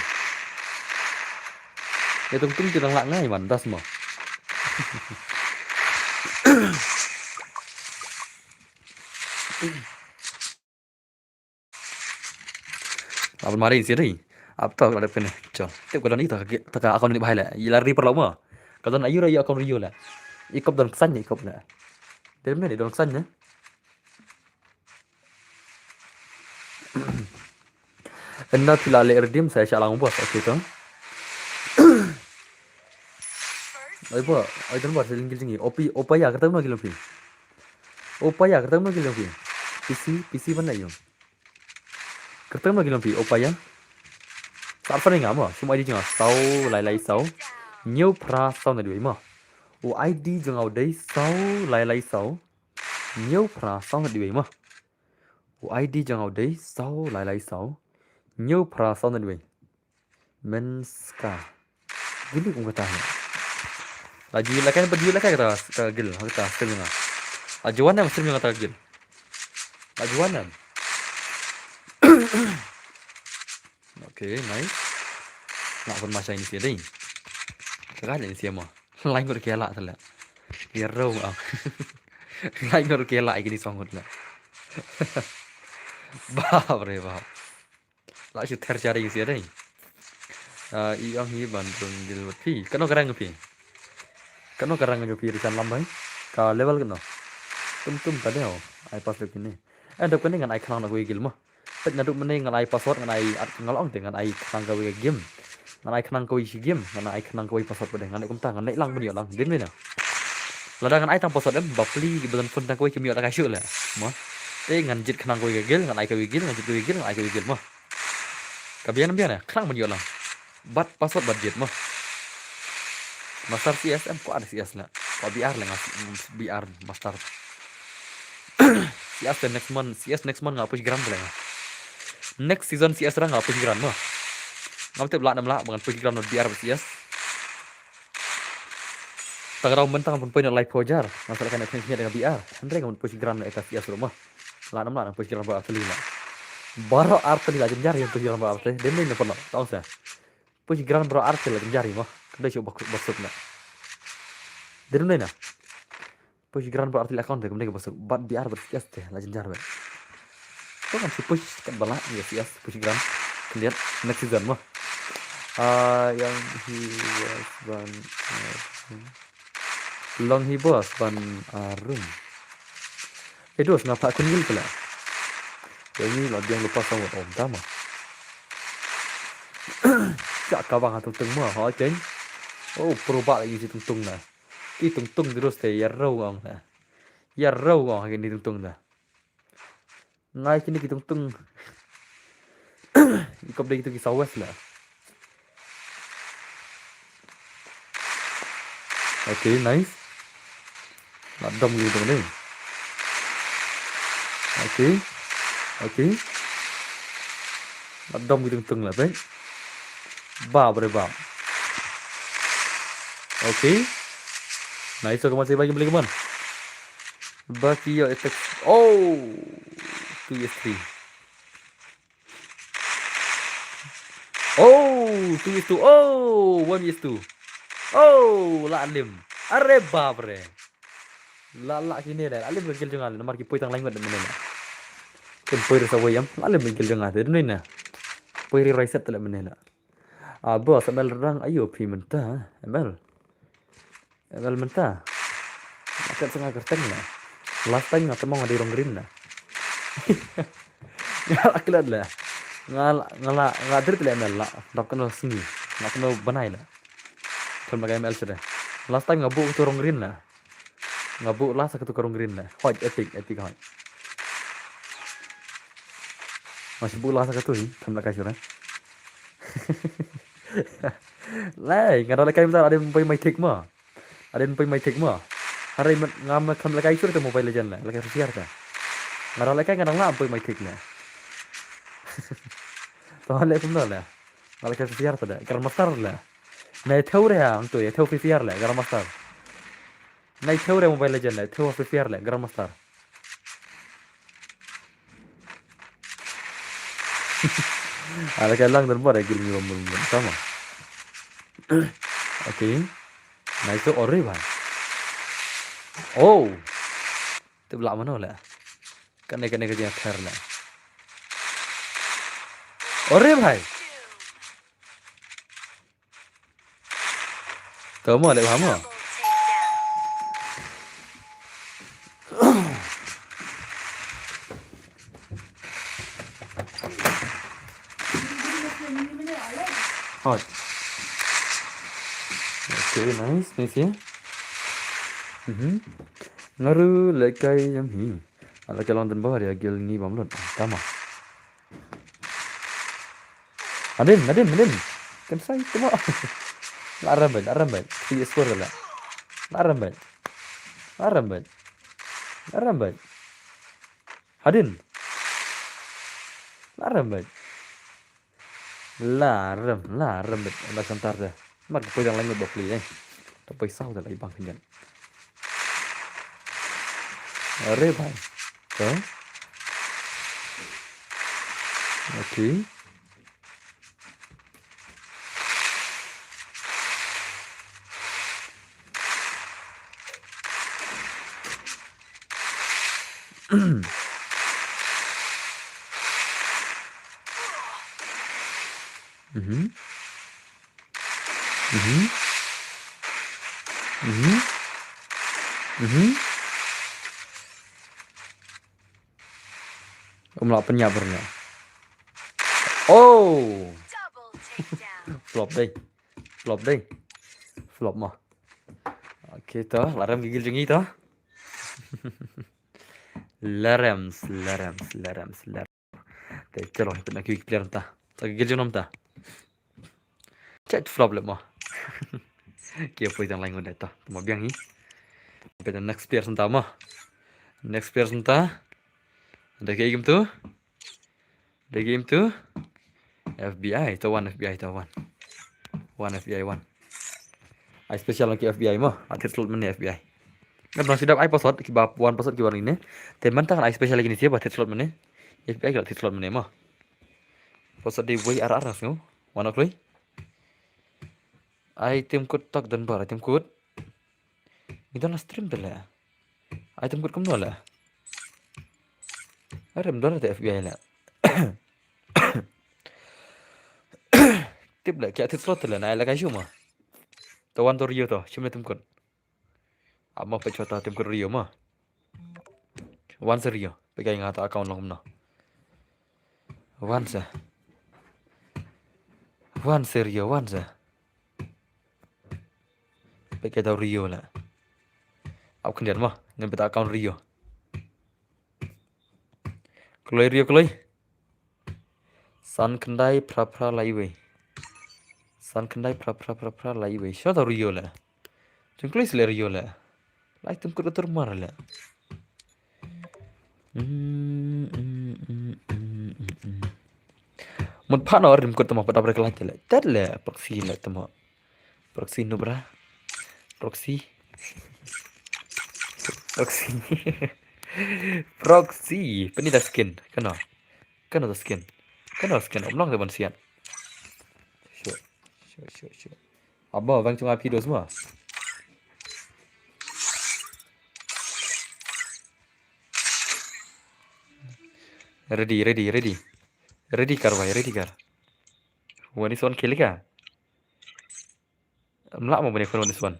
Ya tung tung ti dang lah ngai man das mo. Apa mari sih ri? Apa tu ada kena? Col. Tip ka don itu ta ka account ni bahai la. Ila ri perlu mo. Ka don ayu ra yu account ri yu la. Ikop don kesan ikop la. Dem ni don kesan ni. Ynda phi la leh redeem sa ïa shah lang boss, okay to. Oi bo, oi don boss, ling giljing. Opi, opaya, kata ma giljing phi. Opaya, kata ma giljing phi. P C, P C ban la ïoh. Kata ma giljing phi, opaya. Sa phone nga mo, sum I D jong nga, saw lai lai saw. Hynñiew phra saw na dwei mo. U I D jong nga u dei saw lai lai saw. Hynñiew phra saw na dwei mo. U I D jong nga u dei saw lai lai saw. Hynñiew phra saw na dwei. Menska. Gili kum kata hi. La ju la kan ba ju la kan kata ka gil, kata stream nga. La ju wan nam stream nga kata ka gil. La ju wan nam. Okay, nice. Nga pun masa ini sih ding. Kagak ini sih mah. Lain kau kela telah. Biar rau ah. Lain kau kela ini sangat lah. Bah, bre bah. La shu ther jari sih ding. Ah, i ong hi ban rung gil wat phi. Kano ka rang phi? Kano ka rang phi ri san lam bai? Ka level kano? Tum tum ta deo. Ai pas dep kini. Eh, dep kini ngan ai khnang na kawei gil mo. Pet na dup mene ngan ai password ngan ai at ngal ong te ngan ai khnang kawei game. Ngan ai khnang kawei shi game. Ngan ai khnang kawei password bade ngan ai kumta ngan ai lang bani lang. Din mena. Lada ngan ai tang password em bapli ki bazan phone tang kawei ki miyo ta ka shu le. Mo. Te ngan jit khnang kawei gil ngan ai kawei gil ngan jit kawei gil ngan ai kawei gil mo. Ka bian bian eh, khnang ban ïoh lang. Bad password bad jit mo. Master C S em ko ada C S la. Ko B R la nga B R master. C S te next month, C S next month nga push grand la nga. Next season C S ra nga push grand mo. Ngam tip la nam la ban push grand B R C S. Tang rau mentang pun poi na live pojar. Masalah kan tension dengan B R. Hendre ngam push grand na C S rumah. La nam la push grand ba atli la. Baroh artylli la jynjar ïa push grand baroh artylli. Dem ne pernah. Tahu sa. Push grand baroh artylli la jynjar ïa mo. Kedai shu bak-, basut na. Dem ne na. Push grand baroh artylli account te kumne ka basut. Bad B R bad C S te la jynjar ba. To kan si push kan bala ïa C S push grand. Kemudian next season mo. Ah, yang hi was ban, ah, long hi boss ban arum. Edos nga phah kynjil pala. Yang ni la diang lupa sama om tama. Sia ka bang ha tungtung mo ha cheng. Oh, pro ba lagi si tungtung na. Ki tungtung terus te ya rau ang na. Ya rau ang ha kini tungtung na. Ngai kini ki tungtung. Ikop dei kitu ki sawes la. Okay, nice. La dom ki tungtung dei. Okay. Okay. La dom ki tungtung la, pek. Bap re bap. Okay. Nice, so kaman sih bagi beli kaman. Baki yo attack. Oh. Two is three. Oh, two is two. Oh, one is two. Oh, la lim. Are bap re. La la kine le. La lim gil jong nga namar ki poi tang lain ngot mene la. Kin poi rasa wayam. La lim gil jong nga te dune na. Poi ri raiset le mene la. Ah, boss, M L rang ayo phi mynta, M L. Wel mynta. Akat sanga kerteng na. Last time nga temong ada rong green na. Nga aklat la. Nga la, nga la, nga drit la M L la. Dap kena sngi. Nga kena banai la. Kan makai M L sudah. Last time nga bu tu rong green na. Nga bu last aku tu rong green na. Hoi, epic, epic hoi. Masih bu last aku tu ni. Kan makai sudah. Lai, nga dah lekai mynta ada poi mai tik ma. Ada poi mai tik ma. Hari met ngam kham lekai sur te Mobile Legend la, lekai siar ta. Nga dah lekai nga dah ngam poi mai tik na. To le kum la. Nga lekai siar ta da, Grandmaster la. Nai thau re ha, tu ya thau siar la, Grandmaster. Nai thau re Mobile Legend la, thau siar la, Grandmaster. Ala ka lang dan ba da gil ngi bam bam sama. Okay. Nice to ore bhai. Oh. Te bla mano la. Kane kane ka jia ther la. Ore bhai. Tama leh bha mo. Hot. Okay, nice, nice ya. Mhm. Ngaru lekai yam hi. Ala ka long dan ba dia gil ngi bam lut. Tama. Adin, adin, adin. Kan sai tama. La rambet, la rambet. Ti score la. La rambet. La rambet. La rambet. Hadin. La rambet. La rem, la rambet. La santar deh. Mat ka poi dang lai ngut ba pli dei. Ta poi saw da lai bang khyndiat. Are bhai. Ka? Okay. Mhm. Mhm. Mhm. Mhm. Um lah pynïap byrne. Oh. Flop dei. Flop dei. Flop mo. Okay to, la rem ki guild jong ngi to. La rem, la rem, la rem, la rem. Te chalo, pynna ki clear ta. Ta ki guild jong nam ta. Chat flop leh mo. Ki poi dang lai ngut dei to. Mo biang hi. Pynna next player senta mo. Next player senta. Ada ki game tu. Ada game tu. F B I to one, F B I to one. One F B I one. Ai special ki F B I mo. Atit slot mane F B I. Ngat nang sidap ai password ki ba one password ki ba ne. Te man tang ai special ki ni sia ba atit slot mane. F B I ki atit slot mane mo. Password dei wei ar ar sngew. Wan kloi. Item code tak dan bar item code. Ngi don la stream te le. Item code kumno le. Are ym don te F B I le. Tip le kia tip slot te le na ai la kai shu ma. To wan to Rio to shim le item code. Ap mo peit shwa ta item code Rio mo. Wan sa Rio. Peit kai nga ta account long kumno. Wan sa. Wan sa Rio, wan sa. Peit kai ta Rio la. Ap khyndiat mo. Ngin peit ta account Rio. Kloi Rio kloi. San khyndai phra phra lai wei. San khyndai phra phra phra phra lai wei. Shwa ta Rio la. Jong kloi sle Rio la. Lai item code atur mar la. Mm, mm, mm, mm, mm, mm. Mut pha no item code tamo pada brek lai te le. Tet le proxy le tamo. Proxy no bra. Proxy. Proxy. Proxy. Pynda skin. Kano. Kano skin. Kano skin. Om long de ban siat. Sure. Sure, sure, sure. Abo, bang cunga pidos mo. Ready, ready, ready. Ready kar bhai, ready kar. Wani son khel ka? Mla mo bani khun wani son.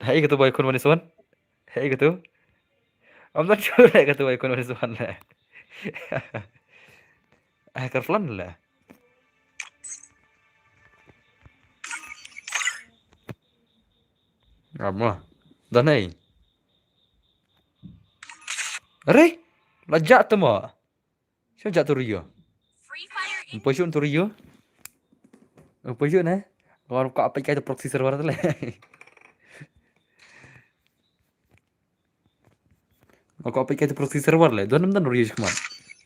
Hai ka tu bhai khun wani son. Hai ka tu. Am not sure hai ka tu bhai khun wani son le. Ai kar plan le. Amo. Don hai. Are? La ja tu mo. Shu ja tu Rio. Mpoju tu Rio. Mpoju ne. War ka apai kai tu proxy server tu le. Ko peit kai tu proxy server le. Don nam don Rio jikman.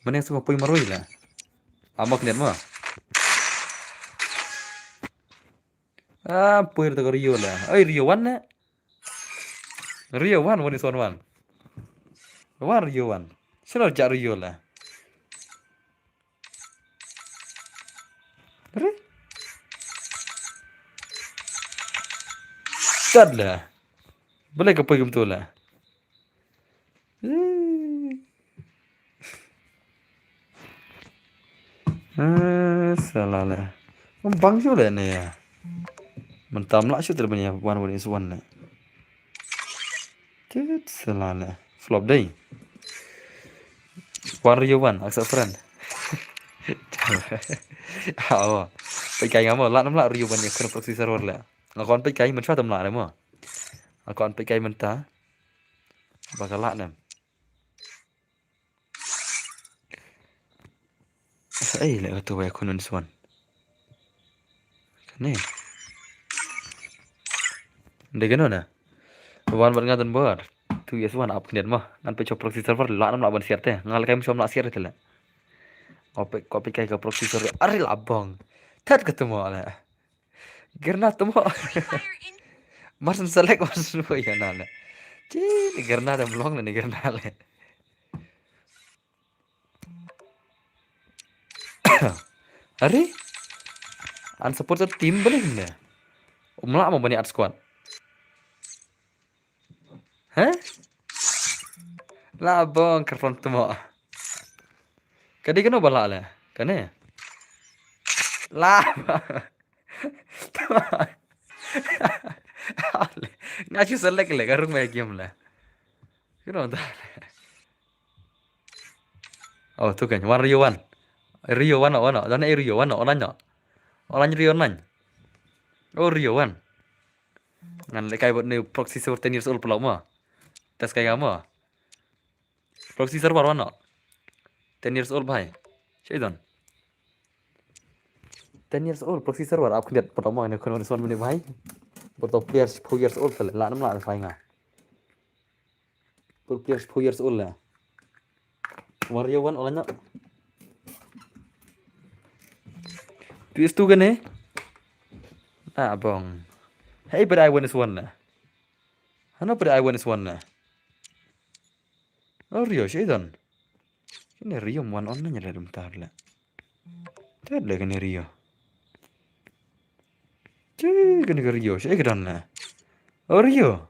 Mane sngewbha poi marwei le. Amak net ma. Ah, poi tu Rio le. Oi, Rio wan ne. Rio wan, wan is wan wan. Wan Rio wan. Sino ja Rio le. Re? Tad la. Balei ka poi kumtu la. Eh, salah la. Bang shu la ne ya. Mynta mla shu ter bani ya wan wan is wan la. Tut, salah la. Flop dei. Wan Rio wan, accept friend. Aw. Peit kai ngam la nam la Rio wan ya khun proxy server la. Nga kon peit kai mynta tam la mo. Nga kon peit kai mynta. Ba ka la nam. Sa ei le ka tu wei khun wan is wan. Kane. Dei kano na. Wan bad nga don bad. Tu yes wan ap knet ma. Ngan peit sha proxy server la nam la ban siar te. Nga la kai mynta la siar te la. Ko peit kai ka proxy server. Are la bang. Tat ka tu mo la. Granat mo. Mar syn select, mar syn mo ïa na le. Chi, ni granat em long ne, ni granat le. Are? Unsupported team balik ne. Umla mo bani at squad. Hah? La bong kerfon temo. Kadi kano bala le? Kane? La. Nga chu select le, ka rung me game le. Kano ta le. Oh, tu kan, wan Rio wan. Rio wan, wan, wan, dan e Rio wan, wan nyo. Wan Rio nan. Oh, Rio wan. Ngan le kai bot ne proxy server ten years old pula mo. Test kai ga mo. Proxy server wan no. Ten years old bhai. Shaidan. Ten years old proxy server ap khyndiat pula mo ne khun wan swan mane bhai. Pula players four years old pula la nam la phai nga. Pula players four years old la. Mario wan ola no. Tu is tu gane. Ah bong. Hey, but I win is one la. Hano, but I win is one la. Oh, Rio, shaidan. Kene Rio mwan on na nyala dum tar la. Tad la kene Rio. Chi kene ke Rio, shaidan la. Oh, Rio.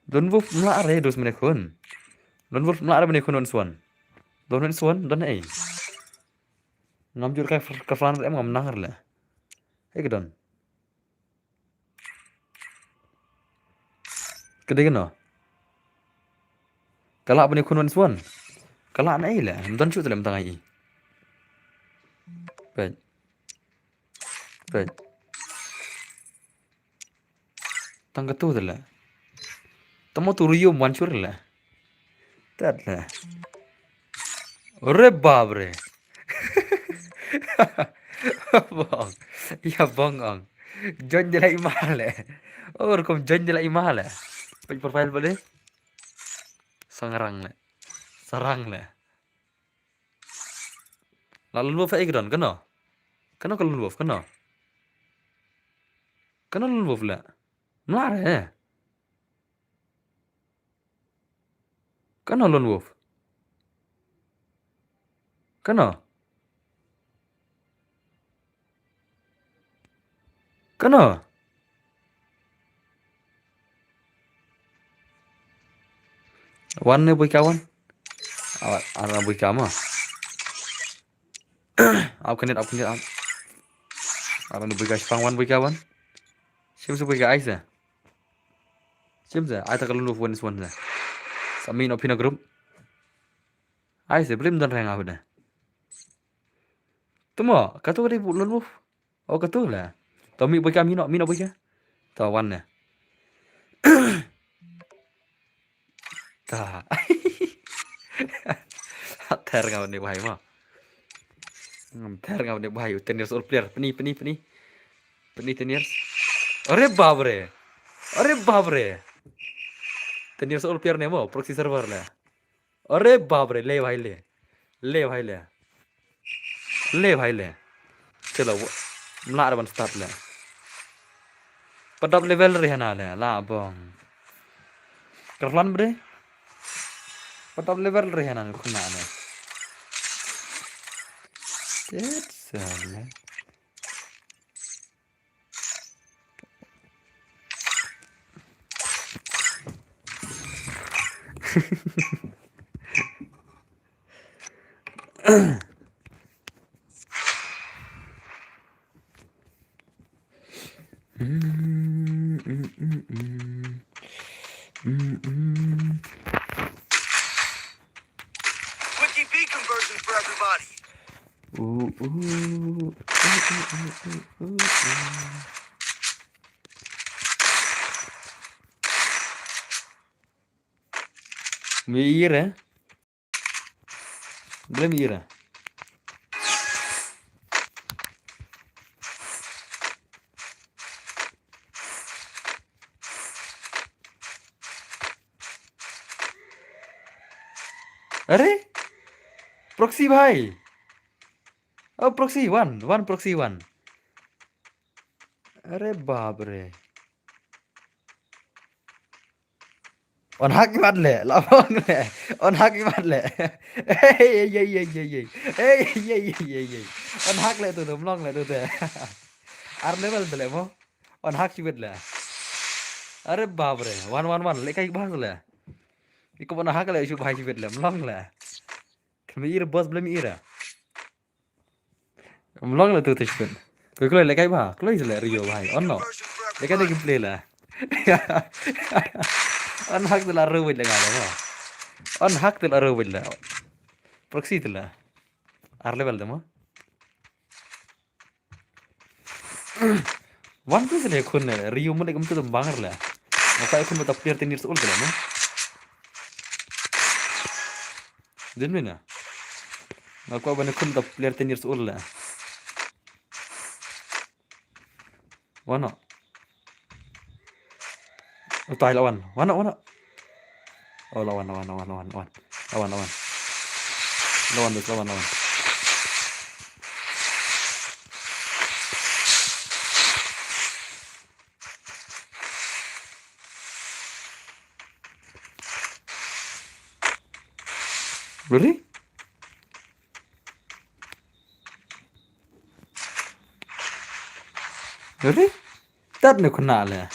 Don Wolf mla are dos mene khun. Don Wolf mla are mene khun on swan. Don on swan, don ei. Ngam jur kai fr-, ka flan em ngam nang la. Hey, ke don. Kede keno. Kala bani khun wan swan. Kala na ile. Mdan chu tele mtang ai. Pet. Pet. Tang katu tele. Tamo tu riyo mwan chur le. Tat le. Ore bab re. Bong. Ya bong ong. Join de la ima le. Oh, rukom join de la ima le. Page profile bale. Sangrang le. Sarang le. La lun wolf e kdon kano. Kano ka lun wolf kano. Kano lun wolf le. Mla re. Kano lone wolf? Kano? Kano? Wan ne bui ka wan. Awa, ana bui ka ma. Ap khnit, ap khnit, ap. Ap ne bui ka shipang wan bui ka wan. Shim su bui ka ai se. Shim se, ai ta ka lone wolf wan swan se. Sa min opina group. Ai se, blim don reng ap de. Tumo, katu ka dei bu lone wolf. Oh, katu la. To mi bui ka mino, mino bui ka. To wan ne. Ta. Ter nga ne bhai ma. Ngam ter nga ne bhai, ten years old player. Peni, peni, peni. Peni ten years. Are bab re. Are bab re. Ten years old player ne mo, proxy server le. Are bab re, le bhai le. Le bhai le. Le bhai le. Chalo, mla da ban start le. Padap level re hana le, la bong. Kerflan bre. Padap level re hana le, khuna le. Tet sale. Quickie B conversion for everybody. Ooh, ooh, ooh, ooh, ooh, ooh, ooh. Mi ire. Blame ira. Are? Proxy bhai. Oh, proxy one, one proxy one. Are bap re. On hak i mat le, la bang le. On hak i mat le. Hey, hey, hey, hey, hey, hey. Hey, hey, hey, hey, hey. On hak le tu tu, mlong le tu tu. Ar level tu le mo. On hak sibit le. Are bap re. One, one, one. Le kai bas le. Iko on hak le shu bhai sibit le. Mlong le. Kami ir boss blem ira. Mlong la tu tishpin. Ko kloi le kai ba, kloi le Rio bhai. On no. Le kai de gameplay la. On hak de la ro wit le ngala mo. On hak de la ro wit le. Proxy de la. Ar level de mo. Wan tu sele khun ne Rio mo de gam tu bang le. Mo kai khun mo ta player ten years old le mo. Din mina. Nga kwah ban khun da player ten years old la. Wana. Utai lawan. Wana, wana. Oh, lawan, lawan, lawan, lawan, lawan. Lawan, lawan. Lawan, lawan, lawan. Really? Really? Tat ne kuna le.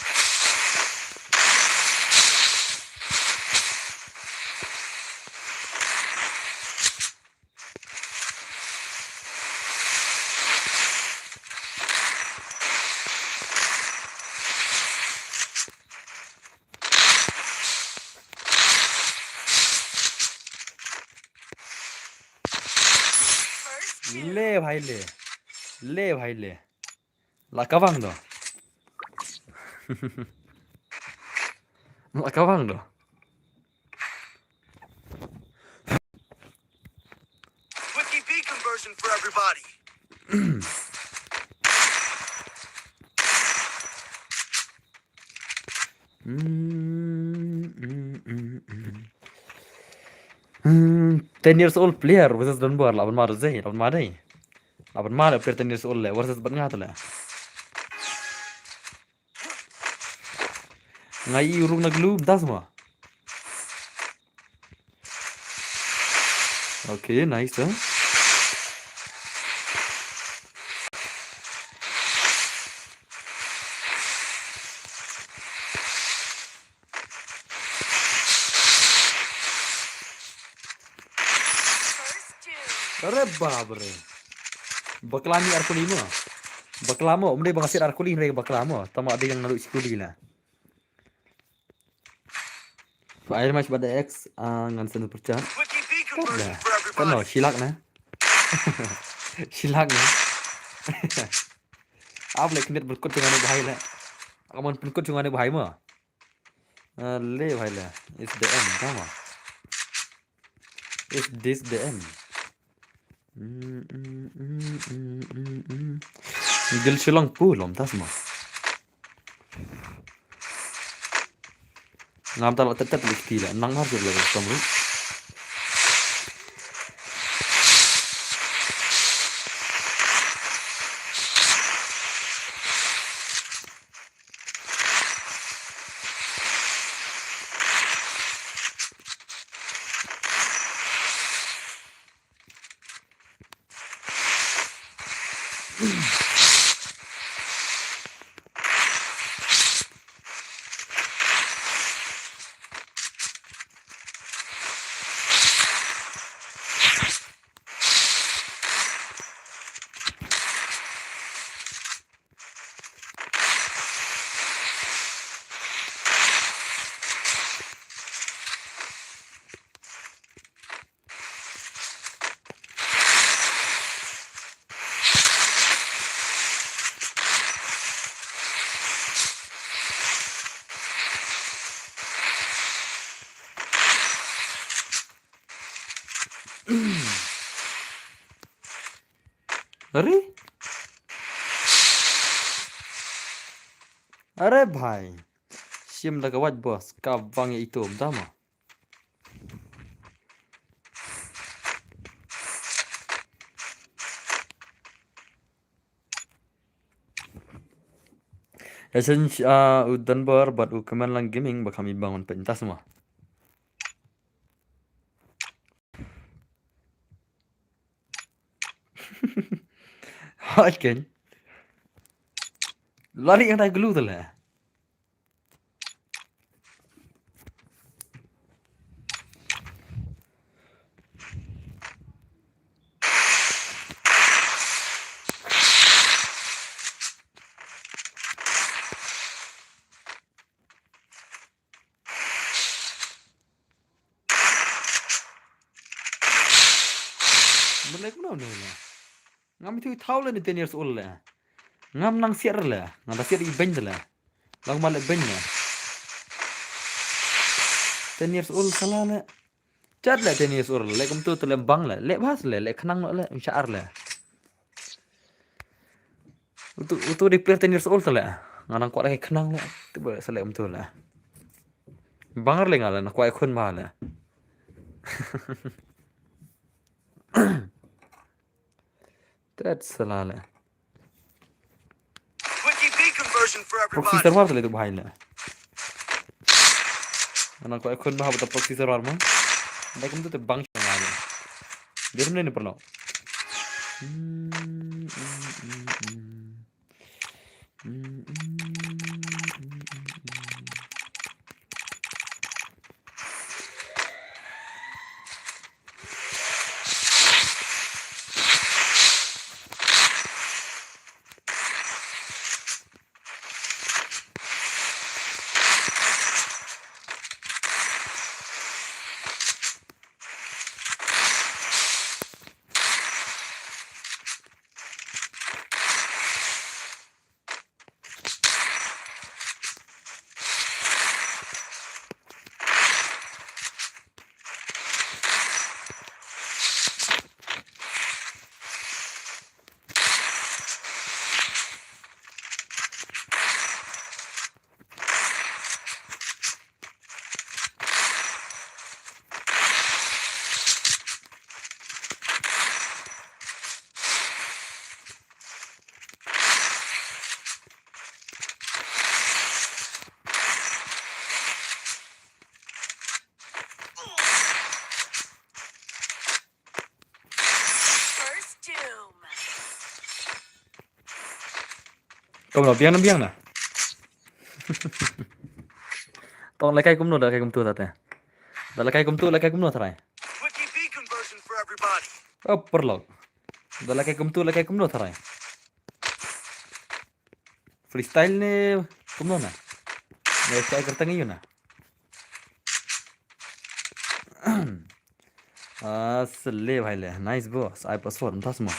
Le bhai le. Le bhai le. La ka bang do. La ka bang do. Wiki B conversion for everybody. Mm, mm, mm, mm. Hmm, ten years old player versus Don Bor, laban ma dei, laban ma dei. Laban ma le player ten years old le versus bat nga tale. Ngai i uruk na glue, das ma. Okay, nice, eh? Are bap re. Bakla ni ar kuli mo. Bakla mo, um dei ba nga siat ar kuli, hynrei bakla mo. Tama dei nga naduh shi kuli la. Fa ai ma shi bad X, ah, ngan send super chat. Kano, shilak na. Shilak na. Ap le knet berkut jong ane bhai le. Amon berkut jong ane bhai mo. Ah, le bhai le. Is the end, tama. Is this the end? Mm, mm, mm, mm, mm, mm. Gil Shillong pu lom tas ma. Ngam ta la tet tet liki la nang mar jor la kam ru. Are? Are bhai. Shim da ka wait boss, ka bang ya itum tama. Session, ah, u Dunbar bad u Kemenlang Gaming ba kham i bang wan pyntas mo. Hot ken. Lari yang tai gelu tu lah. Balei kumno ne? Ngam ithuh i thaw le ni ten years old le. Ngam nang siat le. Nga da siat i beiñ le. Lang ma le beiñ le. Ten years old sala le. Chat le ten years old le kumtu te le bang le. Le bas le, le khnang le, le shar le. Utu, utu di player ten years old te le. Nga nang kwah le khnang le. Tu ba sala kumtu le. Bang le nga le, na kwah khun ma le. Tet sala le. Wiki B conversion for everybody. Proxy server te le tu bhai le. Nga nang kwah khun ma haba proxy server ma. Dai kumtu te bang sha nga le. Dir ne ne perlu. Hmm, hmm, hmm, hmm. First doom. Kumno, biang na, biang na. Tong lehkai kumno, da lehkai kumtu tate. Da lehkai kumtu, lehkai kumno tharai. Wiki B conversion for everybody. Oh, perlu. Da lehkai kumtu, lehkai kumno tharai. Freestyle ne kumno na? Ne kai kerteng yu na. Ah, sele bhai le. Nice boss. Ai password tas mo.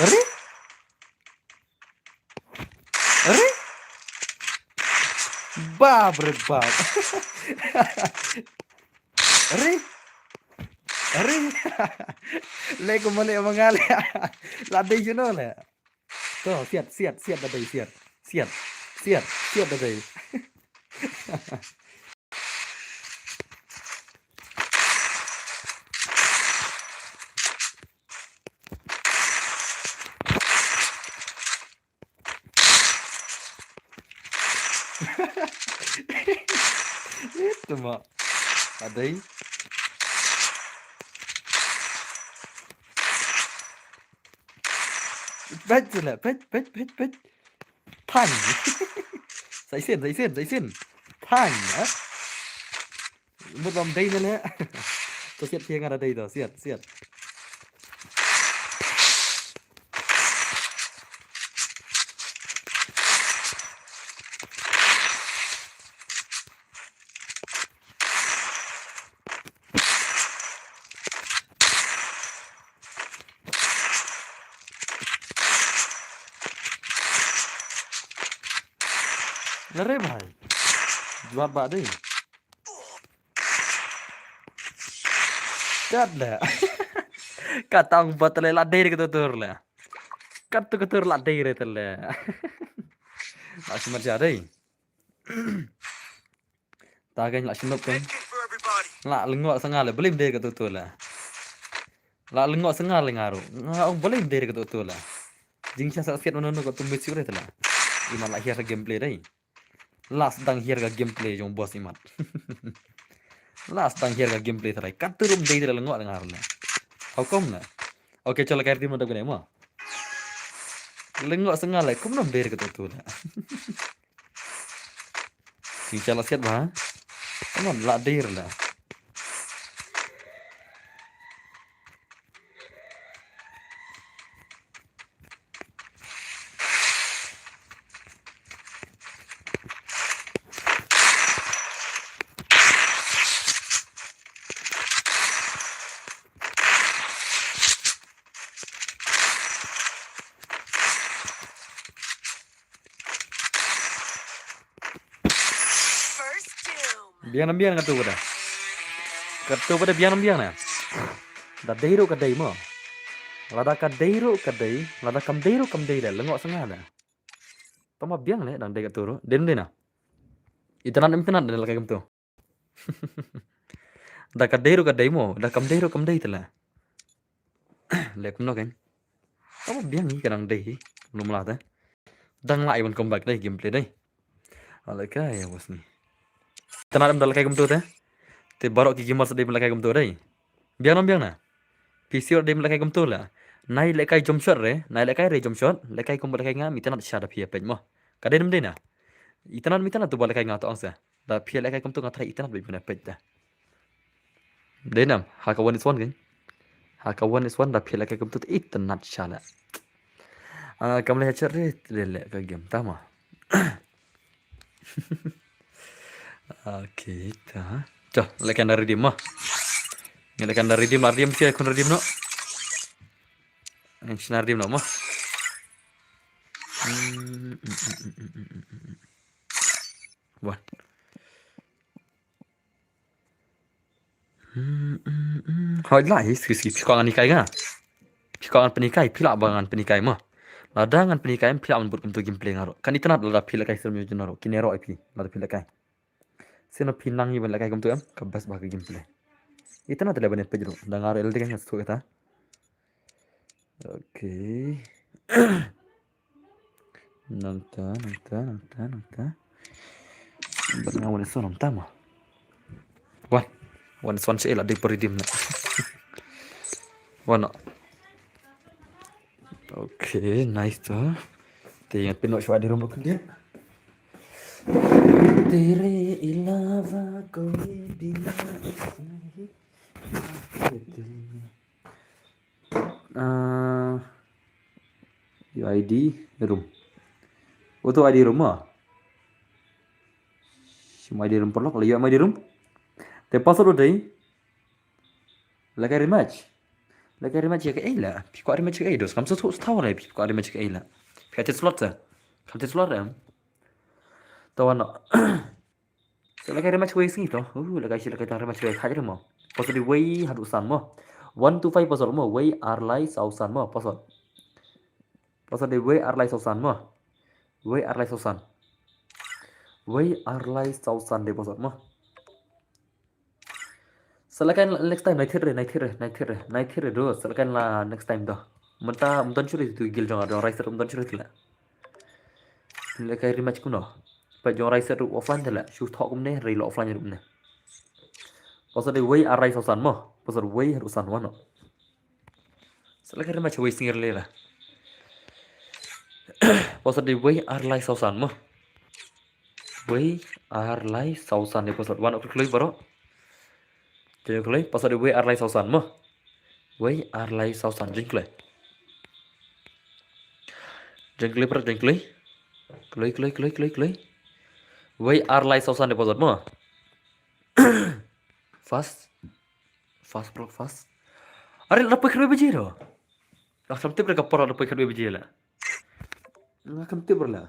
Are? Are? Bap re bap. Are? Are? Le ko male mangal. La dei, you know le. To, siat, siat, siat da dei, siat. Siat, siat, siat da dei. Itu ma. Adai. Peit seh la, peit, peit, peit, peit. Tang. Sa shisien, sa shisien, sa shisien. Tang, eh. Mut bam dei ne le. To siat, siat nga da dei to, siat, siat. Lare bhai. Jwat ba dei. Kat le. Kat tang ba tele la dei ka tur le. Kat tu ka tur la dei re tele. Masih masih ada. Ta kan la shinop kan. La lengok sengal le, belim dei ka tutu la. La lengok sengal le ngaru. Nga ong belim dei ka tutu la. Jing sha sa siat mano no ka tu mesti re tela. Imat la hiar gameplay dei. Last dang hiar ka gameplay jong boss imat. Last dang hiar ka gameplay tela. Kat tu rum dei tela lengok le ngaru la. How come la? Okay, chalo kai redeem da gune mo. Lengok sengal le, kum nom dei ka tutu la. Sing chala siat ba. Come on, la dei la. First doom. Biang nam biang katu bada. Katu bada biang nam biang na. Da dei ruh ka dei mo. Lada ka dei ruh ka dei, lada kam dei ruh kam dei da, lengok sengal da. Tama biang le dang dei katu ruh. Dei nam dei na. Itynnad nam itynnad da la kai kumtu. Da ka dei ruh ka dei mo, da kam dei ruh kam dei tela. Le kumno kan. Tama biang hi ka dang dei hi. Kumno mala te. Dang la i wan comeback dei gameplay dei. Ala kai ya bos ni. Tana dam da la kai kumtu te. Te baroh ki gamers dei la kai kumtu dei. Biang nam biang na. P C dei la kai kumtu la. Nai le kai jump shot re, nai le kai re jump shot, le kai kumba le kai nga, mi tana sha da phi peit mo. Ka dei nam dei na. Itynnad mi tana tu ba le kai nga to ang sa. Da phi le kai kumtu nga try itynnad ba phi na peit da. Dei nam, ha ka one is one kan. Ha ka one is one da phi le kai kumtu itynnad sha la. Ah, kam le ha chat re, le le ka game tama. Okay, ta. Cho, le kan redeem mo. Ngi le kan redeem, redeem sia kun redeem no. Ngi sna redeem no mo. Hmm, hmm, hmm, hmm, hmm, hmm, hmm. Wah. Hmm, hmm, hmm. Hoi la, hi, ski, ski, phi kwah ngan hikai nga. Phi kwah ngan pynhikai, phi lah ba ngan pynhikai mo. Lada ngan pynhikai, phi lah ban bud kumtu gameplay nga ruh. Kan itynnad lada phi la kai syriem ïa jong nga ruh. Kine ruh ïa phi, lada phi la kai. Sien phi nang ïa ban la kai kumtu em, ka best ba ka gameplay. Itynnad te la ban peit ruh. Da nga ruh ïa lade kan nga shu kata. Okay. Nangta, nangta, nangta, nangta. Bad nga wan ison nangta mo. Wan. Wan ison sha ila dei redeem na. Wan no. Okay, nice to. Te ngan pynnoh shuwa dei room ruh khyndiat. Tere ilawa koi dil nahi. Ah, U I D room. Uto I D room mo. Shim I D room paralok, la ïoh I D room. Te password u dei. La kai rematch. La kai rematch ïa kaei la. Phi kwah rematch ïa kaei dos. Kam sngewthuh shuh la phi kwah rematch ïa kaei la. Phi kwah slot sa. Kam slot em. Te wan noh. Sa la kai rematch wei sngi to. Uh, la kai shi la kai tang rematch wei khat re mo. Password dei wei haduh san mo. One two five password mo. Wei ar lai saw san mo. Password. Password dei wei ar lai saw san mo. Wei ar lai saw san. Wei ar lai saw san dei password mo. Sa la kai next time, nai thied re, nai thied re, nai thied re, nai thied re do, sa la kai la next time do. Mynta ym don shuh re tu guild jong nga, jong Riser ym don shuh re tu la. La kai rematch kumno. Peit jong Riser ruh offline te la, shu thoh kumne, re la offline ruh kumne. Password dei wei ar lai saw san mo, password wei haduh san wan noh. Sa la kai rematch wei sngi re la. Password dei wei ar lai saw san mo. Wei ar lai saw san dei password. Wan kloi baroh. Jingkloi, password dei wei ar lai saw san mo. Wei ar lai saw san, jingkloi. Jingkloi baroh, jingkloi. Kloi, kloi, kloi, kloi, kloi. Wei ar lai saw san dei password mo. Fast. Fast, bro, fast. Are, la poi khatwei baje to. Nga kam tip re ka por la poi khatwei baje la. Nga kam tip re la.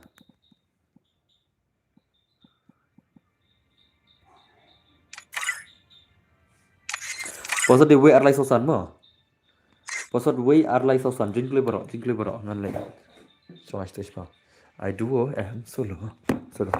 Password dei wei ar lai saw san mo. Password wei ar lai saw san, jingkloi baroh, jingkloi baroh, ngan leh. So, I stay small. I do, eh, solo, solo.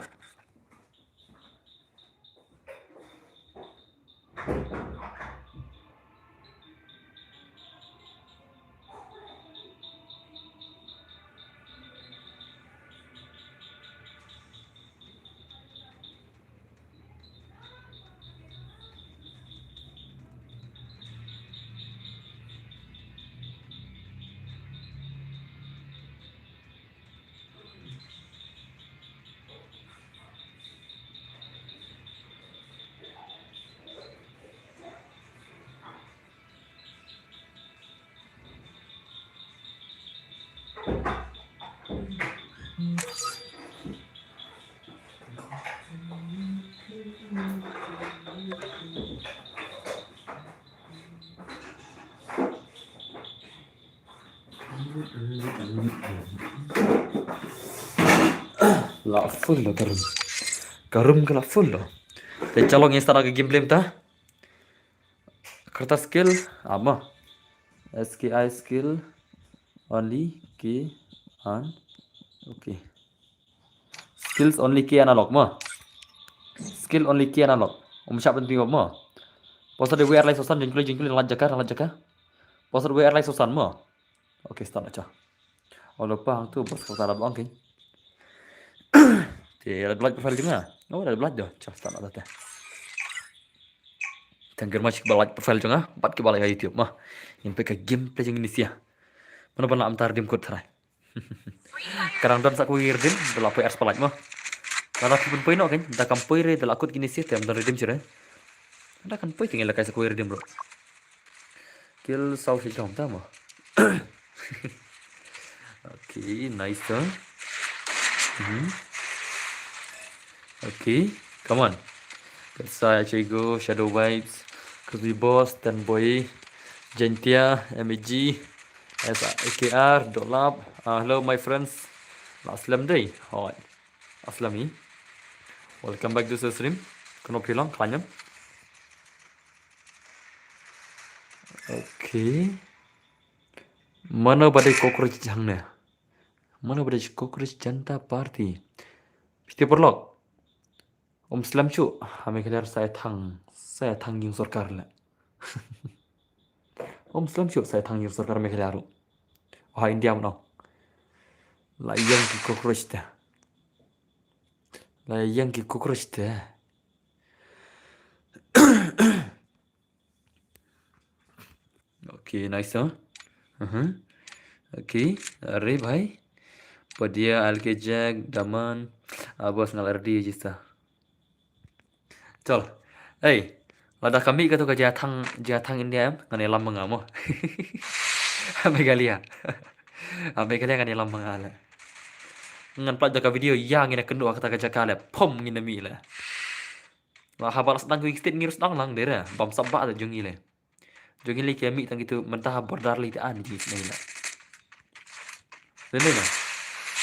La full lo ka room. Ka room ka la full lo. Te chalo ngin start ka gameplay mynta. Kata skill, ah mo. S K I skill only key and okay. Skills only key unlock mo. Skill only key unlock. Um shap penting mo. Password dei wei ar lai saw san, jingkloi, jingkloi, lait jaka, lait jaka. Password dei wei ar lai saw san mo. Okay, start acha. Oh, lypa hangtu bos ka tara bang king. Te, la lait profile jong nga. Oh, la lait do. Cha, start acha te. Tang germa chik ba lait profile jong nga, bad ki ba lait ha YouTube mo. Ngin peit ka gameplay jong ngi sha. Mano ba la am tar dim kut tharai. Ka dang don sa kawei redeem, da la poi ar spalait mo. Lada phi pynpoi noh kein, da kam poi re, da la kut kine sha, te ym don redeem shuh re. Da kan poi te ngi la kai sa kawei redeem bro. Kill saw shi jong ta mo. Okay, nice turn. Mhm. Okay, come on. Ketsai, Chego, Shadow Vibes, Crispy Boss, Ten Boy, Jaintia, M A G, S A K R, Dolap. Ah, hello my friends. La slem dei. Hoi. Aslami. Welcome back to the stream. Kano phi long, khlaiñ em. Okay. Mano ba dei cockroach jong ne? Mano ba dei cockroach Janata Party? Phi tip paralok. Um slem shuh ha Meghalaya, sa ïa thang, sa ïa thang ïing sorkar leh. Um slem shuh sa ïa thang ïing sorkar Meghalaya ruh. Ha India mo. La ïeng ki cockroach te. La ïeng ki cockroach te. Okay, nice, huh? Uh-huh. Okay, are bhai. Padia, Alke Jack, Daman, Abbas ngal R D jisa. Chal. Ei, lada ka mih kato ka jia thang, jia thang India em, ngan ïalam ma nga mo. Ha Meghalaya. Ha Meghalaya ngan ïalam ma nga leh. Ngan pynlait da ka video ïa ngin ïa kynduh ha kata ka jaka leh. Pom ngin ïa mih leh. Lah haba la sdang kawei ka state ngi ruh sdang lang dei re. Bam sap ba da jong ngi leh. Jong ngi leh ki ïa mih tang kitu mynta ha border leh te an jong ngi sdang leh. Dei ne na.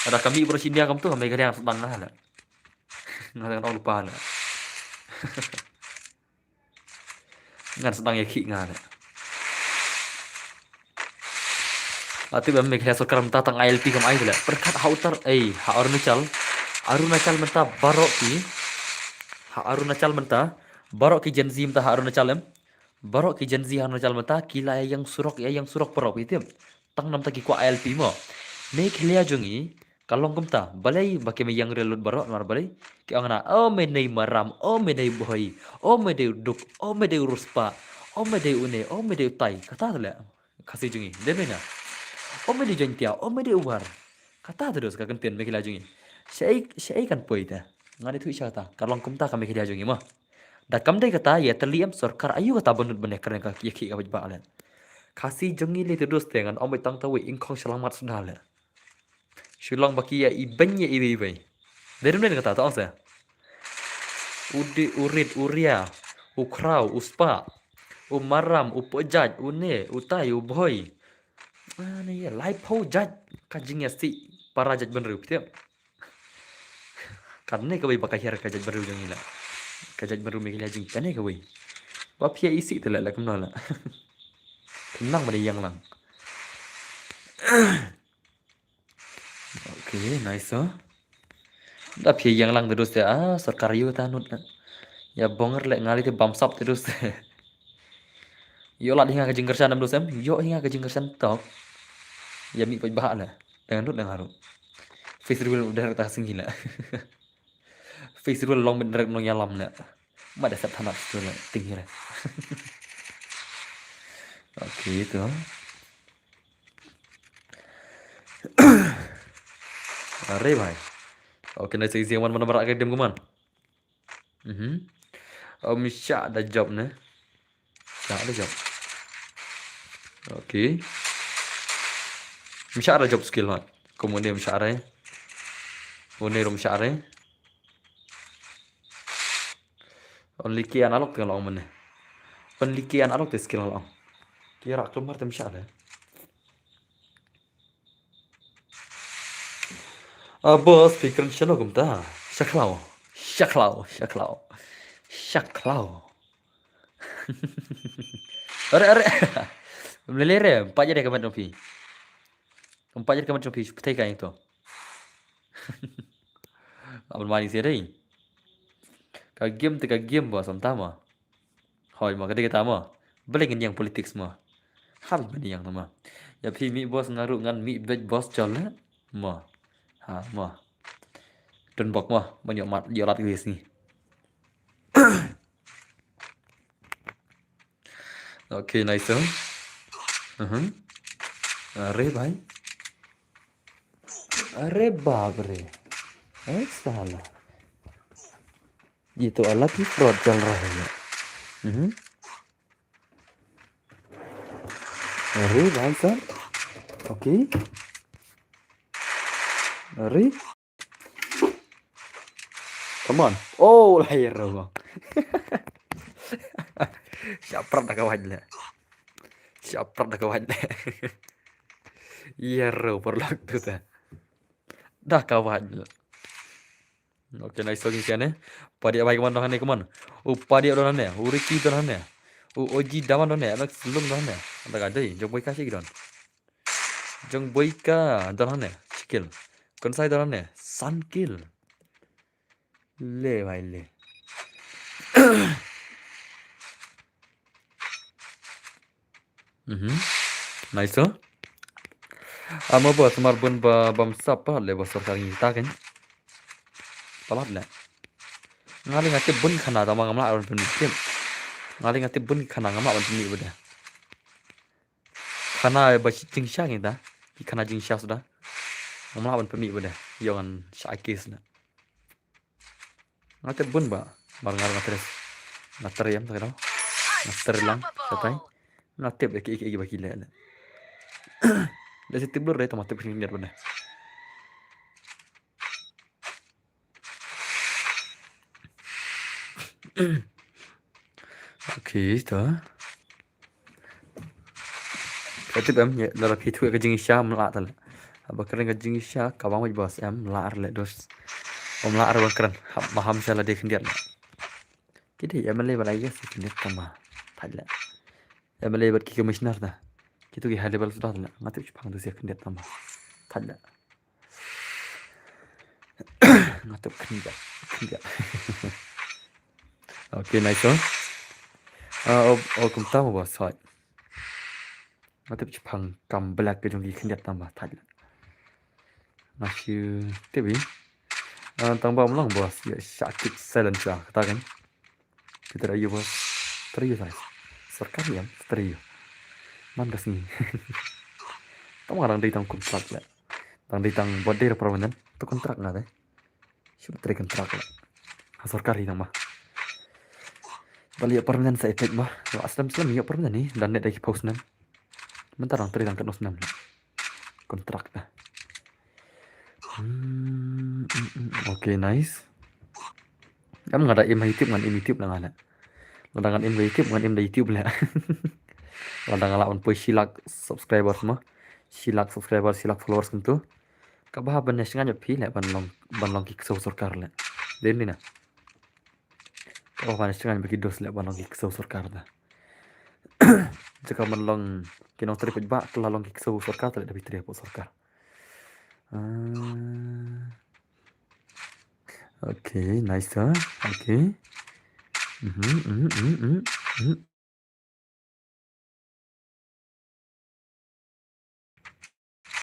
Lada ka mih bro sha India kumtu ha Meghalaya ngan sdang nga leh. Nga ngan ong lypa leh. Ngan sdang ïa khih nga leh. Ati ba Meghalaya sorkar mynta tang I L P kam ai leh. Pyrkhat ha utar ei ha Arunachal. Arunachal mynta baroh ki. Ha Arunachal mynta baroh ki Gen Z mynta ha Arunachal em. Baroh ki Gen Z ha Arunachal mynta ki la ïeng surok, ïeng surok paralok, phi tip. Tang namta ki kwah I L P mo. Meghalaya jong ngi ka long kumta, balei ba ki ïeng rel lut baroh namar balei? Ki ong na, "O me nei maram, o me nei bhoi, o me dei u duk, o me dei u riewspah, o me dei une, o me dei utai." Kata te leh Khasi jong ngi. Dei me na. O me dei u Jaiñtia, o me dei u War. Kata te dos ka kyntien Meghalaya jong ngi. Shaei, shaei kan poi te. Nga dei thuh sha kata. Ka long kumta ka Meghalaya jong ngi mo. Da kam dei kata, ïa tylli em sorkar aïu kata ba nud ban ïa kren ka ïa khih ka bad ba le. Khasi jong ngi le te dos te ngan ong beit tang ta wei, ing khong sha lang mat suda le. Shu long ba ki ïa ibeiñ ïa iwei iwei. Dei dum dei kata ta ong se. U di, u rit, u ria, u khraw, u spah, u maram, u pojaj, u ne, u tai, u bhoi. Ane ïa, laiphew jait ka jingïasih para jaitbynriew, phi tip. Kane kawei ba ka hiar ka jaitbynriew jong ngi la. Ka jaitbynriew Meghalaya jong ngi kane kawei. Ba phi ïa isih te la, la kumno la. Khnang ba dei ïeng lang. Okay, nice, oh. Da phi ïeng lang te dos te, ah, sorkar ïa ta nud la. Ïa bong re le nga le te bam sap te dos te. Ïoh lad hi nga ka jingkyrshan em dos em. Ïoh hi nga ka jingkyrshan tok. Ïa mih peit bha le. Dang nud dang haru. Face reveal direct ta sing hi le. Face reveal long mit direct nong ïalam le. Ma da sep thanat tu le ting hi le. Okay, tu. Are bhai. Okay, nice, easy one, mana barak ke dem kuman. Mhm. Um, sha da job ne. Sha da job. Okay. Sha da job skill hat. Kemudian sha re. Une rum sha re. Only ki analog te long mane. Only ki analog te skill long. Ki rak tumar tem sha re. Ah, boss, phi kren shano kumta? Sha khlaw. Sha khlaw, sha khlaw. Sha khlaw. Are, are. Mlele re, empat je de ka mat jong phi. Empat je de ka mat jong phi, phi ka ing to. Abang mani sih dei. Ka game te ka game ba sam tama. Hoi ma, ka dei kata ma. Balei ngin ïeng politics ma. Hap ban ïeng ma. Ïa phi mih boss nga ruh ngan mih beit boss jol le. Ma. Ha, ma. Don bok ma, ban ïoh mat, ïoh lad ka sngi. Okay, nice, oh. Mhm. Are bhai. Are bap re. Eh, sala. Ye to alak hi fraud chal raha hai. Mhm. Are bhai sahab. Okay. Are. Come on. Oh, la hero. Shaprat da ka wait le. Shaprat da ka wait le. Hero paralok tu ta. Da ka wait le. Okay, nice talking sian eh. Padi abai kaman don hane kaman. U Padi don hane. U Ricky don hane. U Oji Daman don hane. Anak Selung don hane. Ada ka dei. Jong Boy ka shi don. Jong Boy ka don hane. Shikil. Konsai don hane. San kill. Le bhai le. Mhm. Nice, oh. Ama ba samar bun ba bam sap pa le ba sorkar ngi ta kan. Palat le. Ngali ngati bun khana tama ngamla ban pun kim. Ngali ngati bun khana ngamla ban pun bada. Khana ba jingsha ngi ta. Ki khana jingsha suda. Ngamla ban pun bada. Yongan sha kis na. Nga tip bun ba. Mar nga nga tres. Nga ter yam ta ka dau. Nga ter lang. Satai. Nga tip eki eki eki ba ki le le. Da si tip lur re ta ma tip khyndiat bun. Okay, to. Ka tip em, ïa, lada phi thuh ka jingshisha, ym lah ta le. Haba kren ka jingshisha, ka bang wait boss, em lah re le dos. Ym lah re ban kren, hap maham sha lade khyndiat. Ki dei M L A bad I A S khyndiat tang ba. Thait le. M L A bad ki commissioner ta. Kitu ki high level suda ta le. Nga tip shipang tu sia khyndiat tang ba. Thait le. Nga tip khyndiat, khyndiat. Okay, nice one. Ah, oh, oh, kumta mo ba soi. Nga tip shipang kam black ka jong ki khyndiat tang ba thait. Nga shu tip i. Ah, tang ba mlong boss, ïa sha kick silent sha kata kan. Kita ayu boss. Terius, guys. Sorkar ni em, terius. Man ka sngi. Tang ba dang dei tang kumta le. Tang dei tang bad dei permanent. To kontrak nga dei. Shu trei kontrak la. Ha sorkar hi nang ma. Bali ïa permanent sa epek ba. Wa aslam slam ïa permanent ni dan net dei ki post nem. Mynta dang trei dang kat nos nem. Kontrak ta. Hmm, hmm, hmm. Okay, nice. Em nga da im ha YouTube ngan im YouTube na nga la. Lada ngan im da YouTube ngan im da YouTube la. Lada nga la on poi shi lak subscribers ma. Shi lak subscribers, shi lak followers kumtu. Ka ba ban ne shngan ïa phi la ban long ban long ki ksew sorkar la. Dei ni na. Ka ba ban ne shngan ba ki dos la ban long ki ksew sorkar ta. Jaka man long ki nongtrei paidbah ka la long ki ksew sorkar ta la da phi trei hapoh sorkar. Ah. Okay, nice ta. Okay. Mhm, mhm, mhm, mhm, mhm.